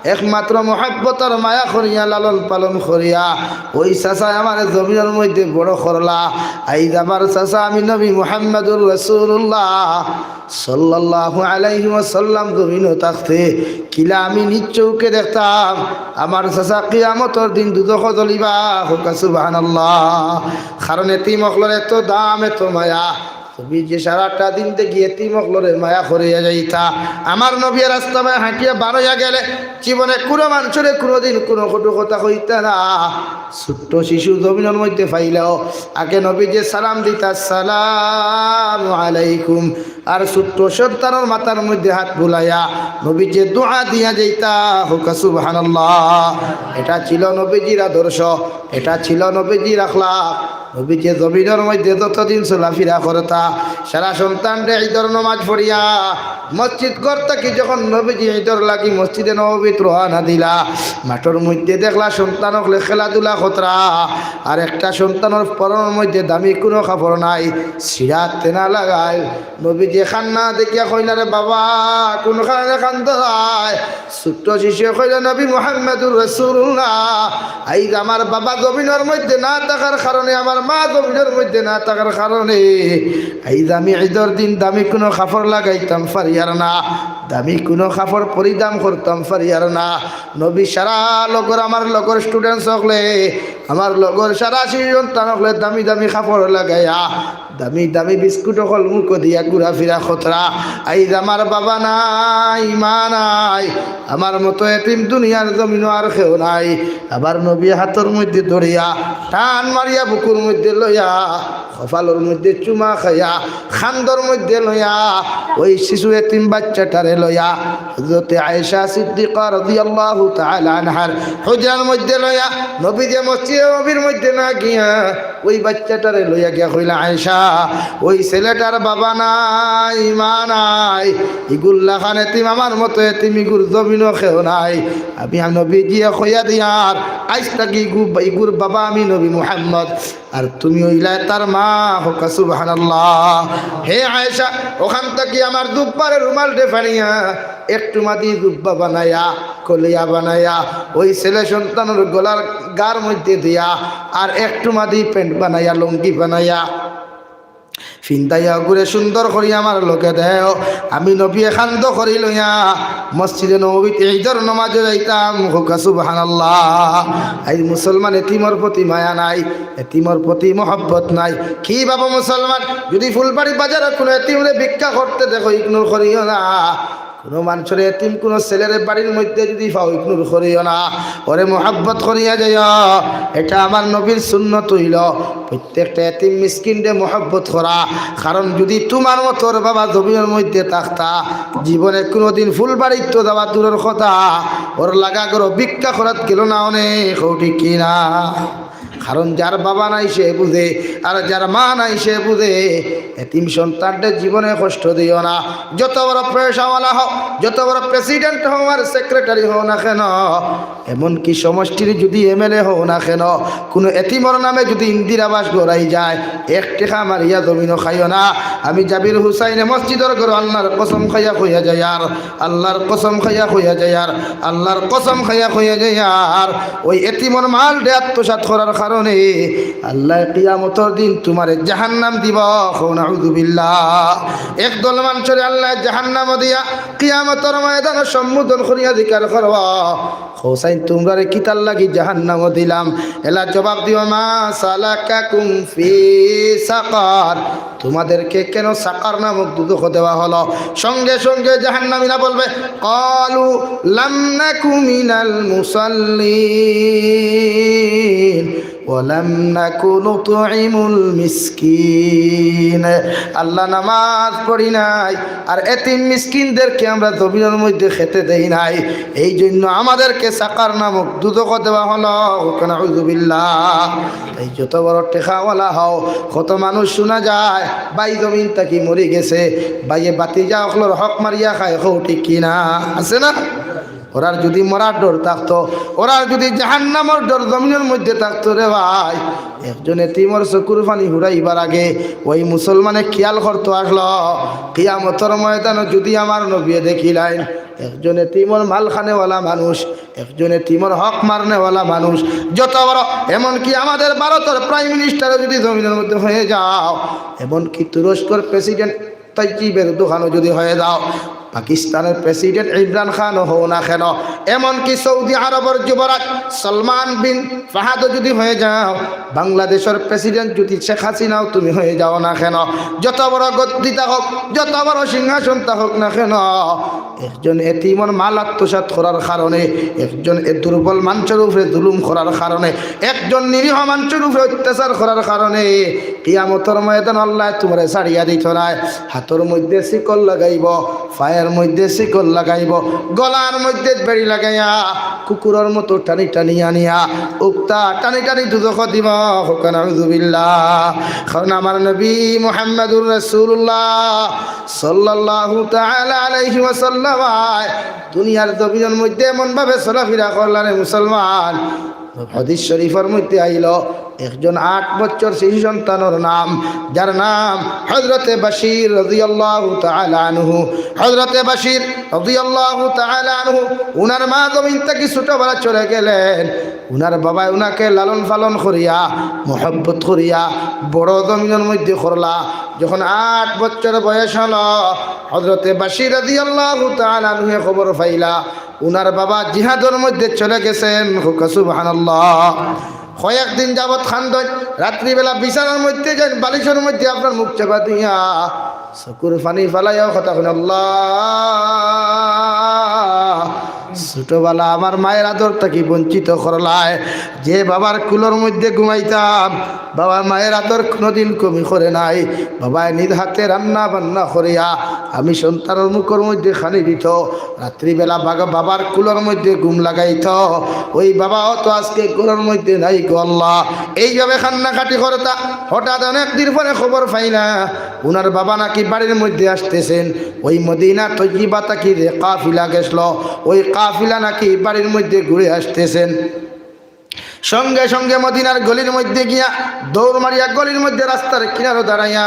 একমাত্র মহব্বতর মায়া করিয়া লালন পালন করিয়া ওই চাচায় আমারে জমিনর মধ্যে বড় করলা। আইজ আমার চাচা আমি নবী মুহাম্মাদুর রাসূলুল্লাহ সাল্লাল্লাহু আলাইহি ওয়াসাল্লাম জমিনো থাকতে কিলা আমি নিজ চউখে দেখতাম আমার চাচা কিয়ামতর দিন দুজখো জ্বলিবা।" কউক্কা সুবহানাল্লাহ। কারণ এতিম অকলর এত দাম, এত মায়া। তুমি যে সারাটা দিন দেখি এতিম অকলরে মায়া করিয়া যাইতা, আমার নবীয়ে রাস্তা বায় হাঁটিয়া বার অইয়া গেলে জীবনে কুনু মানষরে কুনুদিন কুনু কটু কথা কইতা না। ছোট্ট শিশু জমিনর মধ্যে পাইলেও আগে নবীজিয়ে সালাম দিতা, "আসসালামু আলাইকুম।" আর ছোট্ট সন্তানর মাথার মধ্যে হাত বুলাইয়া নবীজিয়ে দোয়া দিয়া যাইতা। কউক্কা সুবহানাল্লাহ। এটা ছিল নবীজির আদর্শ, এটা ছিল নবীজির আখলাক। নবীজিয়ে জমিনর মধ্যে যতদিন চলাফিরা করতা, সারা সন্তানরে ইদর নমাজ পড়িয়া মসজিদ ঘর থাকি যখন নবীজি ইদর লাগি মসজিদে নববীত রওয়ানা দিলা, মাঠর মধ্যে দেখলা সন্তান অকলে খেলাধুলা করতরা, আর একটা সন্তানর পরনর মধ্যে দামি কুনু কাপড় নাই, ছিঁড়া তেনা লাগাইল। নবীজিয়ে কান্না দেখিয়া কইলা, "রে বাবা, কুন কারণে কান্দরায়?" ছোট্ট শিশুয়ে কইলা, "নবী মুহাম্মাদুর রাসূলুল্লাহ, আইজ আমার বাবা জমিনর মধ্যে না থাকার কারণে, আমার মা জমিনর মধ্যে না থাকার কারণে আইজ আমি ইদর দিন দামি কুনু কাপড় লাগাইতাম পারিয়ার না, দামি কুনু কাপড় পরিধান করতাম পারিয়ার না।" নবী সারা লগর, আমার লগর students অকলে, আমার লগর সারা শিশু সন্তান অকলে দামি দামি কাপড় লাগাইয়া দামি দামি বিস্কুট অকল মুখো দিয়া ঘুরাফিরা করতরা। আইজ আমার বাবা নাই, মা নাই, আমার মতো এতিম দুনিয়ার জমিনো আর কেউ নাই। আবার নবীয়ে হাতর মধ্যে ধরিয়া টান মারিয়া বুকুর মধ্যে লইয়া, কপালর মধ্যে চুমা খাইয়া, কান্দর মধ্যে লইয়া, ওই শিশু এতিম বাচ্চাটারে লইয়া হযরতে আয়েশা সিদ্দিকা রাদিয়াল্লাহু তাআলা আনহার হুজরার মধ্যে লইয়া, নবীজিয়ে মসজিদে নববীর মধ্যে না গিয়া ওই বাচ্চাটারে লইয়া গিয়া কইলা, "আয়েশা, ওই ছেলেটার বাবা নাই, মা নাই, ইগুর লাখান এতিম, আমার মতো এতিম ইগুর জমিনো কেউ নাই। আমি নবীজিয়ে কইয়া দিয়ার, আইজ থাকি ইগু-, ইগুর বাবা আমি নবী মুহাম্মদ, আর তুমি অইলায় তার মা।" কউক্কা সুবহানাল্লাহ। হে আয়েশা, অখান থাকি আমার জুব্বারে রুমাল দে ফাড়িয়া একটু মাদি জুব্বা বানাইয়া, কলিয়া বানাইয়া, ওই ছেলে সন্তানর গলার গার মধ্যে দিয়া, আর একটু মাদি প্যান্ট বানাইয়া, লুঙ্গি বানাইয়া, ফিন্দাইয়া অগুরে সুন্দর করি আমার লগে দেও। আমি নবীয়ে কান্দ করি লইয়া মসজিদে নববীত ইদর নমাজো যাইতাম। কউক্কা সুবহানাল্লাহ। আইজ মুসলমান এতিমর প্রতি মায়া নাই, এতিমর প্রতি মহব্বত নাই। কি বাবা মুসলমান, যুদি ফুলবাড়ি বাজারো কুনু এতিমরে ভিক্ষা করতে দেখো, ignore করিও না। কোনো মানষর এতিম কোনো ছেলের বাড়ির মধ্যে যদি পাও, ইগনোর করিও না, ওরে মোহাব্বত করিয়া যাইও। এটা আমার নবীর সুন্নত অইল, প্রত্যেকটা এতিম মিসকিনরে মোহাব্বত করা। কারণ যদি তুমার মতো ওর বাবা জমিনর মধ্যে থাকতা, জীবনে কোনোদিন ফুলবাড়িত তো যাওয়া দূরর কথা, ওর লাগা ঘরো ভিক্ষা করাত গেল না অনে, কও ঠিক কি না? কারণ যার বাবা নাই সে বুঝে, আর যার মা নাই সে বুঝে। এতিম সন্তানরে জীবনে কষ্ট দিও না। যত বড় পয়সাওয়ালা হও, যত বড় প্রেসিডেন্ট হও আর সেক্রেটারি হও না কেন, এমনকি সমষ্টির যদি এমএলএ হও না কেন, কোনো এতিমর নামে যদি ইন্দিরা আবাস গড়াই যায়, এক টেকা মারিয়া জমিনও খাইও না। আমি জাবির হুসাইনে মসজিদর ঘরো আল্লাহর কসম খাইয়া কইয়া যাইয়ার, আল্লাহর কসম খাইয়া কইয়া যাইয়ার, আল্লাহর কসম খাইয়া কইয়া যাইয়ার, ওই এতিমর মালরে আত্মসাৎ করার কারণে আল্লায় কিয়ামতর দিন তুমারে জাহান্নাম দিবা। কও নাউজুবিল্লাহ। একদল মানষরে আল্লায় জাহান্নামো দিয়া কিয়ামতর ময়দানো সম্বোধন করিয়া জিকার করবা, কও চাইন তুমরারে কিতার লাগি জাহান্নামো দিলাম? এলা জবাব দিবা, মা সালাকাকুম ফি সাকার, তোমাদেরকে কেন সাকার নামক দুজখো দেওয়া হলো? সঙ্গে সঙ্গে জাহান্নামীরা বলবে, কালু লাম নাকু মিনাল মুসাল্লিন ওয়া লাম নাকু নুতইমুল মিসকিন। আল্লাহ, নামাজ পড়ি নাই, আর এতিম মিসকিনদেরকে আমরা জমিনর মধ্যে খেতে দেই নাই, এই জন্য আমাদেরকে সাকার নামক দুজখো দেওয়া হলো। কও নাউজুবিল্লাহ। এই যত বড় টেকাওয়ালা হও, কত মানুষ শুনা যায়, ভাই জমিন থাকি মরি গেছে, ভাইয়ে ভাতিজা অকলর হক মারিয়া খায়, কও ঠিক কি না? আছে না? ওরার যদি মরার ডর থাকতো, ওরার যদি জাহান্নামর ডর জমিনর মধ্যে থাকতো রে ভাই, একজন এতিমর চকুর পানি হুরাইবার আগে ওই মুসলমানে খিয়াল করতো আসলো, কিয়ামতর ময়দানো যদি আমার নবীয়ে দেখিলাইন, একজন এতিমর মাল খানেওয়ালা মানুষ, একজন এতিমর হক মারনেওয়ালা মানুষ, যত বড়, এমনকি আমাদের ভারতর প্রাইম মিনিস্টারও যদি জমিনর মধ্যে হয়ে যাও, এমনকি তুরস্কর প্রেসিডেন্ট তাইয়িব এরদোগানও যদি হয়ে যাও, পাকিস্তানের প্রেসিডেন্ট ইমরান খানও হও না কেন, এমনকি সৌদি আরবর যুবরাজ সলমান বিন ফাহাদও যদি হয়ে যাও, বাংলাদেশর প্রেসিডেন্ট যদি শেখ হাসিনাও তুমি হয়ে যাও না কেন, যত বড় গদ্দি থাকুক, যত বড় সিংহাসন থাকুক না কেন, একজন এতিমর মাল আত্মসাৎ করার কারণে, একজন এ দুর্বল মানষর উপরে জুলুম করার কারণে, একজন নিরীহ মানষর উপরে অত্যাচার করার কারণে কিয়ামতর ময়দান আল্লায় তুমারে ছাড়িয়া দিতো নায়। হাতর মধ্যে শিকল লাগাইবো, পায়ের মধ্যে শিকল লাগাইবো, গলার মধ্যে বেড়ি লাগাইয়া কুকুরর মতো টানি টানি আনিয়া উক্তা টানি টানি দুজখো দিবো। কও নাউজুবিল্লাহ। কারণ আমার নবী মুহাম্মাদুর রাসূলুল্লাহ সাল্লাল্লাহু তাআলা আলাইহি ওয়াসাল্লাম দুনিয়ার জমিনর মধ্যে এমন ভাবে চলাফিরা করলা রে মুসলমান। হাদিস শরীফর মধ্যে আইলো, একজন আট বছর শিশু সন্তানর নাম, যার নাম হযরতে বাশির রাদিয়াল্লাহু তাআলা আনহু। হযরতে বাশির রাদিয়াল্লাহু তাআলা আনহু, উনার মা জমিন থাকি ছোটবেলা চলে গেলেন। উনার বাবায় উনাকে লালন পালন করিয়া, মহব্বত করিয়া বড় জমিনর মধ্যে করলা। যখন আট বছর বয়স হলো, হযরতে বাশির রাদিয়াল্লাহু তাআলা আনহুয়ে খবর পাইলা, উনার বাবা জিহাদর মধ্যে চলে গেছেন। কও সুবহানাল্লাহ। কয়েকদিন যাবত কান্দইন, রাত্রিবেলা বিছানার মধ্যে যাইন, বালিশর মধ্যে আপনার মুখ চাপা দিয়া চকুর পানি ফালাইয়া কথা কইন, আল্লাহ, ছোটবেলা আমার মায়ের আদর থাকি বঞ্চিত করলায়, যে বাবার কুলর মধ্যে ঘুমাইতাম, বাবার মায়ের আদর কোনোদিন কমি করে নাই। বাবায় নিজ হাতে রান্না বান্না করিয়া আমি সন্তানর মুখর মধ্যে খানি দিত, রাত্রিবেলা বাগা-, বাবার কুলর মধ্যে ঘুম লাগাইত। ওই বাবাও তো আজকে কুলর মধ্যে নাই গো আল্লাহ। এইভাবে কান্নাকাটি করতা। হঠাৎ অনেক দিন পরে খবর পাইলা, উনার বাবা নাকি বাড়ির মধ্যে আসতেছেন। ওই মদিনা তৈয়বা থাকি যে কাফিলা গেছলো, ওই কাফিলা নাকি বাড়ির মধ্যে ঘুরে আসতেছেন। সঙ্গে সঙ্গে মদিনার গলির মধ্যে গিয়া দৌড় মারিয়া গলির মধ্যে রাস্তার কিনারো দাঁড়াইয়া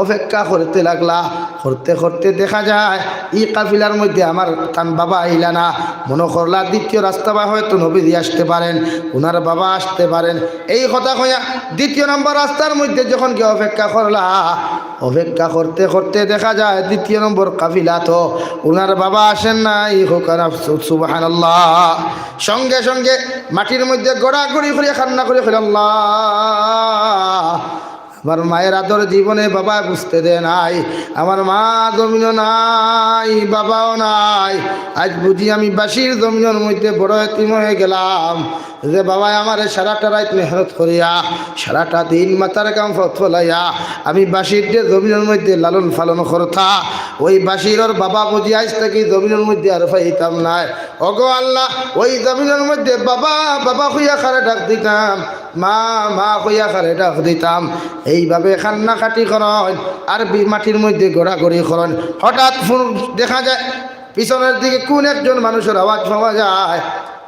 অপেক্ষা করতে লাগলা। করতে করতে দেখা যায় ই কাফিলার মধ্যে আমার তান বাবা আইলা না। মনো করলা দ্বিতীয় রাস্তা বায় হয়তো নবীজি আসতে পারেন, উনার বাবা আসতে পারেন। এই কথা কইয়া দ্বিতীয় নম্বর রাস্তার মধ্যে যখন গিয়া অপেক্ষা করলা, অপেক্ষা করতে করতে দেখা যায় দ্বিতীয় নম্বর কাফিলাত উনার বাবা আসেন নাই। কও না সুবহানাল্লাহ। সঙ্গে সঙ্গে মাটির মধ্যে গড়াগড়ি করিয়া কান্না করি কইলা, আল্লাহ, আমার মায়ের আদর জীবনে বাবায় বুঝতে দেয় নাই। আমার মা জমিনো নাই, বাবাও নাই। আইজ বুঝি আমি বাঁশির জমিনর মধ্যে বড় এতিম হয়ে গেলাম। যে বাবায় আমারে সারাটা রাইত মেহনত করিয়া, সারাটা দিন মাথার ঘাম ফতফলাইয়া আমি বাঁশির যে জমিনর মধ্যে লালন পালন করতা, ওই বাঁশিরর বাবা বুঝি আইজ থাকি জমিনর মধ্যে আর পাইতাম নায়। ওগো আল্লাহ, ওই জমিনর মধ্যে বাবা, বাবা কইয়া কারে ডাক দিতাম, মা, মা কইয়া কারে ডাক দিতাম। এইভাবে কান্নাকাটি করইন, আর বি-, মাটির মধ্যে গড়াগড়ি করইন। হঠাৎ ফুন-, দেখা যায় পিছনের দিকে কোন একজন মানুষের আওয়াজ পাওয়া যায়।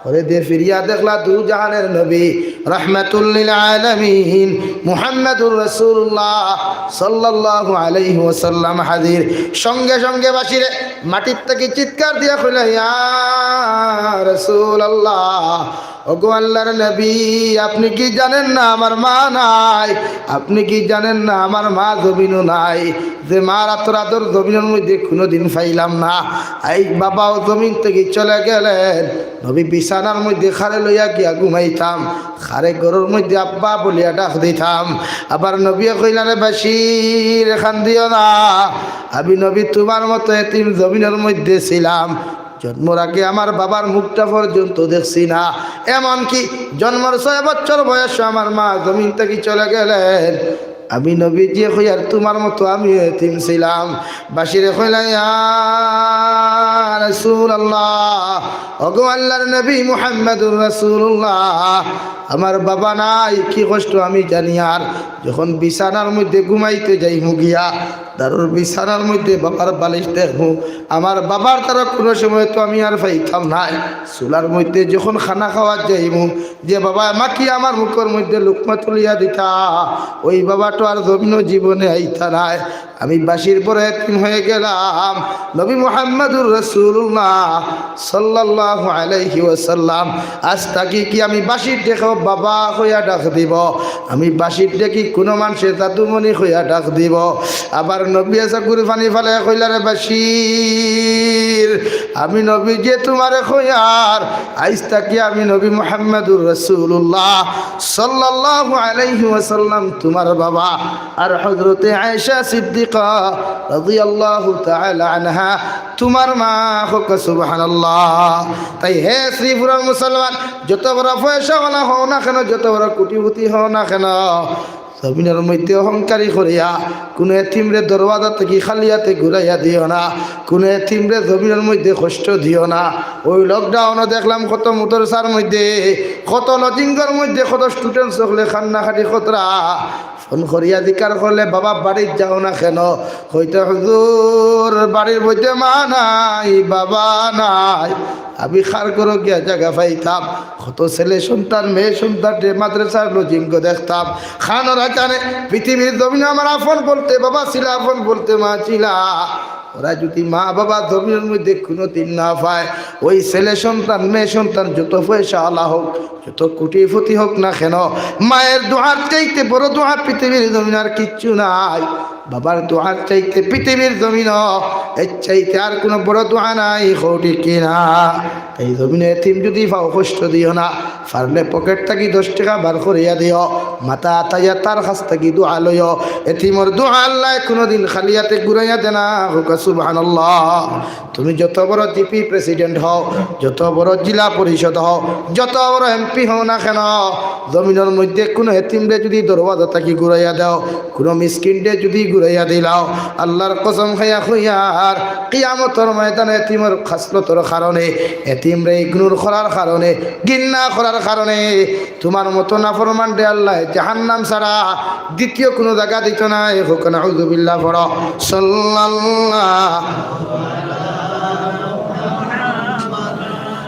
ওরে দে ফিরিয়া দেখলা দু জাহানের নবী, রাহমাতুল লিল আলামিন, মুহাম্মাদুর রাসূলুল্লাহ সাল্লাল্লাহু আলাইহি ওয়াসাল্লাম হাজির। সঙ্গে সঙ্গে বাঁশিরে মাটির থাকি চিৎকার দিয়া কইলা, "ইয়া রাসূলুল্লাহ, ওগো আল্লাহর নবী, আপনি কি জানেন না আমার মা নাই? আপনি কি জানেন না আমার মা জমিনো নাই? যে মার আতর আদর জমিনর মধ্যে কোনোদিন পাইলাম না।" এই বাবাও জমিন থাকি চলে গেলেন। নবী বিছানার মধ্যে কারে লইয়া গিয়া ঘুমাইতাম, কারে ঘরর মধ্যে আব্বা বলিয়া ডাক দিতাম। আবার নবীয়ে কইলা, "রে বাঁশির, কান্দিও না, আমি নবী তোমার মতো এতিম জমিনর মধ্যে ছিলাম। জন্মর আগে আমার বাবার মুখটা পর্যন্ত দেখছি না। এমনকি জন্মর ছয় বছর বয়সে আমার মা জমিন থাকি চলে গেলেন। আমি নবীজিয়ে কইয়ার তোমার মতো আমিও এতিম ছিলাম।" বাঁশিরে কইলা, "ইয়া রাসূলুল্লাহ, ওগো আল্লাহর নবী মুহাম্মাদুর রাসূলুল্লাহ, আমার বাবা নাই, কি কষ্ট আমি জানি। আর যখন বিছানার মধ্যে ঘুমাইতে যাইমু গিয়া, দারুর বিছানার মধ্যে বাবার বালিশ দেখমু, আমার বাবার তারা কোনো সময় তো আমি আর পাইতাম নায়। চুলার মধ্যে যখন খানা খাওয়াত যাইমু, যে বাবা মাকি আমার মুখর মধ্যে লুকমা তুলিয়া দিতা, ওই বাবা তো আর জমিনো জীবনে আইতা নায়। আমি বাঁশির বড় এতিম হয়ে গেলাম।" নবী মুহাম্মাদুর রাসূলুল্লাহ সাল্লাল্লাহু আলাইহি ওয়াসাল্লাম, আইজ থাকি কি আমি বাঁশির ডেকেও বাবা কইয়া ডাক দিব? আমি বাঁশির ডেকি কোনো মানুষে জাদুমণি কইয়া ডাক দিব? আবার নবী এসে গুরু পানি ফালে কইলা, "রে বাঁশির, আমি নবী যে তোমারে কইয়ার, আইজ থাকি আমি নবী মুহাম্মাদুর রাসূলুল্লাহ সাল্লাল্লাহু আলাইহি ওয়াসাল্লাম তোমার বাবা।" আর হযরতে আয়েশা সিদ্দিকা রাদিয়াল্লাহু তাআলা আনহা তোমার মা। কউক্কা সুবহানাল্লাহ। তাই হে শ্রীপুরর মুসলমান, যত বড় পয়সাওয়ালা হও না কেন, যত বড় কোটিপতি হও না কেন, জমিনর মধ্যে অহংকারী করিয়া কোনো এতিমরে দরওয়াজা থাকি খালি আতে ঘুরাইয়া দিও না, কোনো এতিমরে জমিনর মধ্যে কষ্ট দিও না। ওই lockdown-ও দেখলাম কত মাদ্রাসার মধ্যে, কত লজিংর মধ্যে, কত student সকলে কান্নাকাটি কররা। ফোন করিয়া জিকার করলে, "বাবা, বাড়িত যাও না কেন?" কইতা, "হুজুর, বাড়ির মধ্যে মা নাই, বাবা নাই, আমি কার ঘরো গিয়া জাগা পাইতাম?" কত ছেলে সন্তান, মেয়ে সন্তানরে মাদ্রাসার লজিংও দেখতাম, কানও রাখে না। পৃথিবীর জমিনো আমার আপন বলতে বাবা ছিলা, আপন বলতে মা ছিলা। ওরা যদি মা বাবা জমিনর মধ্যে কোনোদিন না পায়, ওই ছেলে সন্তান, মেয়ে সন্তান যত পয়সাআলা হোক, যত কোটিপতি হোক না কেন, মায়ের দোয়ার চাইতে বড় দোয়া পৃথিবীর জমিনো আর কিচ্ছু নাই। বাবার দোয়ার চাইতে পৃথিবীর জমিনো এর চাইতে আর কোনো বড় দোয়া নাই, কও ঠিক কি না? এই জমিনো এতিম যদি পাও, কষ্ট দিও না, পারলে পকেট থাকি দশ টেকা বার করিয়া দিও, মাথা আতাইয়া তার কাছ থাকি দোয়া লইও। এতিমর দোয়া আল্লায় কোনোদিন খালি আতে ঘুরাইয়া দেয় না, কউক্কা সুবহানাল্লাহ। তুমি যত বড় জিপি president হও, যত বড় জেলা পরিষদ হও, যত বড় এমপি হও না কেন, জমিনর মধ্যে কোনো এতিমরে যদি দরওয়াজা থাকি ঘুরাইয়া দেও, কোনো মিসকিনরে যদি ঘুরাইয়া দিলাও, আল্লাহর কসম খাইয়া কইয়ার, কিয়ামতর ময়দানে এতিমর খাসলতর কারণে, এতিমরে ignore করার কারণে, ঘিন্না করার কারণে, তোমার মতো নাফরমানরে আল্লায় জাহান্নাম ছাড়া দ্বিতীয় কোনো জাগা দিত নায়। কউক্কা নাউজুবিল্লাহ পড়ো। সাল্লাল্লাহু,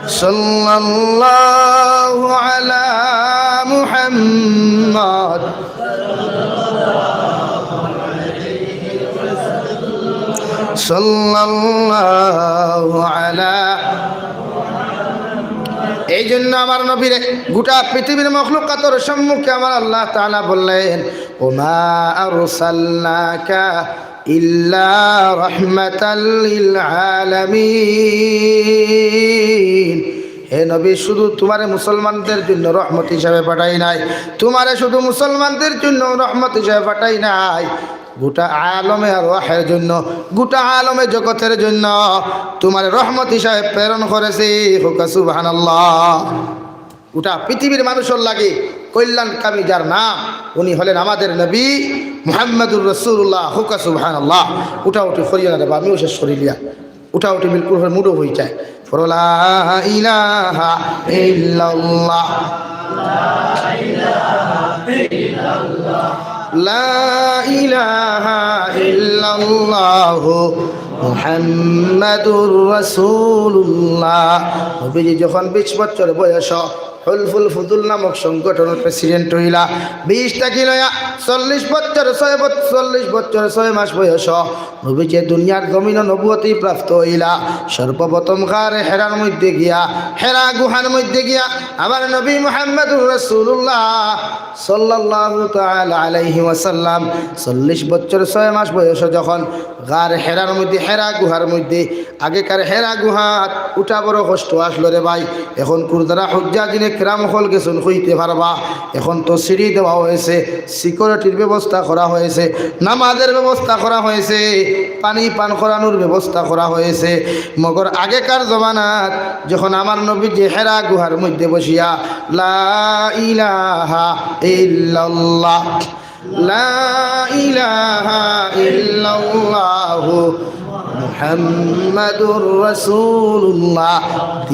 সাল্লাল্লাহু আলা মুহাম্মদ। সাল্লাল্লাহু আলা। এই জন্য আমার নবীরে গোটা পৃথিবীর মখলুকাতর সম্মুখে আমার আল্লাহ তাআলা বললেন, "ওমা আরসালনাকা ইল্লা রাহমাতাল লিল আলামিন।" হে নবী, শুধু তোমারে মুসলমানদের জন্য রহমত হিসাবে পাঠাই নাই, তোমারে শুধু মুসলমানদের জন্য রহমত হিসাবে পাঠাই নাই, গোটা আলমে আরওয়াহের জন্য, গোটা আলমে জগতের জন্য তোমারে রহমত হিসাবে প্রেরণ করেছি। কউক্কা সুবহানাল্লাহ। গোটা পৃথিবীর মানুষর লাগি কল্যাণকামী যার নাম, উনি হলেন আমাদের নবী মুহাম্মাদুর রাসূলুল্লাহ। কউক্কা সুবহানাল্লাহ। উঠাউঠি করিও না রে বা, আমিও শেষ করিলিয়ার। উঠাউঠি বিলকুল হলে মুডও হয়ে যায়। পড়ো লা ইলাহা ইল্লাল্লাহ। লা ইলাহা ইল্লাল্লাহ মুহাম্মাদুর রাসূলুল্লাহ। নবীজি যখন বিশ বছর বয়স, হুলফুল ফুদুল নামক সংগঠনের প্রেসিডেন্ট হইলা। বিশ থাকি লইয়া চল্লিশ বছর, ছয় বছর, চল্লিশ বছর ছয় মাস বয়স নবীজি দুনিয়ার জমিনো নবুয়তি প্রাপ্ত হইলা। সর্বপ্রথম গারে হেরার মধ্যে গিয়া, হেরা গুহার মধ্যে গিয়া আমার নবী মুহাম্মাদুর রাসূলুল্লাহ সাল্লাল্লাহু তাআলা আলাইহি ওয়াসাল্লাম চল্লিশ বছর ছয় মাস বয়স যখন গার হেরার মধ্যে, হেরা গুহার মধ্যে, আগেকার হেরা গুহাত উঠা বড় কষ্ট আসলো রে ভাই। এখন কুরদারা হুজ্জাজিনে কেরাম অকল গেছইন কইতে পারবা। এখন তো সিঁড়ি দেওয়া হয়েছে, সিকিউরিটির ব্যবস্থা করা হয়েছে, নামাজের ব্যবস্থা করা হয়েছে, পানি পান করানোর ব্যবস্থা করা হয়েছে। মগর আগেকার জমানাত যখন আমার নবীজি হেরা গুহার মধ্যে বসিয়া লা ইলাহা ইল্লাল্লাহ, লা ইলাহা ইল্লাল্লাহু মুহাম্মাদুর রাসূলুল্লাহ।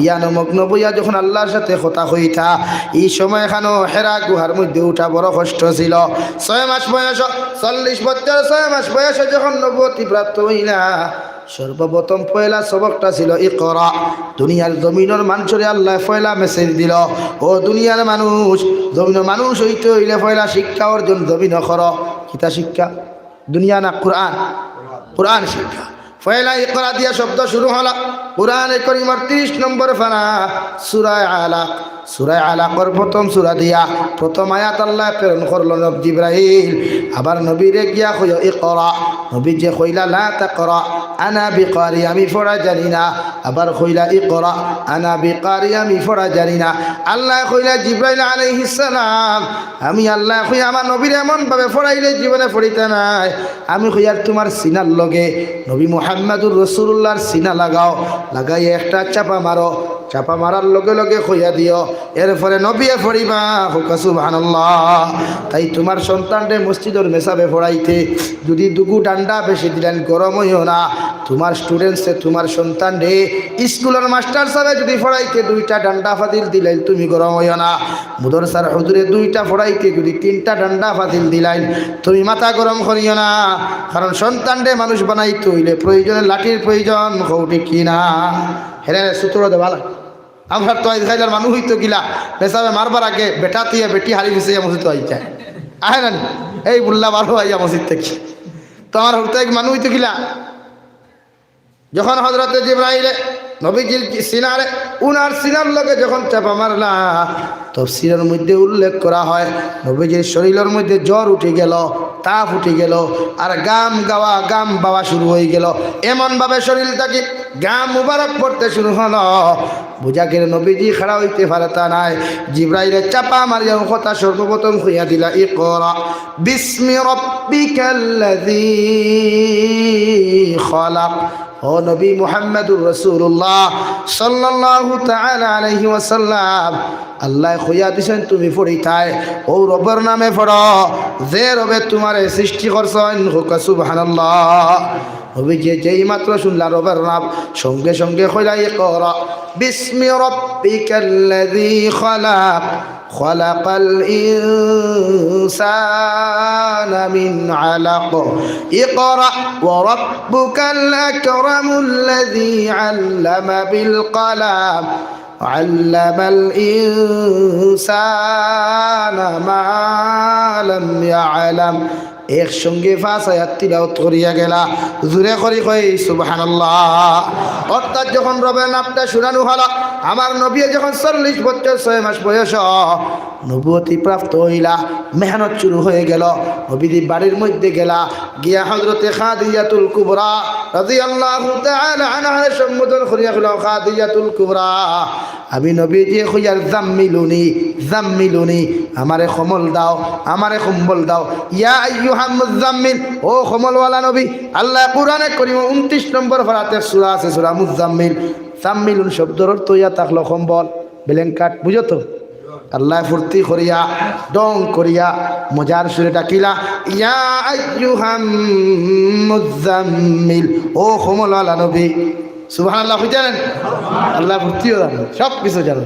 ধ্যানমগ্ন বইয়া যখন আল্লাহর সাথে কথা কইতা, এই সময়খানো হেরা গুহার মধ্যে উঠা বড় কষ্ট ছিল। ছয় মাস বয়স, চল্লিশ বছর ছয় মাস বয়সে যখন নবুয়তি প্রাপ্ত হইলা, সর্বপ্রথম পয়লা সবকটা ছিল ইকরা। দুনিয়ার জমিনর মানুষরে আল্লাহ পয়লা মেসেজ দিল, "ও দুনিয়ার মানুষ, জমিনর মানুষ হইতে হইলে পয়লা শিক্ষা অর্জন জমিনো করো।" কিতা শিক্ষা? দুনিয়া না কুরআন? কুরআন শিক্ষা। পয়লা ইকরা দিয়া শব্দ শুরু হলো। কুরআনে করিমর তিরিশ নম্বর পারা, সূরা আলাক। সূরা আলাকর প্রথম সূরা দিয়া প্রথম আয়াত আল্লাহ প্রেরণ করলো নবী জিব্রাইল। আবার নবীরে গিয়া কইও, "ইকরা।" নবীজি কইলা, "লা তাকরা, আনা বিকারি, আমি পড়া জানি না।" আবার কইলা, "ইকরা, আনা বিকারি, আমি পড়া জানি না।" আল্লাহ কইলা, "জিব্রাইল আলাইহিস সালাম, আমি আল্লাহ কই আমার নবীর এমন ভাবে পড়াইলে জীবনে পড়িতা নায়।" আমি কইয়ার তোমার সিনার লগে, নবী মুহাম্মাদুর রাসূলুল্লাহর সিনা লাগাও, লাগাইয়া একটা চাপা মারো, চাপা মারার লগে লগে কইয়া দিও, এরপরে নবিয়ে পড়িবা। কউক্কা সুবহানাল্লাহ। তাই তোমার সন্তানরে মসজিদর মেসাবে পড়াইতে যদি দুগু ডান্ডা বেশি দিলাইন, গরম হইও না। তোমার স্টুডেন্টসে, তোমার সন্তানরে স্কুলর মাস্টার সাবে যদি পড়াইতে দুইটা ডান্ডা ফাদিল দিলাইন, তুমি গরম হইও না। মুদরসার হুজুরে দুইটা পড়াইতে যদি তিনটা ডান্ডা ফাদিল দিলাইন, তুমি মাথা গরম করিও না। কারণ সন্তানরে মানুষ বানাইতে হইলে প্রয়োজনে লাঠির প্রয়োজন, কও ঠিক কি না? হেরে সূত্র দেওয়ালা। আমরা তো আজকাল আর মানুষ হইতো গিলা, মেসাবে মারবার আগে বেটা তুইয়া বেটি হারি ফিসে মসজিদ আইতা। আহে না নি? এই বুল্লা বারো আইয়া মসজিদ থাকি। তো আমার হইতো এক মানুষ হইতো গিলা, যখন হযরতে জিব্রাইলে নবীজির সিনারে, উনার সিনার লগে যখন চাপা মারলা, তফসিরের মধ্যে উল্লেখ করা হয়, নবীজির শরীরের মধ্যে জ্বর উঠি গেল, তাপ উঠি গেল, আর গাম গাওয়া, গাম বাওয়া শুরু হয়ে গেল। এমন ভাবে শরীর থাকি গাম মুবারক পড়তে শুরু হলো, বুঝা গেল নবীজি খাড়া হইতে পারতা নায়। জিব্রাইলে চাপা মারিয়া কথা সর্বপ্রথম কইয়া দিলা, "ইকরা বিসমি রাব্বিকাল্লাযী খালাক।" ও নবী মুহাম্মাদুর রাসূলুল্লাহ সাল্লাল্লাহু তাআলা আলাইহি ওয়াসাল্লাম, আল্লাহ কইয়া দিছেন তুমি পড়িতায়, ও রবের নামে পড়ো, যে রবে তোমারে সৃষ্টি করছেন। কউক্কা সুবহানাল্লাহ। নবীজি যেই মাত্র শুনলা রবের নাম, সঙ্গে সঙ্গে কইলা, "ইকরা বিসমি রাব্বিকাল্লাযী খালাক, খালাকাল ইনসানা মিন আলাক, ইকরা ওয়া রাব্বুকাল আকরামুল্লাযী আল্লামা বিল কলাম।" আল্লামাল ইনসানা মা লাম ইয়ালাম। একসঙ্গে পাঁচ আয়াত তিলাওয়াত করিয়া গেলা। জোরে করি কই সুবহানাল্লাহ। অর্থাৎ যখন রবের নামটা শুনানো হলো, আমার নবী যখন চল্লিশ বছর ছয় মাস বয়স, নবুয়তি প্রাপ্ত হইলা, মেহনত শুরু হয়ে গেল। নবীজি বাড়ির মধ্যে গেলা, গিয়া হযরতে খাদিজাতুল কুবরা রাদিয়াল্লাহু তাআলা আনহারে সম্বোধন করিয়া কইলা, "খাদিজাতুল কুবরা, আমি নবীজিয়ে কইয়ার, "জাম্মিলুনি, জাম্মিলুনি, আমারে কম্বল দাও, আমারে কম্বল দাও।" ইয়া আইয়ুহাল মুজাম্মিল, ও কম্বলওয়ালা নবী, আল্লায় কুরআনে করিমো ঊনত্রিশ নম্বর পারাত এক সূরা আছে, সূরা মুজাম্মিল। জাম্মিলুন শব্দর অর্থ অইয়া থাকলো কম্বল, blanket, বুঝো তো? আল্লায় ফুর্তি করিয়া, ঢং করিয়া, মজার সুরে ডাকিলা, "ইয়া আইয়ুহাল মুজাম্মিল, ও কম্বলওয়ালা নবী।" সুবহানাল্লাহ কইতা নানি? আল্লায় ফুর্তিও জানইন, সব কিছু জানইন।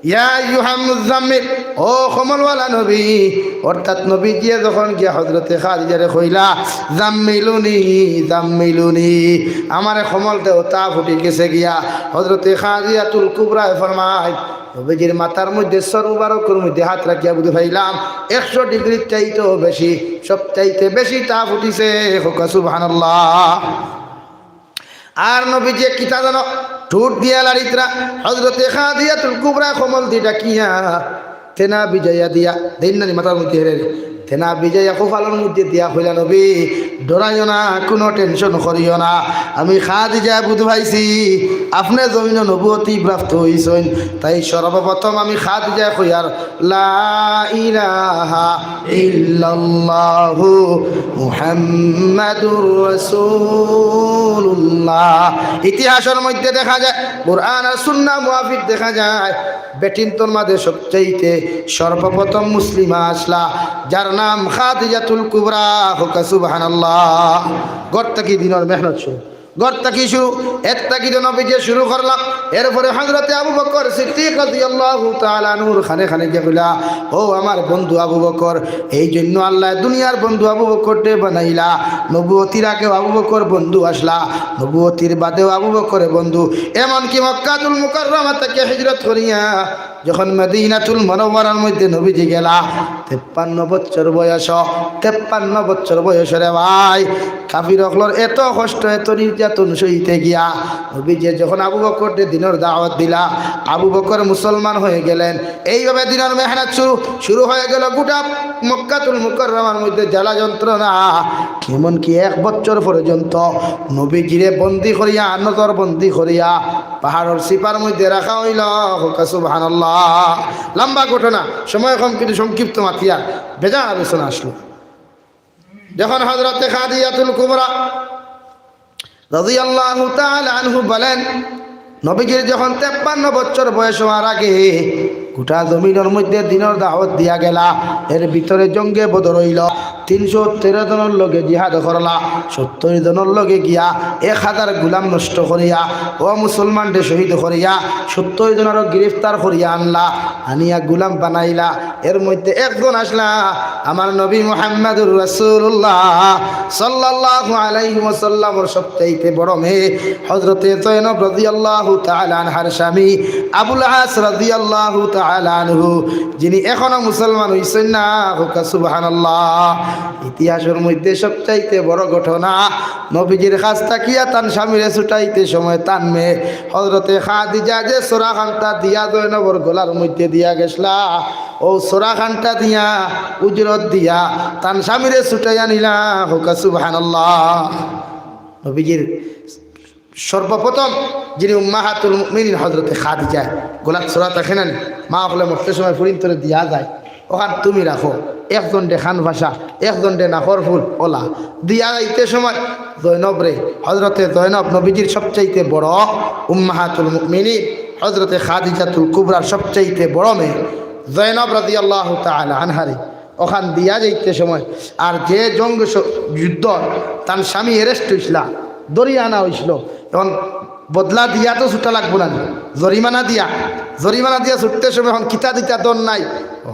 ইয়া আইয়ুহাল মুজাম্মিল, ও কম্বলওয়ালা নবী, অর্থাৎ নবীজিয়ে যখন গিয়া হযরতে খাদিজারে কইলা, "জাম্মিলুনি, জাম্মিলুনি, আমারে কম্বল দেও, তাপ উঠি গেছে গিয়া।" হযরতে খাদিজাতুল কুবরায় ফরমাইন, নবীজির মাথার মধ্যে, সর মুবারকর মধ্যে হাত রাখিয়া বুঝি পাইলাম একশো ডিগ্রির চাইতেও বেশি, সব চাইতে বেশি তাপ উঠিছে। কউক্কা সুবহানাল্লাহ। আর নবীজিয়ে কিতা জানো, ঠুট দিয়া লাড়িতরা। হযরতে খাদিজাতুল কুবরায় কম্বল দি ডাকিয়া, তেনা ভিজাইয়া দিয়া, দেইন নানি মাথার মধ্যে হেরে রে, তেনা ভিজাইয়া কপালর মধ্যে দিয়া কইলা, "নবী, ডরাইও না, কুনু tension করিও না। আমি খাদিজায় বুঝি পাইছি, আপনে জমিনো নবুয়তি প্রাপ্ত অইছইন, তাই সর্বপ্রথম আমি খাদিজায় কইয়ার, লা ইলাহা ইল্লাল্লাহু মুহাম্মাদুর রাসূলুল্লাহ।" ইতিহাসর মধ্যে দেখা যায়, কুরআন আর সুন্নাহ মুআফিক দেখা যায়, বেটিন্তর মাঝে সবচাইতে সর্বপ্রথম মুসলিমা আছলা, যার নাম খাদিজাতুল কুবরা। কউক্কা সুবহানাল্লাহ। ঘর থাকি দিনর মেহনত শুরু, ঘর থাকি শুরু, এর থাকি তো নবীজিয়ে শুরু করলা। এরপরে হযরতে আবু বকর সিদ্দিক রাদিয়াল্লাহু তাআলা আনহুর কানে কানে গিয়া কইলা, "ও আমার বন্ধু আবু বকর, এই জন্য আল্লায় দুনিয়ার বন্ধু আবু বকররে বানাইলা। নবুয়তির আগেও আবু বকর বন্ধু আছলা, নবুয়তির বাদেও আবু বকর বন্ধু, এমনকি মক্কাতুল মুকাররমা থাকি হিজরত করিয়া যখন মদিনাতুল মুনাওয়ারার মধ্যে নবীজি গেলা, তেপ্পান্ন বছর বয়স, তেপ্পান্ন বছর বয়স রে ভাই, কাফির অকলর এত কষ্ট, এত নির্যাতন সইতে গিয়া নবীজিয়ে যখন আবু বকররে দিনর দাওয়াত দিলা, আবু বকর মুসলমান হয়ে গেলেন। এইভাবে দিনর মেহনত শুরু, শুরু হয়ে গেল গোটা মক্কাতুল মুকাররমার মধ্যে জ্বালা যন্ত্রণা। এমনকি এক বছর পর্যন্ত নবীজিরে বন্দি করিয়া, নজর বন্দি করিয়া পাহাড়র চিপার মধ্যে রাখা হইলো। কউক্কা সুবহানাল্লাহ। লম্বা ঘটনা, সময় কম, কিন্তু সংক্ষিপ্ত মাতিয়া বেজান আলোচনা আসলো। যখন হযরতে খাদিজাতুল কুবরা রাদিয়াল্লাহু তাআলা আনহু বলেন, নবীজির যখন তেপ্পান্ন বছর বয়স হওয়ার আগে গোটা জমিনর মধ্যে দিনর দাওয়াত দিয়া গেলা, এর ভিতরে জঙ্গে বদর হইল, তিনশো তেরো জনর লগে জিহাদ করলা, সত্তর জনর লগে গিয়া এক হাজার গুলাম নষ্ট করিয়া, ও মুসলমানরে শহীদ করিয়া, সত্তর জনরও গ্রেফতার করিয়া আনলা, আনিয়া গুলাম বানাইলা। এর মধ্যে একজন আছলা আমার নবী মুহাম্মাদুর রাসূলুল্লাহ সাল্লাল্লাহু আলাইহি ওয়াসাল্লামর সবচাইতে বড় মেয়ে হযরতে জয়নব রাদিয়াল্লাহু তাআলা আনহার স্বামী আবুল আস রাদিয়াল্লাহু তাআলা আনহু, যিনি এখনো মুসলমান হইছইন না। কউক্কা সুবহানাল্লাহ। ইতিহাসর মধ্যে সবচাইতে বড় ঘটনা, নবীজির কাছ থাকিয়া তান স্বামীরে ছুটাইতে সময় তান মেয়ে হযরতে খাদিজা যে ছুরাখানটা দিয়া জয়নবর গলার মধ্যে দিয়া গেছলা, অউ ছুরাখানটা দিয়া, উজরত দিয়া তান স্বামীরে ছুটাইয়া নিলা। কউক্কা সুবহানাল্লাহ। নবীজির সর্বপ্রথম যিনি উম্মাহাতুল মুমিনিন হযরতে খাদিজা, গলাত ছুরা থাকে না নি, মা অকলে মরতে সময় ফুরিন্তরে দিয়া যায়, অখান তুমি রাখো, একজনরে কান ফাসা, একজনরে নাকর ফুল, অলা দিয়া যাইতে সময় জয়নবরে, হযরতে জয়নব নবীজির সবচাইতে বড়, উম্মাহাতুল মুমিনিন হযরতে খাদিজাতুল কুবরার সবচাইতে বড় মেয়ে জয়নব রাদিয়াল্লাহু তাআলা আনহারে অখান দিয়া যাইতে সময়, আর যে জঙ্গ স-, যুদ্ধ, তান স্বামী arrest হইছলা, ধরিয়া আনা হইছিল। এখন বদলা দিয়া তো ছুটা লাগবো না নি? জরিমানা দিয়া, জরিমানা দিয়া ছুটতে সময় এখন কিতা দিতা দন নাই।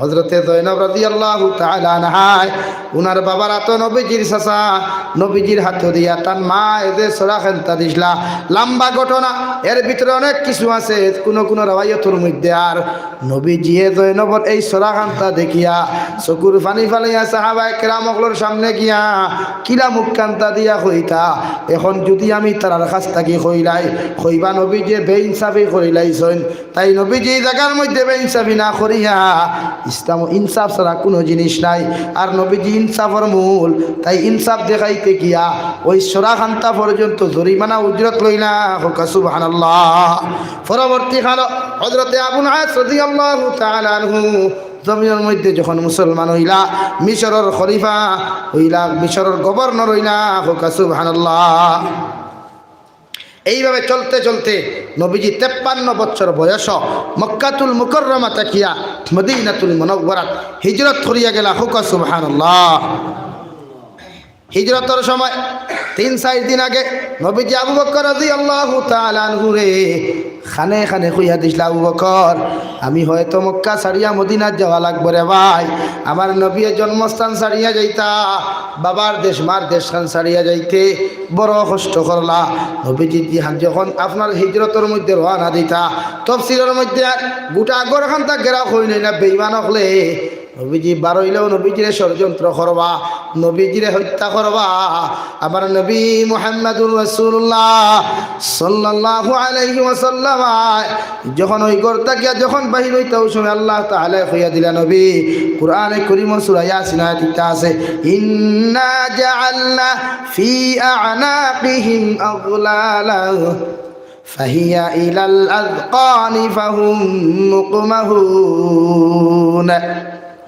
হযরতে জয়নব রাদিয়াল্লাহু তাআলা আনহায় উনার বাবার আতো নবীজির চাচা, নবীজির আতো দিয়া তান মায় যে ছুরাখানটা দিছলা। লম্বা ঘটনা, এর ভিতরে অনেক কিছু আছে। কুনু কুনু রেওয়ায়তর মধ্যে আর নবীজিয়ে জয়নবর এই ছুরাখানটা দেখিয়া চকুর পানি ফালাইয়া সাহাবায়ে কেরাম অকলর সামনে গিয়া কিলা মুখখানটা দিয়া কইতা, "এখন যুদি আমি তারার কাছ থাকি কইলাই, কইবা নবীজিয়ে বেইনসাফি করিলাইছইন।" তাই নবীজি এই জাগার মধ্যে বেইনসাফি না করিয়া ইসলামো ইনসাফ ছাড়া কুনু জিনিস নাই। আর নবীজি ইনসাফর মূল, তাই ইনসাফ দেখাইতে গিয়া ওই সরাখান্তা পর্যন্ত জরিমানা উজরত লইলা। কউক্কা সুবহানাল্লাহ। পরবর্তী কালো হযরতে আবুল আস রাদিয়াল্লাহু তাআলা আনহু জমিনর মধ্যে যখন মুসলমান অইলা, মিশরর খলিফা অইলা, মিশরর গভর্নর অইলা। কউক্কা সুবহানাল্লাহ। এইভাবে চলতে চলতে নবীজি তেপ্পান্ন বছর বয়স মক্কাতুল মুকাররমা থাকিয়া মদিনাতুল মুনাওয়ারাত হিজরত করিয়া গেলা। কউক্কা সুবহানাল্লাহ। হিজরতর সময় তিন চাইর দিন আগে নবীজি আবু বকর রাদিয়াল্লাহু তাআলা আনহুরে কানে কানে কইয়া দিছলা, "আবু বকর, আমি হয়তো মক্কা ছাড়িয়া মদিনাত যাওয়া লাগবো রে ভাই। আমার নবীয়ে জন্মস্থান ছাড়িয়া যাইতা, বাবার দেশ মার দেশখান ছাড়িয়া যাইতে বড় কষ্ট করলা।" নবীজি যখন আপনার হিজরতর মধ্যে রওয়ানা দিতা, তফসিরর মধ্যে আর গোটা ঘরখান্তা ঘেরাও করি নিলা বেইমান অকলে। নবীজি বারইলেও নবীজিরে ষড়যন্ত্র করবা, নবীজিরে হত্যা করবা। আমার নবী মুহাম্মাদুর রাসূলুল্লাহ সাল্লাল্লাহু আলাইহি ওয়াসাল্লাম যখন ওই ঘর থাকিয়া যখন বাহির অইতা, ওই সময় আল্লাহ তাআলায় কইয়া দিলা, নবী, কোরআনে করিমর সূরা ইয়াসিন আয়াত একটা আছে, "ইন্না জাআলনা ফি আ'নাকিহিম আগলালা ফাহিয়া ইলাল আযকানি ফাহুম মুকমাহুন।"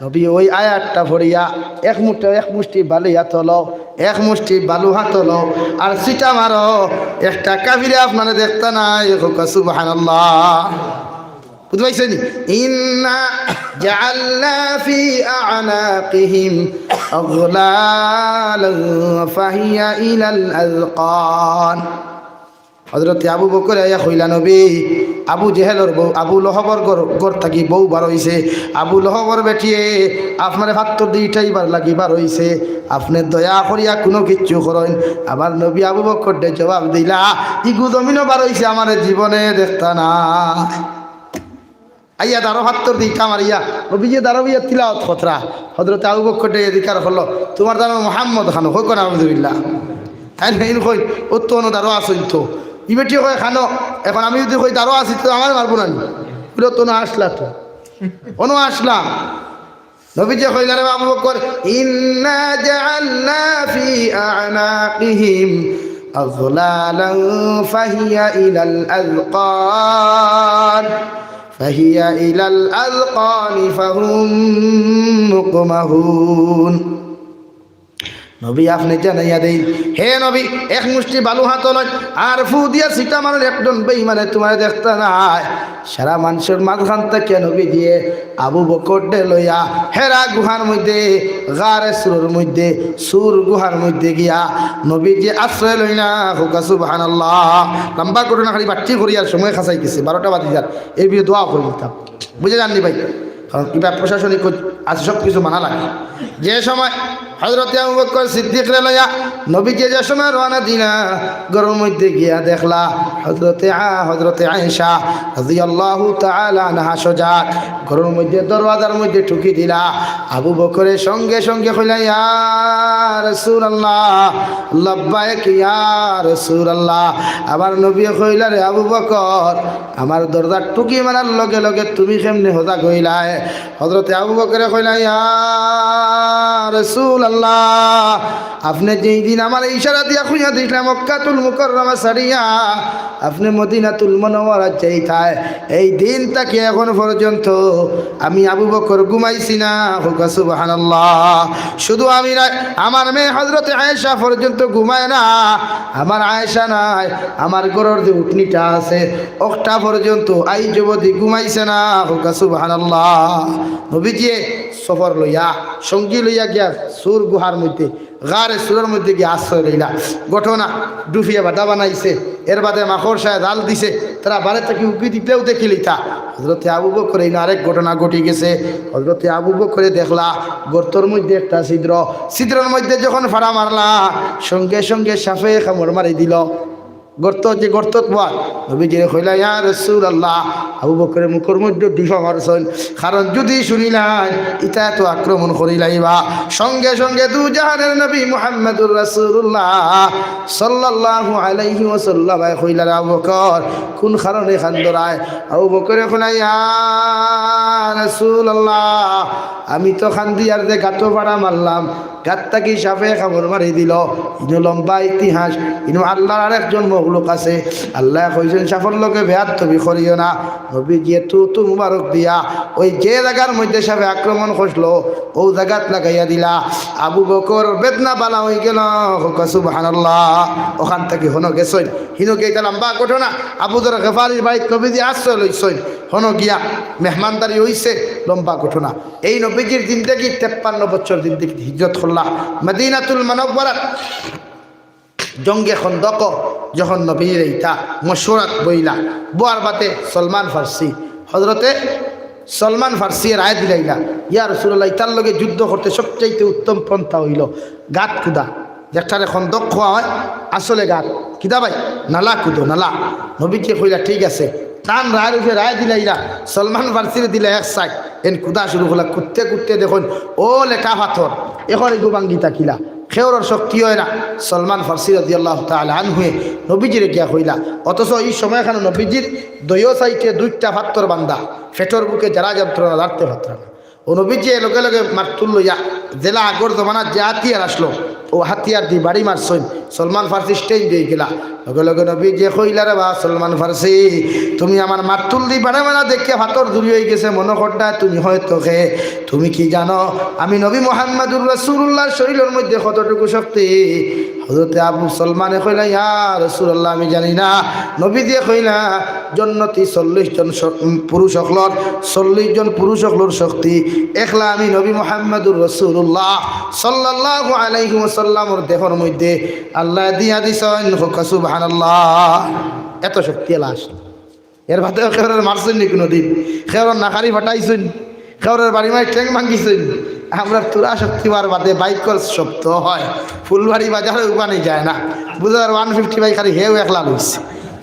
নবী ওই আয়াতটা পড়িয়া এক মুঠো, এক মুষ্টি বালু হাতো লও, এক মুষ্টি বালু হাতো লও, আর ছিটা মারো, একটা কাফিরে আপনারে দেখতা নায়। কউক্কা সুবহানাল্লাহ। বুঝতে পারছেন? ইন্না জাআলনা ফি আ'নাকিহিম আগলালা ফাহিয়া ইলাল আযকান। হযরতে আবু বকরে আইয়া কইলা, "নবী, আবু জেহেলর বউ, আবু লহবর ঘর, ঘর থাকি বউ বার অইছে। আবু লহবর বেটিয়ে আপনারে পাত্থর দি ইটাইবার লাগি বার অইছে। আপনে দয়া করিয়া কুনু কিচ্ছু করইন।" আমার নবী আবু বকররে জবাব দিলা, "ইগু জমিনো বার অইছে, আমারে জীবনে দেখতা না।" আইয়া দারো পাত্থর দি ইটা মারিয়া, নবীয়ে দারো বইয়া তিলাওয়াত কররা। হযরতে আবু বকররে জিকার করলো, "তুমার দারো মুহাম্মদ খানো, কউক্কা নাউজুবিল্লাহ।" তাইন কইন, "অউ তো অনো দারো আছইন তো।" ই বেটি কয়, "খানো, এখন আমি যুদি কই দারো আছি, তো আমারে মারবো না নি?" বুলে, "তো অনো আছলা তো, অনো আছলা।" নবীজি কইলা, "রে আবু বকর, ইন্না জাআলনা ফি আ'নাকিহিম আগলালা ফাহিয়া ইলাল আযকান, ফাহিয়া ইলাল আযকানি ফাহুম মুকমাহুন।" নবী আপনে জানাইয়া দেইন, হে নবী, এক মুষ্টি বালু হাতো লইন, আর ফু দিয়া ছিটা মারইন, একজন বেইমানে তুমারে দেখতা নায়। সারা মানষর মাঝখান থাকিয়া নবীজিয়ে আবু বকররে লইয়া হেরা গুহার মধ্যে, গারে সুরর মধ্যে, সুর গুহার মধ্যে গিয়া নবীজি আশ্রয় লইলা। কউক্কা সুবহানাল্লাহ। লম্বা ঘটনা খালি বাট্টি করি আর সময় খাসাই গেছে, বারোটা বাজি যার, এই বিষয়ে দোয়া করি দিতাম। বুঝে যাননি ভাই? কারণ ইবার প্রশাসনিক আছে, সব কিছু মানা লাগে। যে সময় হযরতে আবু বকর সিদ্দিকরে লইয়া নবীজি যে সময় রওয়ানা দিলা, ঘরর মধ্যে গিয়া দেখলা হযরতে আ-, হযরতে আয়েশা রাদিয়াল্লাহু তাআলা আনহা সজাগ, ঘরর মধ্যে দরওয়াজার মধ্যে ঠুকি দিলা। আবু বকরে সঙ্গে সঙ্গে কইলা, "ইয়া রাসূলুল্লাহ, লাব্বাইক ইয়া রাসূলুল্লাহ।" আমার নবীয়ে কইলা, "রে আবু বকর, আমার দরজার ঠুকি মারার লগে লগে তুমি কেমনে সজাগ অইলায়?" হযরতে আবু বকরে কইলা, "ইয়া রাসূলুল্লাহ, আপনে যেই দিন আমারে ইশারা দিয়া কইয়া দিছলা মক্কাতুল মুকাররমা ছাড়িয়া আপনে মদিনাতুল মুনাওয়ারাত যাইতায়, এই দিন থাকি এখন পর্যন্ত আমি আবু বকর ঘুমাইছি না।" কউক্কা সুবহানাল্লাহ। শুধু আমি নায়, আমার মেয়ে হযরতে আয়েশা পর্যন্ত ঘুমায় না। আমার আয়েশা নায়, আমার ঘরর যে উটনিটা আছে, অখটা পর্যন্ত আইজ অবধি ঘুমাইছে না। কউক্কা সুবহানাল্লাহ। নবীজিয়ে সফর লইয়া, সঙ্গী লইয়া গিয়া সুর গুহার মধ্যে, গারে সুরর মধ্যে গিয়া আশ্রয় লইলা। ঘটনা, ডুফিয়ে বাধা বানাইছে, এর বাদে মাকড়সায় জাল দিছে, তারা বারে থাকি উকি দিতেও দেখিলিতা। হযরতে আবু বকর, এইন আরেক ঘটনা ঘটি গেছে। হযরতে আবু বকরে দেখলা গর্তর মধ্যে একটা ছিদ্র, ছিদ্রর মধ্যে যখন ফাড়া মারলা, সঙ্গে সঙ্গে সাপে কামড় মারি দিল। গর্ত যে গর্তত বয়, নবীজিরে কইলা, "ইয়া রাসূলুল্লাহ, আবু বকরে মুখর মধ্যে ডিফা মারছইন, কারণ যুদি শুনিলাইন, ইতায় তো আক্রমণ করিলাইবা।" সঙ্গে সঙ্গে দু জাহানের নবী মুহাম্মাদুর রাসূলুল্লাহ সাল্লাল্লাহু আলাইহি ওয়াসাল্লাম কইলা, "রে আবু বকর, কুন কারণে কান্দরায়?" আবু বকরে কইলা, "ইয়া রাসূলুল্লাহ, আমি তো কান্দিয়ার যে গাতো ফাড়া মারলাম, গাত থাকি সাপে কামড় মারি দিল। ইনো লম্বা ইতিহাস, ইনো আল্লাহর আরেকজন মখলুক আছে। আল্লায় কইছইন, "সাপর লগে বেয়াদবি করিও না।" নবীজিয়ে থু থু মুবারক দিয়া ওই যে জাগার মধ্যে সাপে আক্রমণ করছিল, অউ জাগাত লাগাইয়া দিলা। আবু বকর বেদনা বালা অইগেল, কউক্কা সুবহানাল্লাহ। অখান থাকি হনো গেছইন, হিনো গিয়া ইটা লম্বা ঘটনা। আবু যর গিফারির বাড়িত নবীজি আশ্রয় লইছইন, হনো গিয়া মেহমানদারি অইছে, লম্বা ঘটনা। এই নবীজির জিন্দেগি তেপ্পান্ন বছর জিন্দেগি হিজরত করলা মদিনাতুল মুনাওয়ারাত। জঙ্গে খন্দক যখন নবীজিরে ইতা মশওয়ারাত বইলা, বওয়ার বাদে সলমান ফার্সি, হযরতে সলমান ফার্সি রায় দিলাইলা, "ইয়া রাসূলুল্লাহ, ইতার লগে যুদ্ধ করতে সবচাইতে উত্তম পন্থা অইল গাত কুদা, যেটারে খন্দক কওয়া হয়, আসলে গাত, কিতা ভাই, নালা কুদো, নালা।" নবীজিয়ে কইলা, "ঠিক আছে।" তান রায়ের উপরে রায় দিলাইলা, সলমান ফার্সিরে দিলা এক সাইড, এন কুদা শুরু করলা, কুদতে কুদতে দেখইন, অউ লেটা পাথর, এখন এগু ভাঙ্গিতা কিলা, কেউরর শক্তি অয় না। সলমান ফার্সি রাদিয়াল্লাহু তাআলা আনহুয়ে নবীজিরে গিয়া কইলা, অথচ ই সময়খানো নবীজির দুইও সাইডে দুইটা পাথর বান্ধা, পেটর বুকে জ্বালা যন্ত্রণা, লাড়তে পারতা না। অউ নবীজিয়ে লগে লগে মারতুল লইয়া, যেলা আগর জমানাত যে হাতিয়ার আছলো, অউ হাতিয়ার দি বাড়ি মারছইন, সলমান ফার্সি stand অইগেলা। লগে লগে নবীজিয়ে কইলা, "রে বা সলমান ফার্সি, তুমি আমার মারতুল দি বাড়ি মারা দেখিয়া পাথর দূরি অইগেছে, মনো করতায় তুমি হয়তো কে। তুমি কি জানো আমি নবী মুহাম্মাদুর রাসূলুল্লাহর শরীলর মধ্যে কতটুকু শক্তি?" হযরতে আবু সলমানে কইলা, "ইয়া রাসূলুল্লাহ, আমি জানি না।" নবীজিয়ে কইলা, "জন্নতি চল্লিশ জন শ-, উম, পুরুষ অকলর, চল্লিশ জন পুরুষ অকলর শক্তি একলা আমি নবী মুহাম্মাদুর রাসূলুল্লাহ সাল্লাল্লাহু আলাইহি ওয়াসাল্লামর দেহর মধ্যে আল্লায় দিয়া দিছইন।" কউক্কা সুবহানাল্লাহ। এত শক্তি এলা আছে। এর বাদেও কেউরর মারছইন নি কুনুদিন? কেউরর নাকারি ফাটাইছইন? কেউরর বাড়ি মারি ঠেং ভাঙ্গিছইন? আমরার থুড়া শক্তি অওয়ার বাদে বাইকর শব্দ হয়, ফুলবাড়ি বাজারো উবানি যায় না। বুঝার one fifty bike খালি হেউ একলা লইছে,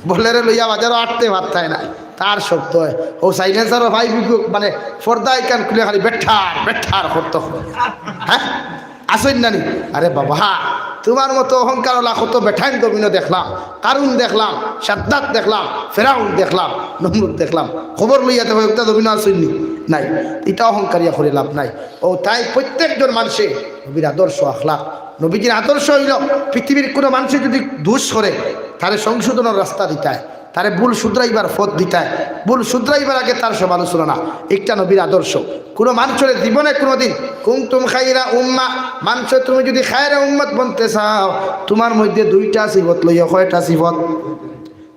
বলেরো লইয়া বাজারো আটতে পারতায় না, তার শব্দ হয়। অউ silencer-ও ভাই বিগু-, মানে পর্দা ইখান খুলে খালি বেঠার বেঠার করতো। হ্যাঁ, আছইন না নি? আরে বাবা, তুমার মতো অহংকার অলা কত বেঠাইন জমিনো দেখলাম, কারুন দেখলাম, সাদ্দাত দেখলাম, ফেরাউন দেখলাম, নমরুদ দেখলাম। খবর লইয়া দেখো, একটা জমিনো আছইন নি? নাই। ইতা অহংকারিয়া করি লাভ নাই। অউ তাই প্রত্যেকজন মানষে নবীর আদর্শ আখলাক, নবীজির আদর্শ অইল পৃথিবীর কুনু মানষে যুদি দুষ করে, তারে সংশোধনর রাস্তা দিতায়। তারে ভুল শুধরাইবার পথ দিতায়, ভুল শুধরাইবার আগে তার সমালোচনা না। একটা নবীর আদর্শ। কুনু মানষরে জীবনে কুনুদিন, কুনতুম খায়রা উম্মাহ, মানষরে তুমি যুদি খায়রা উম্মত বনতে চাও, তুমার মধ্যে দুইটা সিফত লইও। কয়টা সিফত?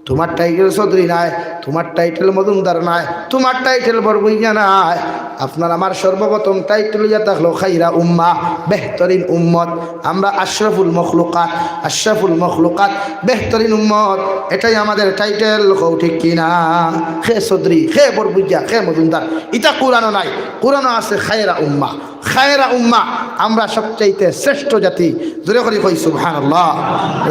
তুমার title চৌধুরী নায়, তুমার title মজুমদার নায়, তুমার title বড় ভুইয়া নায়। আপনার আমার সর্বপ্রথম title ইয়া থাকলো খায়রা উম্মাহ, বেহতরিন উম্মত। আমরা আশরাফুল মখলুকাত, আশরাফুল মখলুকাত, বেহতরিন উম্মত, এটাই আমাদের title। কও ঠিক কি না? কে চৌধুরী, কে বড় ভুইয়া, কে মজুমদার, ইতা কুরআনো নাই। কুরআনো আছে খায়রা উম্মাহ, খায়রা উম্মাহ, আমরা সবচাইতে শ্রেষ্ঠ জাতি। জোরে করি কই সুবহানাল্লাহ,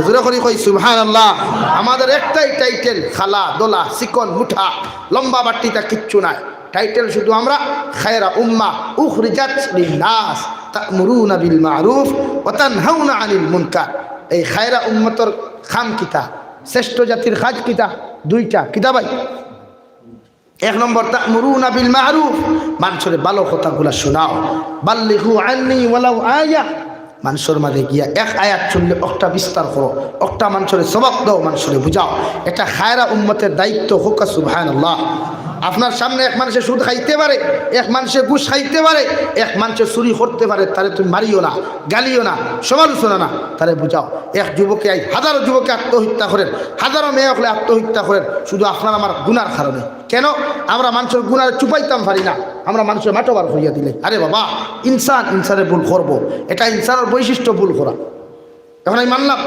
জোরে করি কই সুবহানাল্লাহ। আমাদের একটাই title, কালা, ধলা, চিকন, মুটা, লম্বা, বাট্টি, ইতা কিচ্ছু নাই। Title শুধু আমরা খায়রা উম্মাহ উখরিজাত লিন্নাস তা'মুরুনা বিল মা'রুফ ওয়া তানহাউনা আনিল মুনকার। এই খায়রা উম্মতর কাম কিতা? শ্রেষ্ঠ জাতির কাজ কিতা? দুইটা। কিতা ভাই? এক নম্বর, তা'মুরুনা বিল মা'রুফ, মানষরে ভালা কথাগুলা শুনাও। বাল্লিগু আন্নি ওয়ালাউ আয়া, মানষর মাঝে গিয়া এক আয়াত শুনলে অকটা বিস্তার করো, অকটা মানষরে সবক দাও, মানষরে বুঝাও। এটা খায়রা উম্মতের দায়িত্ব। কউক্কা সুবহানাল্লাহ। আপনার সামনে এক মানষে সুদ খাইতে পারে, এক মানষে ঘুষ খাইতে পারে, এক মানষে চুরি করতে পারে, তারে তুমি মারিও না, গালিও না, সমালোচনা না, তারে বুঝাও। এক যুবকে আই, হাজারো যুবকে আত্মহত্যা করের, হাজারো মেয়ে অকলে আত্মহত্যা করের, শুধু আপনার আমার গুনার কারণে। কেন? আমরা মানষর গুনারে চুপাইতাম পারি না, আমরা মানষরে মাঠো বার করিয়া দিলাই। আরে বাবা, ইনসান ইনসানে ভুল করবো, এটা ইনসানর বৈশিষ্ট্য ভুল করা। এখন আমি মানলাম,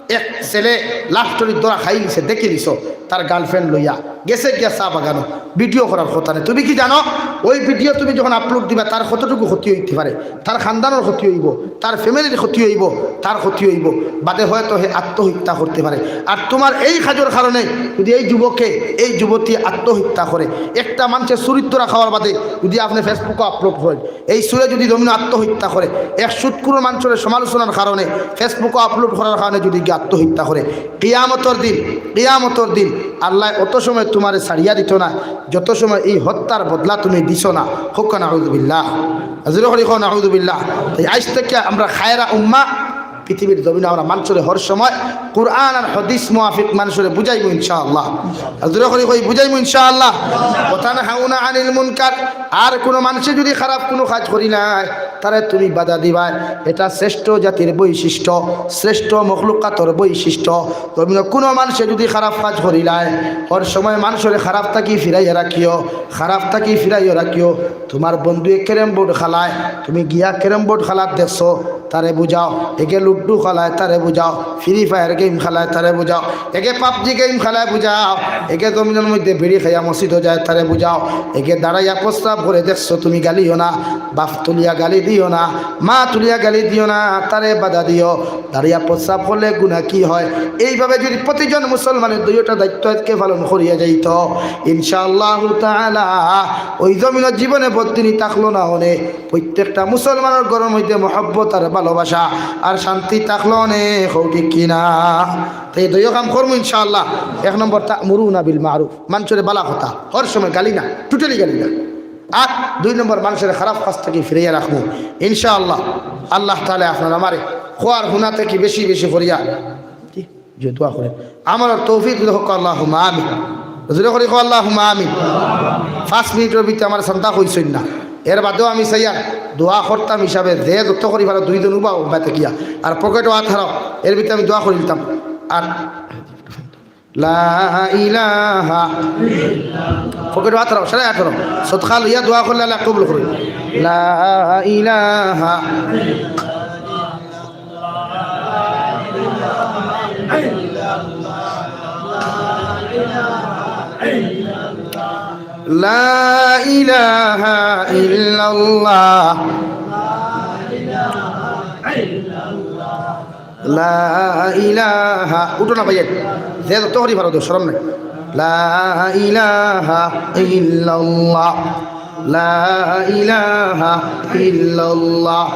এক ছেলে love story-র ধরা খাই নিছে, দেখি নিছো, তার girlfriend লইয়া গেছে গিয়া চা বাগানো, video করার কথা নাই। তুমি কি জানো, ওই video তুমি যখন upload দিবা, তার কতটুকু ক্ষতি অইতে পারে? তার খানদানর ক্ষতি অইবো, তার family-র ক্ষতি অইবো, তার ক্ষতি অইবো, বাদে হয়তো হে আত্মহত্যা করতে পারে। আর তুমার এই কাজর কারণে যুদি এই যুবকে, এই যুবতী আত্মহত্যা করে, একটা মানষে চুরির ধরা খাওয়ার বাদে যুদি আপনে Facebook-ও upload করেন, এই চুরে যুদি জমিনো আত্মহত্যা করে, এক সুদখুর মানষরে সমালোচনার কারণে, Facebook-ও upload করার কারণে যুদি গিয়া আত্মহত্যা করে, কিয়ামতর দিন, কিয়ামতর দিন আল্লায় অত সময় তুমারে ছাড়িয়া দিতো না, যত সময় এই হত্যার বদলা তুমি দিছো না, কউক্কা নাউযুবিল্লাহ। জোরে করি কও নাউযুবিল্লাহ। তাই আইজ থাকি আমরা খায়রা উম্মা, পৃথিবীর জমিনো আমরা মানষরে হর সময় কুরআন আর হাদিস মুআফিক মানষরে বুঝাইমু ইনশাআল্লাহ। আর জোরে করি কই বুঝাইমু ইনশাআল্লাহ। ওয়া তানহাউনা আনিল মুনকার, আর কুনু মানষে যুদি খারাপ কুনু কাজ করিলায়, তারে তুমি বাধা দিবায়। এটা শ্রেষ্ঠ জাতির বৈশিষ্ট্য, শ্রেষ্ঠ মখলুকাতর বৈশিষ্ট্য। জমিনো কুনু মানষে যুদি খারাপ কাজ করিলায়, হর সময় মানষরে খারাপ থাকি ফিরাইয়া রাখিও, খারাপ থাকি ফিরাইয়া রাখিও। তুমার বন্ধুয়ে ক্যারম বোর্ড খেলায়, তুমি গিয়া ক্যারম বোর্ড খেলাত দেখছো, তারে বুঝাও। এগে লুডু খেলায়, তারে বুঝাও। ফ্রি ফায়ার গেম খেলায়, তারে বুঝাও। এগে পাবজি গেম খেলায়, বুঝাও। এগে জমিনর মধ্যে বিড়ি খাইয়া মসজিদো যায়, তারে বুঝাও। এগে দাঁড়াইয়া প্রস্রাব করে দেখছো, তুমি গালিও না। বাপ তুলিয়া গালি দিও না, মা তুলিয়া গালি দিও না, তারে বাধা দিও। দাঁড়াইয়া প্রস্রাব করলে গুনাহ কি হয়? এইভাবে যুদি প্রতিজন মুসলমানের দুইটা দায়িত্ব আজকে পালন করিয়া যাইতো, ইনশাআল্লাহু তাআলা ওই জমিনো জীবনে বদদিনি থাকলো না অনে। প্রত্যেকটা মুসলমানর ঘরর মধ্যে মহব্বত আর ভালোবাসা আর শান্তি থাকলো অনে, কও ঠিক কি না? তাই দুইও কাম করমু ইনশাআল্লাহ। এক নম্বর, তা'মুরুনা বিল মা'রুফ, মানষরে ভালা কথা, হর সময় গালি না, totally গালি না। আর দুই নম্বর, মানষরে খারাপ কাজ থাকি ফিরাইয়া রাখমু ইনশাআল্লাহ। আল্লাহ তাআলায় আপনার আমারে কওয়া আর হুনা থাকি বেশি বেশি করিয়া যে দোয়া করি, আমলর তৌফিক দিলে কউক্কা আল্লাহুম্মা আমিন। জোরে করি কও আল্লাহুম্মা আমিন। পাঁচ মিনিটর ভিতরে আমার সন্তান কইছইন না, এর বাদেও আমি চাইয়ার দোয়া করতাম হিসাবে যে যত করি পারো দুইজন উবা উবা থাকিয়া আর পকেটো আত হারাও, এর ভিতরে আমি দোয়া করি দিতাম। আর লা ইলাহা, পকেটো আত হারাও, সাড়ে আঠারো, সদকা লইয়া দোয়া করলে আল্লাহ কবুল করইন। লা ইলাহা لا إله إلا الله. لا إله. উঠো না ভাই, যে যত করি পারো, তো শরম নাই। لا إله إلا الله. لا إله إلا الله.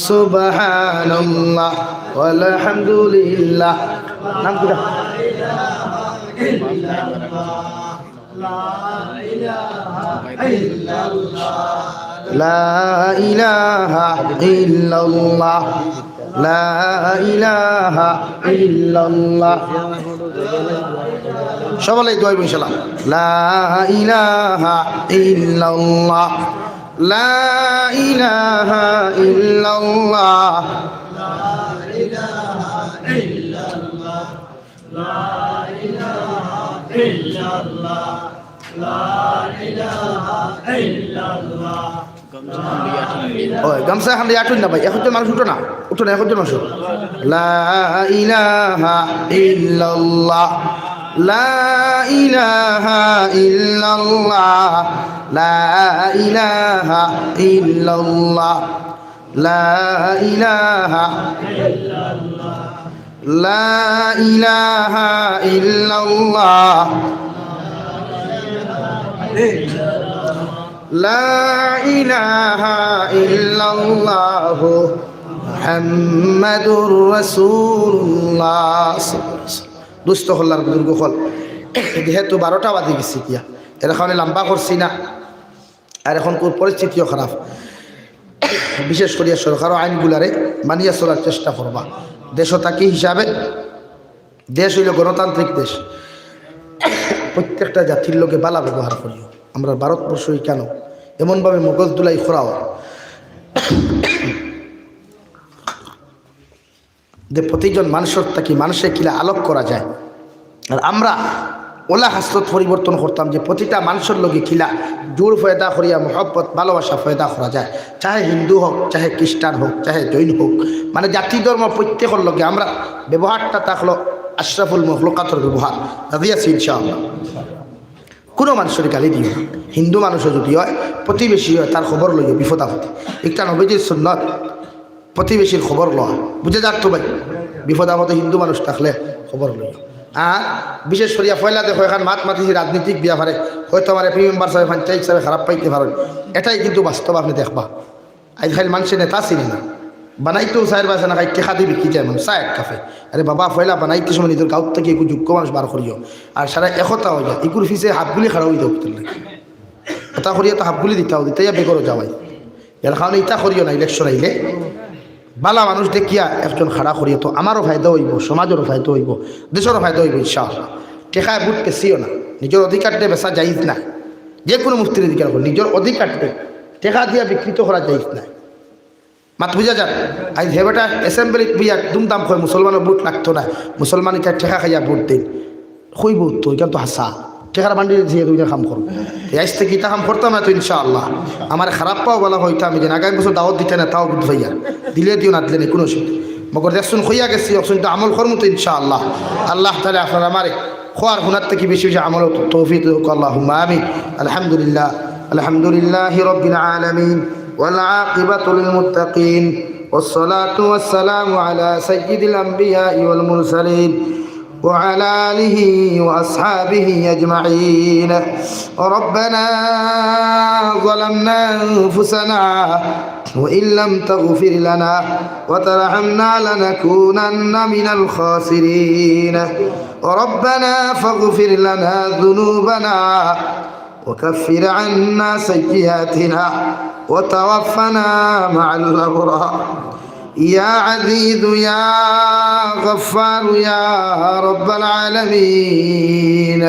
سبحان الله والحمد لله. নাম কিতা? لا إله إلا الله. لا إله إلا الله. সবাই দোয়া ইনশাআল্লাহ। لا إله إلا الله. لا إله إلا الله. ওই, গামছা খান দিয়া আটুন না ভাই, একজন মানুষ উঠো না, উঠো না, একজন মানুষ উঠো। لا إله إلا الله. لا إله إلا الله. لا إله إلا الله. لا إله. لا إله إلا الله. لا إله إلا الله. محمد رسول الله. দুস্থ হল্লার বুজুর্গ হল, যেহেতু বারোটা বাজি গেছে গিয়া, এর কারণে লম্বা করছি না। আর অখনকুর পরিস্থিতিও খারাপ, বিশেষ করিয়া সরকারও আইনগুলারে মানিয়া চলার চেষ্টা করবা। দেশও থাকি হিসাবে, দেশ অইলো গণতান্ত্রিক দেশ, প্রত্যেকটা জাতির লগে বালা ব্যবহার করিও। আমরা ভারতবর্ষ কেন এমনভাবে মগজ দুলাই করাও যে প্রতিজন মানষর থাকি মানষে কিলা আলোক করা যায়। আর আমরা ওলা খাসলত পরিবর্তন করতাম যে প্রতিটা মানষর লগে কিলা জুড় পয়দা করিয়া মহব্বত, ভালোবাসা পয়দা করা যায়, চাহে হিন্দু হোক, চাহে খ্রিস্টান হোক, চাহে জৈন হোক, মানে জাতি ধর্ম প্রত্যেকর লগে আমরা ব্যবহারটা থাকলো আশরাফুল মখলুকাতর ব্যবহার। রাজি আছি ইনশাআল্লাহ। কুনু মানষরে গালি দিও না। হিন্দু মানষও যুদি অয়, প্রতিবেশী অয়, তার খবর লইও বিপদ আপদে। একটা নবীজির সুন্নত, প্রতিবেশীর খবর লওয়া। বুঝা যার তো ভাই? বিপদ আপদে হিন্দু মানুষ থাকলে খবর লইও। আর বিশেষ করিয়া পয়লা দেখো, এখান মাত মাতিছি রাজনৈতিক ব্যাপারে, হয়তো আমার এমপি মেম্বার সাহেব, পঞ্চায়েত সাহেব খারাপ পাইতে পারেন, এটাই কিন্তু বাস্তব, আপনি দেখবা। আইজকাইল মানষে নেতা চিনে না, বানাইতেও চায়ের বাসা না খাই টেকা দি বিকি যায় মানুষ চা এক কাপে। আরে বাবা, পয়লা বানাইতে সময় নিজর গাঁওত থাকি একটু যোগ্য মানুষ বার করিও, আর সারা একতা অইয়া ইগুর পিছে হাত গুলি খাড়া অই যাও। ইতা করিয়া তো হাফগুলি দিতাও, দিতাইয়া বেগরও যাওয়াই। এর কারণে ইতা করিও না, ইলেকশন আইলে বালা মানুষ দেখিয়া একজন খাড়া করিয়া তো আমারও ফায়দা অইবো, সমাজেরও ফায়দা অইবো, দেশেরও ফায়দা অইবো ইনশাআল্লাহ। টেকায় ভোট বেচিও না, নিজর অধিকারটা বেচা জায়েজ না। যে কুনু মুফতির অধিকার অইলো, নিজর অধিকারটা টেকা দিয়া বিকৃত করা জায়েজ না। মাত বুঝা যার? আইজ হে বেটা অ্যাসেম্বলিত বইয়া দুমদাম কয় মুসলমানর ভোট লাগতো না, মুসলমান ইতা টেকা খাইয়া ভোট দেইন। কইবো তো, ইখান তো হাছা। টেকার বান্ডিল দিয়া তুমি কাম করো। তে আইজ থাকি ইতা কাম করতাম না তো ইনশাআল্লাহ। আমারে খারাপ পাও বালা কইতাম, আমি যেন আগামী বছর দাওয়াত দিতায় না, তাও বুঝ পাইয়া। দিলে দিও, না দিলে নাই, কুনু অসুবিধা নাই। মগর দেখছুন কইয়া গেছি, অখন তো আমল করমু তো ইনশাআল্লাহ। আল্লাহ তাআলা আপনার আমারে কওয়ার হুনার থাকি বেশি বেশি আমল তৌফিক দেউক, আল্লাহুম্মা আমিন। আলহামদুলিল্লাহ, আলহামদুলিল্লাহি রাব্বিল আলামিন, ওয়াল আকিবাতু লিল মুত্তাকিন, ওয়াস সালাতু ওয়াস সালামু আলা সাইয়্যিদিল আম্বিয়াই ওয়াল মুরসালিন, وعلى آله وأصحابه أجمعين. ربنا ظلمنا أنفسنا وإن لم تغفر لنا وترحمنا لنكونن من الخاسرين. ربنا فاغفر لنا ذنوبنا وكفر عنا سيئاتنا وتوفنا مع الأبرار. يا عزيز يا غفار يا رب العالمين.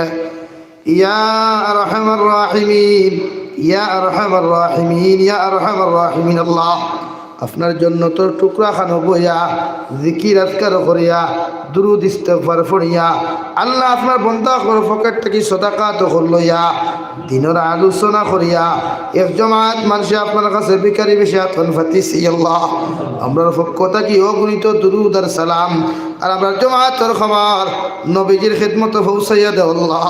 يا أرحم الراحمين، يا أرحم الراحمين، يا أرحم الراحمين. আল্লাহ, আপনার জন্নতর টুকরা খানো বইয়া, জিকির আজকার করিয়া, দুরুদ ইস্তেগফার পড়িয়া, আল্লাহ, আপনার বন্দা অকলর পকেট থাকি সদাকা দখল লইয়া, দ্বীনর আলোচনা করিয়া, এক জমাত মানষে আপনার কাছে ভিখারি বেশে আতখান পাতিছি। আল্লাহ, আমরার পক্ষ থাকি অগণিত দুরুদ আর সালাম আর আমরার জমাতর খবর নবীজির খেদমতো পৌঁছাইয়া দেও আল্লাহ।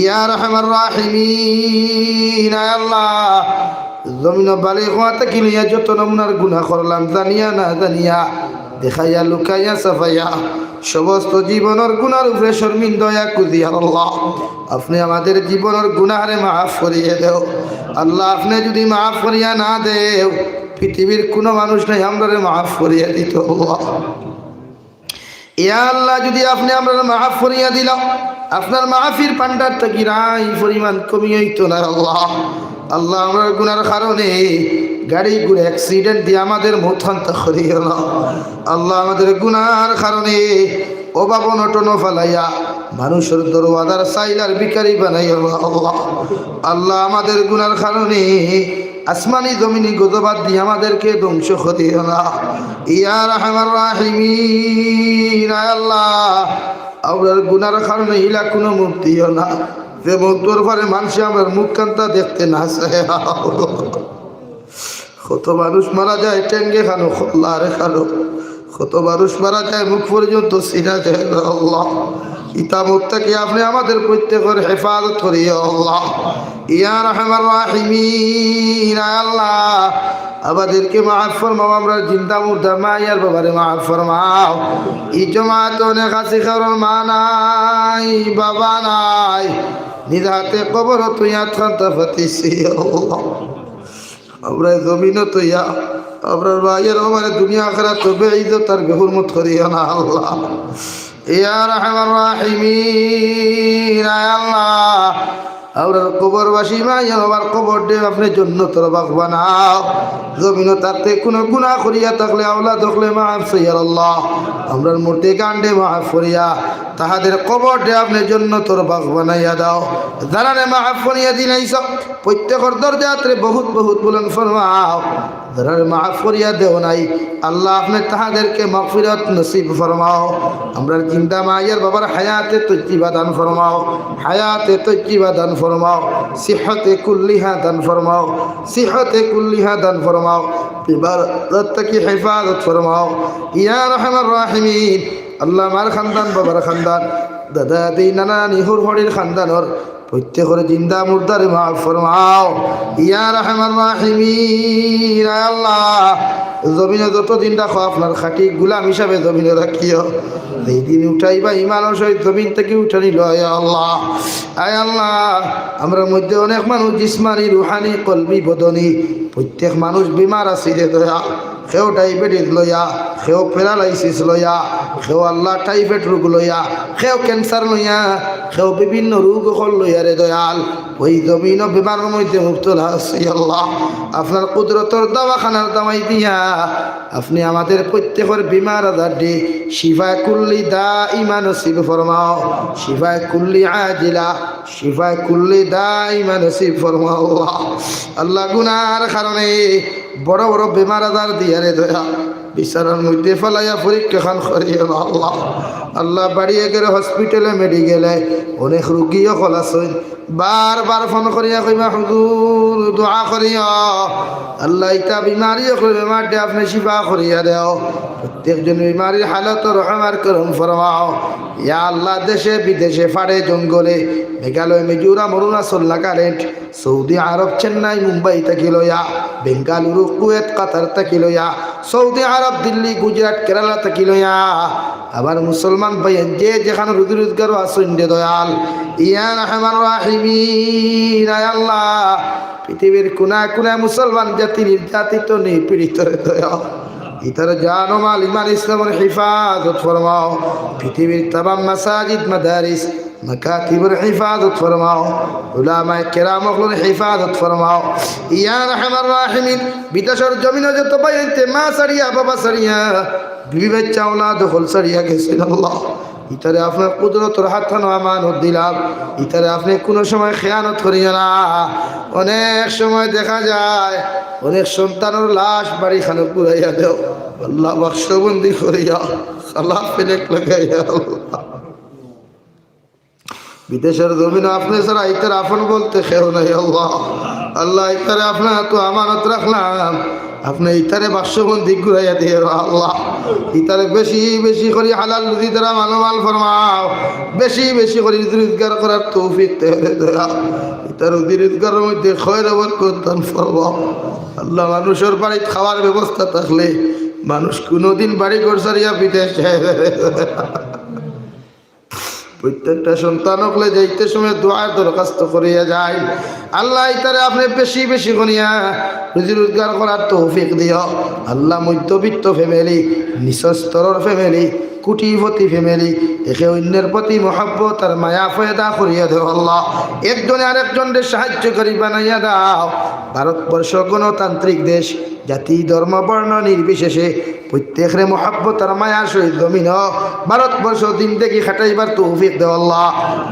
ইয়া আরহামার রাহিমিন, আয় আল্লাহ, জমিনো বালিগ অওয়া থাকি লইয়া যত নমুনার গুনা করলাম, জানিয়া না জানিয়া, দেখাইয়া লুকাইয়া ছাপাইয়া, সমস্ত জীবনর গুনার উপরে শরমিন্দা অইয়া খুজিয়ার আল্লাহ, আপনে আমাদের জীবনর গুনারে মাফ করিয়া দেও আল্লাহ। আপনে যুদি মাফ করিয়া না দেও, পৃথিবীর কুনু মানুষ নাই আমরারে মাফ করিয়া দিতো আল্লাহ। ইয়া আল্লাহ, যুদি আপনে আমরারে মাফ করিয়া দিলা, আপনার মাফির ভান্ডার থাকি রাই পরিমাণ কমি অইতো না আল্লাহ। আল্লাহ, আমরার গুনার কারণে গাড়ি ঘোড়া accident দিয়া আমাদের মউত খান্তা করিও না আল্লাহ। আমাদের গুনার কারণে অভাব অনটনো ফালাইয়া মানুষর দরওয়াজার চাইল আর ভিখারি বানাইও না আল্লাহ। আল্লাহ, আমাদের গুনার কারণে আসমানি জমিনি গজব দিয়া আমাদেরকে ধ্বংস করিও না। ইয়া আরহামার রাহিমিন, আয় আল্লাহ, আমরার গুনার কারণে ইলা কুনু মউত দিও না, যে মউতর পরে মানষে আমরার মুখ খান্তা দেখতে না চায়। কত মানুষ মারা যায় ঠেঙ্গে খানো, কল্লারে খানো, কত মানুষ মারা যায় মুখ পর্যন্ত চিনা যায় না আল্লাহ। ইতা মউত থাকি আপনে আমাদের প্রত্যেকর হেফাজত করিও আল্লাহ। ইয়া আরহামার রাহিমিন, আয় আল্লাহ, আমাদেরকে মাফ ফরমাও, আমরার জিন্দা মুর্দা মা আর বাবারে মাফ ফরমাও। ই জমাতো অনেক আছি, কারোর মা নাই, বাবা নাই, নিজ হাতে কবরো থুইয়া আত খান্তা পাতিছি আল্লাহ। আমরারে জমিনো থুইয়া, আমরার মা আর বাবারে দুনিয়া আখিরাতো বেইজ্জত আর বেহুরমত করিও না আল্লাহ। ইয়া আরহামার রাহিমিন, আয় আল্লাহ, আমরার কবরবাসী মা আর বাবার কবররে আপনে জন্নতর বাগ বানাও। জমিনো থাকতে কুনু গুনা করিয়া থাকলে, আওলাদ অকলে মাফ চাইয়ার আল্লাহ, আমরার মুর্দেগানরে মাফ করিয়া তাহাদের কবররে আপনে জন্নতর বাগ বানাইয়া দেও। যারারে মাফ করিয়া দিলাইছো, প্রত্যেকর দরজাতরে বহুত বহুত বুলন্দ ফরমাও। যারারে মাফ করিয়া দেও নাই, আল্লাহ, আপনে তাহাদেরকে মাগফিরাত নসিব ফরমাও। আমরার জিন্দা মা আর বাবার হায়াতে তৈয়্যিবা দান ফরমাও, হায়াতে তৈয়্যিবা দান ফরমাও, সিহতে কুল্লিহা দান ফরমাও, সিহতে কুল্লিহা দান ফরমাও, বিমার আজার থাকি হেফাজত ফরমাও। ইয়া আরহামার রাহিমিন, আল্লাহ, মার খান্দান, বাবার খান্দান, দাদা দাদি, নানা নানি, হুর হুড়ির খান্দানর প্রত্যেকর জিন্দা মুর্দারে মাফ ফরমাও। ইয়া আরহামার রাহিমিন, আয় আল্লাহ, জমিনো যতদিন রাখো আপনার খাঁটি গুলাম হিসাবে জমিনো রাখিও। যেই দিন উঠাইবা ইমানর সহিত জমিন থাকি উঠানি লও, ইয়া আল্লাহ। আয় আল্লাহ, আমরার মধ্যে অনেক মানুষ জিসমানি, রুহানি, কলবি, বদনি, প্রত্যেক মানুষ বিমার আছি রে দয়াল। কেউ ডায়াবেটিস লইয়া, কেউ প্যারালাইসিস লইয়া, কেউ আল্লাহ টাইফয়েড রোগ লইয়া, কেউ ক্যান্সার লইয়া, কেউ বিভিন্ন রোগ অকল লইয়া রে দয়াল। ওই জমিনও বেমারর মধ্যে মুবতলা আছি আল্লাহ। আপনার কুদরতর দাওয়াখানার দাওয়াই দিয়া আপনে আমাদের প্রত্যেকর বেমার আজার দি শিফায়ে কুল্লি দাইমা নসিব ফরমাও, শিফায়ে কুল্লি আজিলা, শিফায়ে কুল্লি দাইমা নসিব ফরমাও আল্লাহ। আল্লাহ, গুনার কারণে বড় বড় বেমার আজার দিয়া রে দয়া, বিছানার মধ্যে ফালাইয়া পরীক্ষা খান করিও না আল্লাহ। আল্লাহ, বাড়ি এগের হসপিটালে মেডিকেলে অনেক রুগী অকল আছইন, বারবার ফোন করিয়া কইবা, "হুজুর, দোয়া করিও।" আল্লাহ, ইতা বেমারি অকল বেমার দি আপনে শিফা করিয়া দেও। প্রত্যেকজন বেমারির হালত রহম আর করম ফরমাও। ইয়া আল্লাহ, দেশে বিদেশে, পাড়ে জঙ্গলে, মেঘালয়, মিজোরাম, অরুণাচল, নাগাল্যান্ড, সৌদি আরব, চেন্নাই, মুম্বাই থাকি লইয়া, বেঙ্গালুরু, কুয়েত, কাতার থাকি লইয়া, সৌদি আরব, দিল্লি, গুজরাট, কেরালা থাকি লইয়া, আমার মুসলমান ভাইয়াইন যে যেখানো রুজি রোজগারো আছইন রে দয়াল, ইয়া আরহামার রাহিমিন, আয় আল্লাহ, পৃথিবীর কোনায় কোনায় মুসলমান জাতি নির্যাতিত, নিপীড়িত রে দয়াল। ইতার জান ও মাল, ইমান ইসলামর হেফাজত ফরমাও। পৃথিবীর তামাম মাসাজিদ, মাদারিস, মাকাতিবর হেফাজত ফরমাও। উলামায়ে কেরাম অকলর হেফাজত ফরমাও। ইয়া আরহামার রাহিমিন, বিদেশর জমিনো যত ভাইয়াইন্তে মা ছাড়িয়া, বাবা ছাড়িয়া, বিবি বাচ্চা আওলাদ অকল ছাড়িয়া গেছইন আল্লাহ, ইতারে আপনার কুদরতর হাতখানো আমানত দিলাম। ইতারে আপনে কুনু সময় খেয়ানত করিও না। অনেক সময় দেখা যায়, অনেক সন্তানর লাশ বাড়িখানো পুড়াইয়া দেও আল্লাহ, বাক্সবন্দি করিয়া, কালা প্লেট লাগাইয়া আল্লাহ। বিদেশর জমিনো আপনে ছাড়া ইতার আপন বলতে কেউ নাই আল্লাহ। আল্লাহ, ইতারে আপনার হাতো আমানত রাখলাম, আপনে ইতারে বাক্সবন্দি ঘুরাইয়া দিও আল্লাহ। ইতারে বেশি বেশি করি হালাল রুজি দ্বারা মালামাল ফরমাও, বেশি বেশি করি রুজি রোজগার করার তৌফিক দেও রে দয়াল। ইতার রুজি রোজগারর মধ্যে খয়র বরকত দান ফরমাও আল্লাহ। মানুষর বাড়িত খাওয়ার ব্যবস্থা থাকলে মানুষ কুনুদিন বাড়ি ঘর ছাড়িয়া বিদেশ যায় না। প্রত্যেকটা সন্তান অকলে যাইতে সময় দোয়ার দরখাস্ত করিয়া যায়। আল্লাহ, ইতারে আপনে বেশি বেশি করিয়া রুজি রোজগার করার তৌফিক দিও আল্লাহ। মধ্যবিত্ত ফ্যামিলি, নিচু স্তরর ফ্যামিলি, কোটিপতি ফ্যামিলি, একে অন্যর প্রতি মহব্বত আর মায়া পয়দা করিয়া দেও আল্লাহ। একজনে আরেকজনরে সাহায্যকারী বানাইয়া দাও। ভারতবর্ষ গণতান্ত্রিক দেশ, জাতি, ধর্ম, বর্ণ নির্বিশেষে প্রত্যেকরে মহব্বত আর মায়ার সহিত জমিনো ভারতবর্ষ জিন্দেগি কাটাইবার তৌফিক দেও আল্লাহ।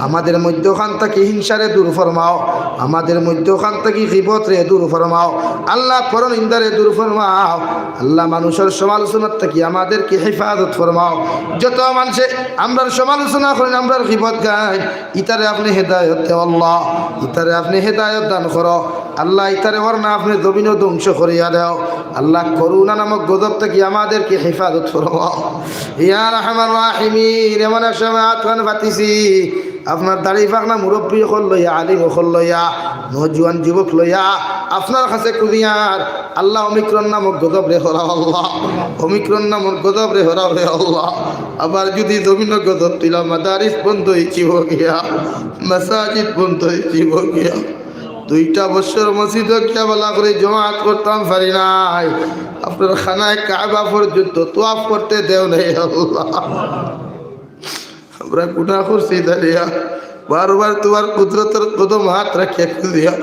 আমাদের মধ্যখান থাকি হিংসারে দূর ফরমাও, আমাদের মধ্যখান থাকি গিবতরে দূর ফরমাও আল্লাহ, পরনিন্দারে দূর ফরমাও আল্লাহ। মানুষর সমালোচনার থাকি আমাদেরকে হেফাজত ফরমাও। যত মানষে আমরার সমালোচনা করইন, আমরার গিবত গাইন, ইতারে আপনে হেদায়ত দেও আল্লাহ, ইতারে আপনে হেদায়ত দান করো আল্লাহ। ইতারে ওর না আপনে জমিনো ধ্বংস করিয়া দেও আল্লাহ। করোনা নামক গজব থাকি আমাদেরকে হেফাজত ফরমাও ইয়া আরহামার রাহিমিন। এমন এক সময় আতখান পাতিছি, আপনার দাড়ি পাকনা মুরব্বি অকল লইয়া, আলিম অকল লইয়া, নওজোয়ান যুবক লইয়া আপনার কাছে খুজিয়ার আল্লাহ, ওমিক্রন নামক গজবরে হরাও আল্লাহ, ওমিক্রন নামক গজবরে হরাও রে আল্লাহ। আবার যদি জমিনো গজব তুলে, মাদারিস বন্ধ অইযিবো গিয়া, মাসাজিদ বন্ধ অইযিবো গিয়া। দুইটা বছর মসজিদো গিয়া ভালা করি জমাত করতাম পারি নাই, আপনার খানায় কাবা পর্যন্ত তোয়াফ করতে দেও নাই আল্লাহ। আমরা গুনা করছি জানিয়া, বারবার তুমার কুদরতর কদমো আত রাখিয়া খুজিয়ার,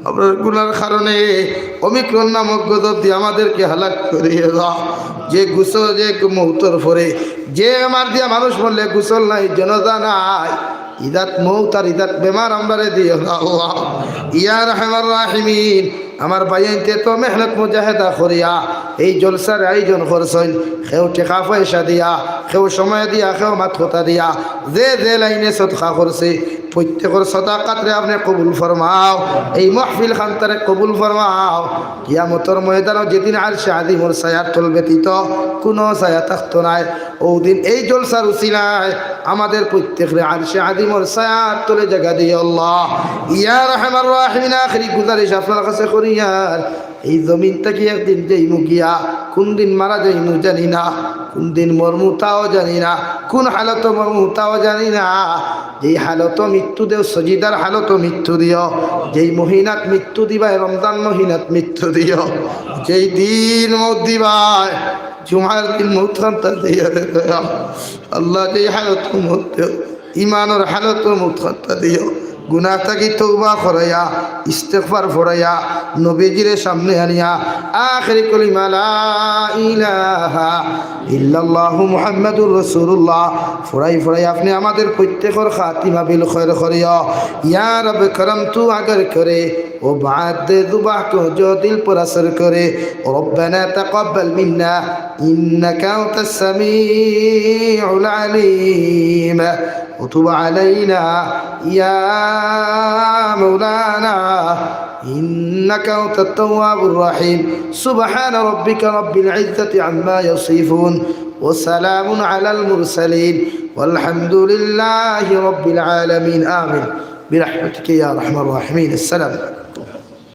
আমরার গুনার কারণে ওমিক্রন নামক গজব দিয়া আমাদেরকে হালাক করিয়া দেও। যে গোসল, যে মউতর পরে যে বেমার দিয়া মানুষ মরলে গোসল নাই, জানাজা নাই, ইজাত মউত আর ইজাত বেমার আমরারে দিও না আল্লাহ। ইয়া আরহামার রাহিমিন, আমার ভাইয়াইন্তে তো মেহনত মুজাহেদা করিয়া এই জলসার আয়োজন করছইন, কেউ টেকা পয়সা দিয়া, কেউ সময় দিয়া, কেউ মাত কথা দিয়া, যে যে লাইনে সদকা করছে, প্রত্যেকর সদাকাতরে আপনে কবুল ফরমাও, এই মাহফিল খানতারে কবুল ফরমাও। কিয়ামতর ময়দানো যেদিন আরশে আজিমর ছায়ার তল ব্যতীত কুনু ছায়া থাকতো নায়, অউ দিন এই জলসার উসিলায় আমাদের প্রত্যেকরে আরশে আজিমর ছায়ার তলে জাগা দিও আল্লাহ। ইয়া আরহামার রাহিমিন, আখেরি গুজারিশ আপনার কাছে করিয়ার, এই জমিন থাকি একদিন যাইমু গিয়া, কুন দিন মারা যাইমু জানি না, কুন দিন মরমু তাও জানি না, কুন হালতো মরমু তাও জানি না। যেই হালতো মৃত্যু দেও, সজিদার হালতো মৃত্যু দিও, যেই মহিনাত মৃত্যু দিবায়, রমজান মহিনাত মৃত্যু দিও, যেই দিন মউত দিবায়, জুমার দিন মউত খান্তা দিও রে দয়াল। আল্লাহ, যেই হালতো মউত দেও, ইমানর হালতো মউত খান্তা দিও, গুনাহ থাকি তওবা করাইয়া, ইস্তেগফার পড়াইয়া, নবীজিরে সামনে আনিয়া, আখেরি কলিমা লা ইলাহা ইল্লাল্লাহু মুহাম্মাদুর রাসূলুল্লাহ পড়াই পড়াই আপনে আমাদের প্রত্যেকর খাতিমা বিল খৈর করিও। ইয়া রব করম তু আগর করে, ও বাদ দে দুবাহ কো জো দিল পর আসর করে। রব্বানা তাকাব্বাল মিন্না ইন্নাকা আনতাস সামিউল আলিম। وتب علينا يا مولانا إنك أنت التواب الرحيم. سبحان ربك رب العزة عما يصفون، وسلام على المرسلين، والحمد لله رب العالمين. آمين. برحمتك يا أرحم الراحمين. السلام عليكم.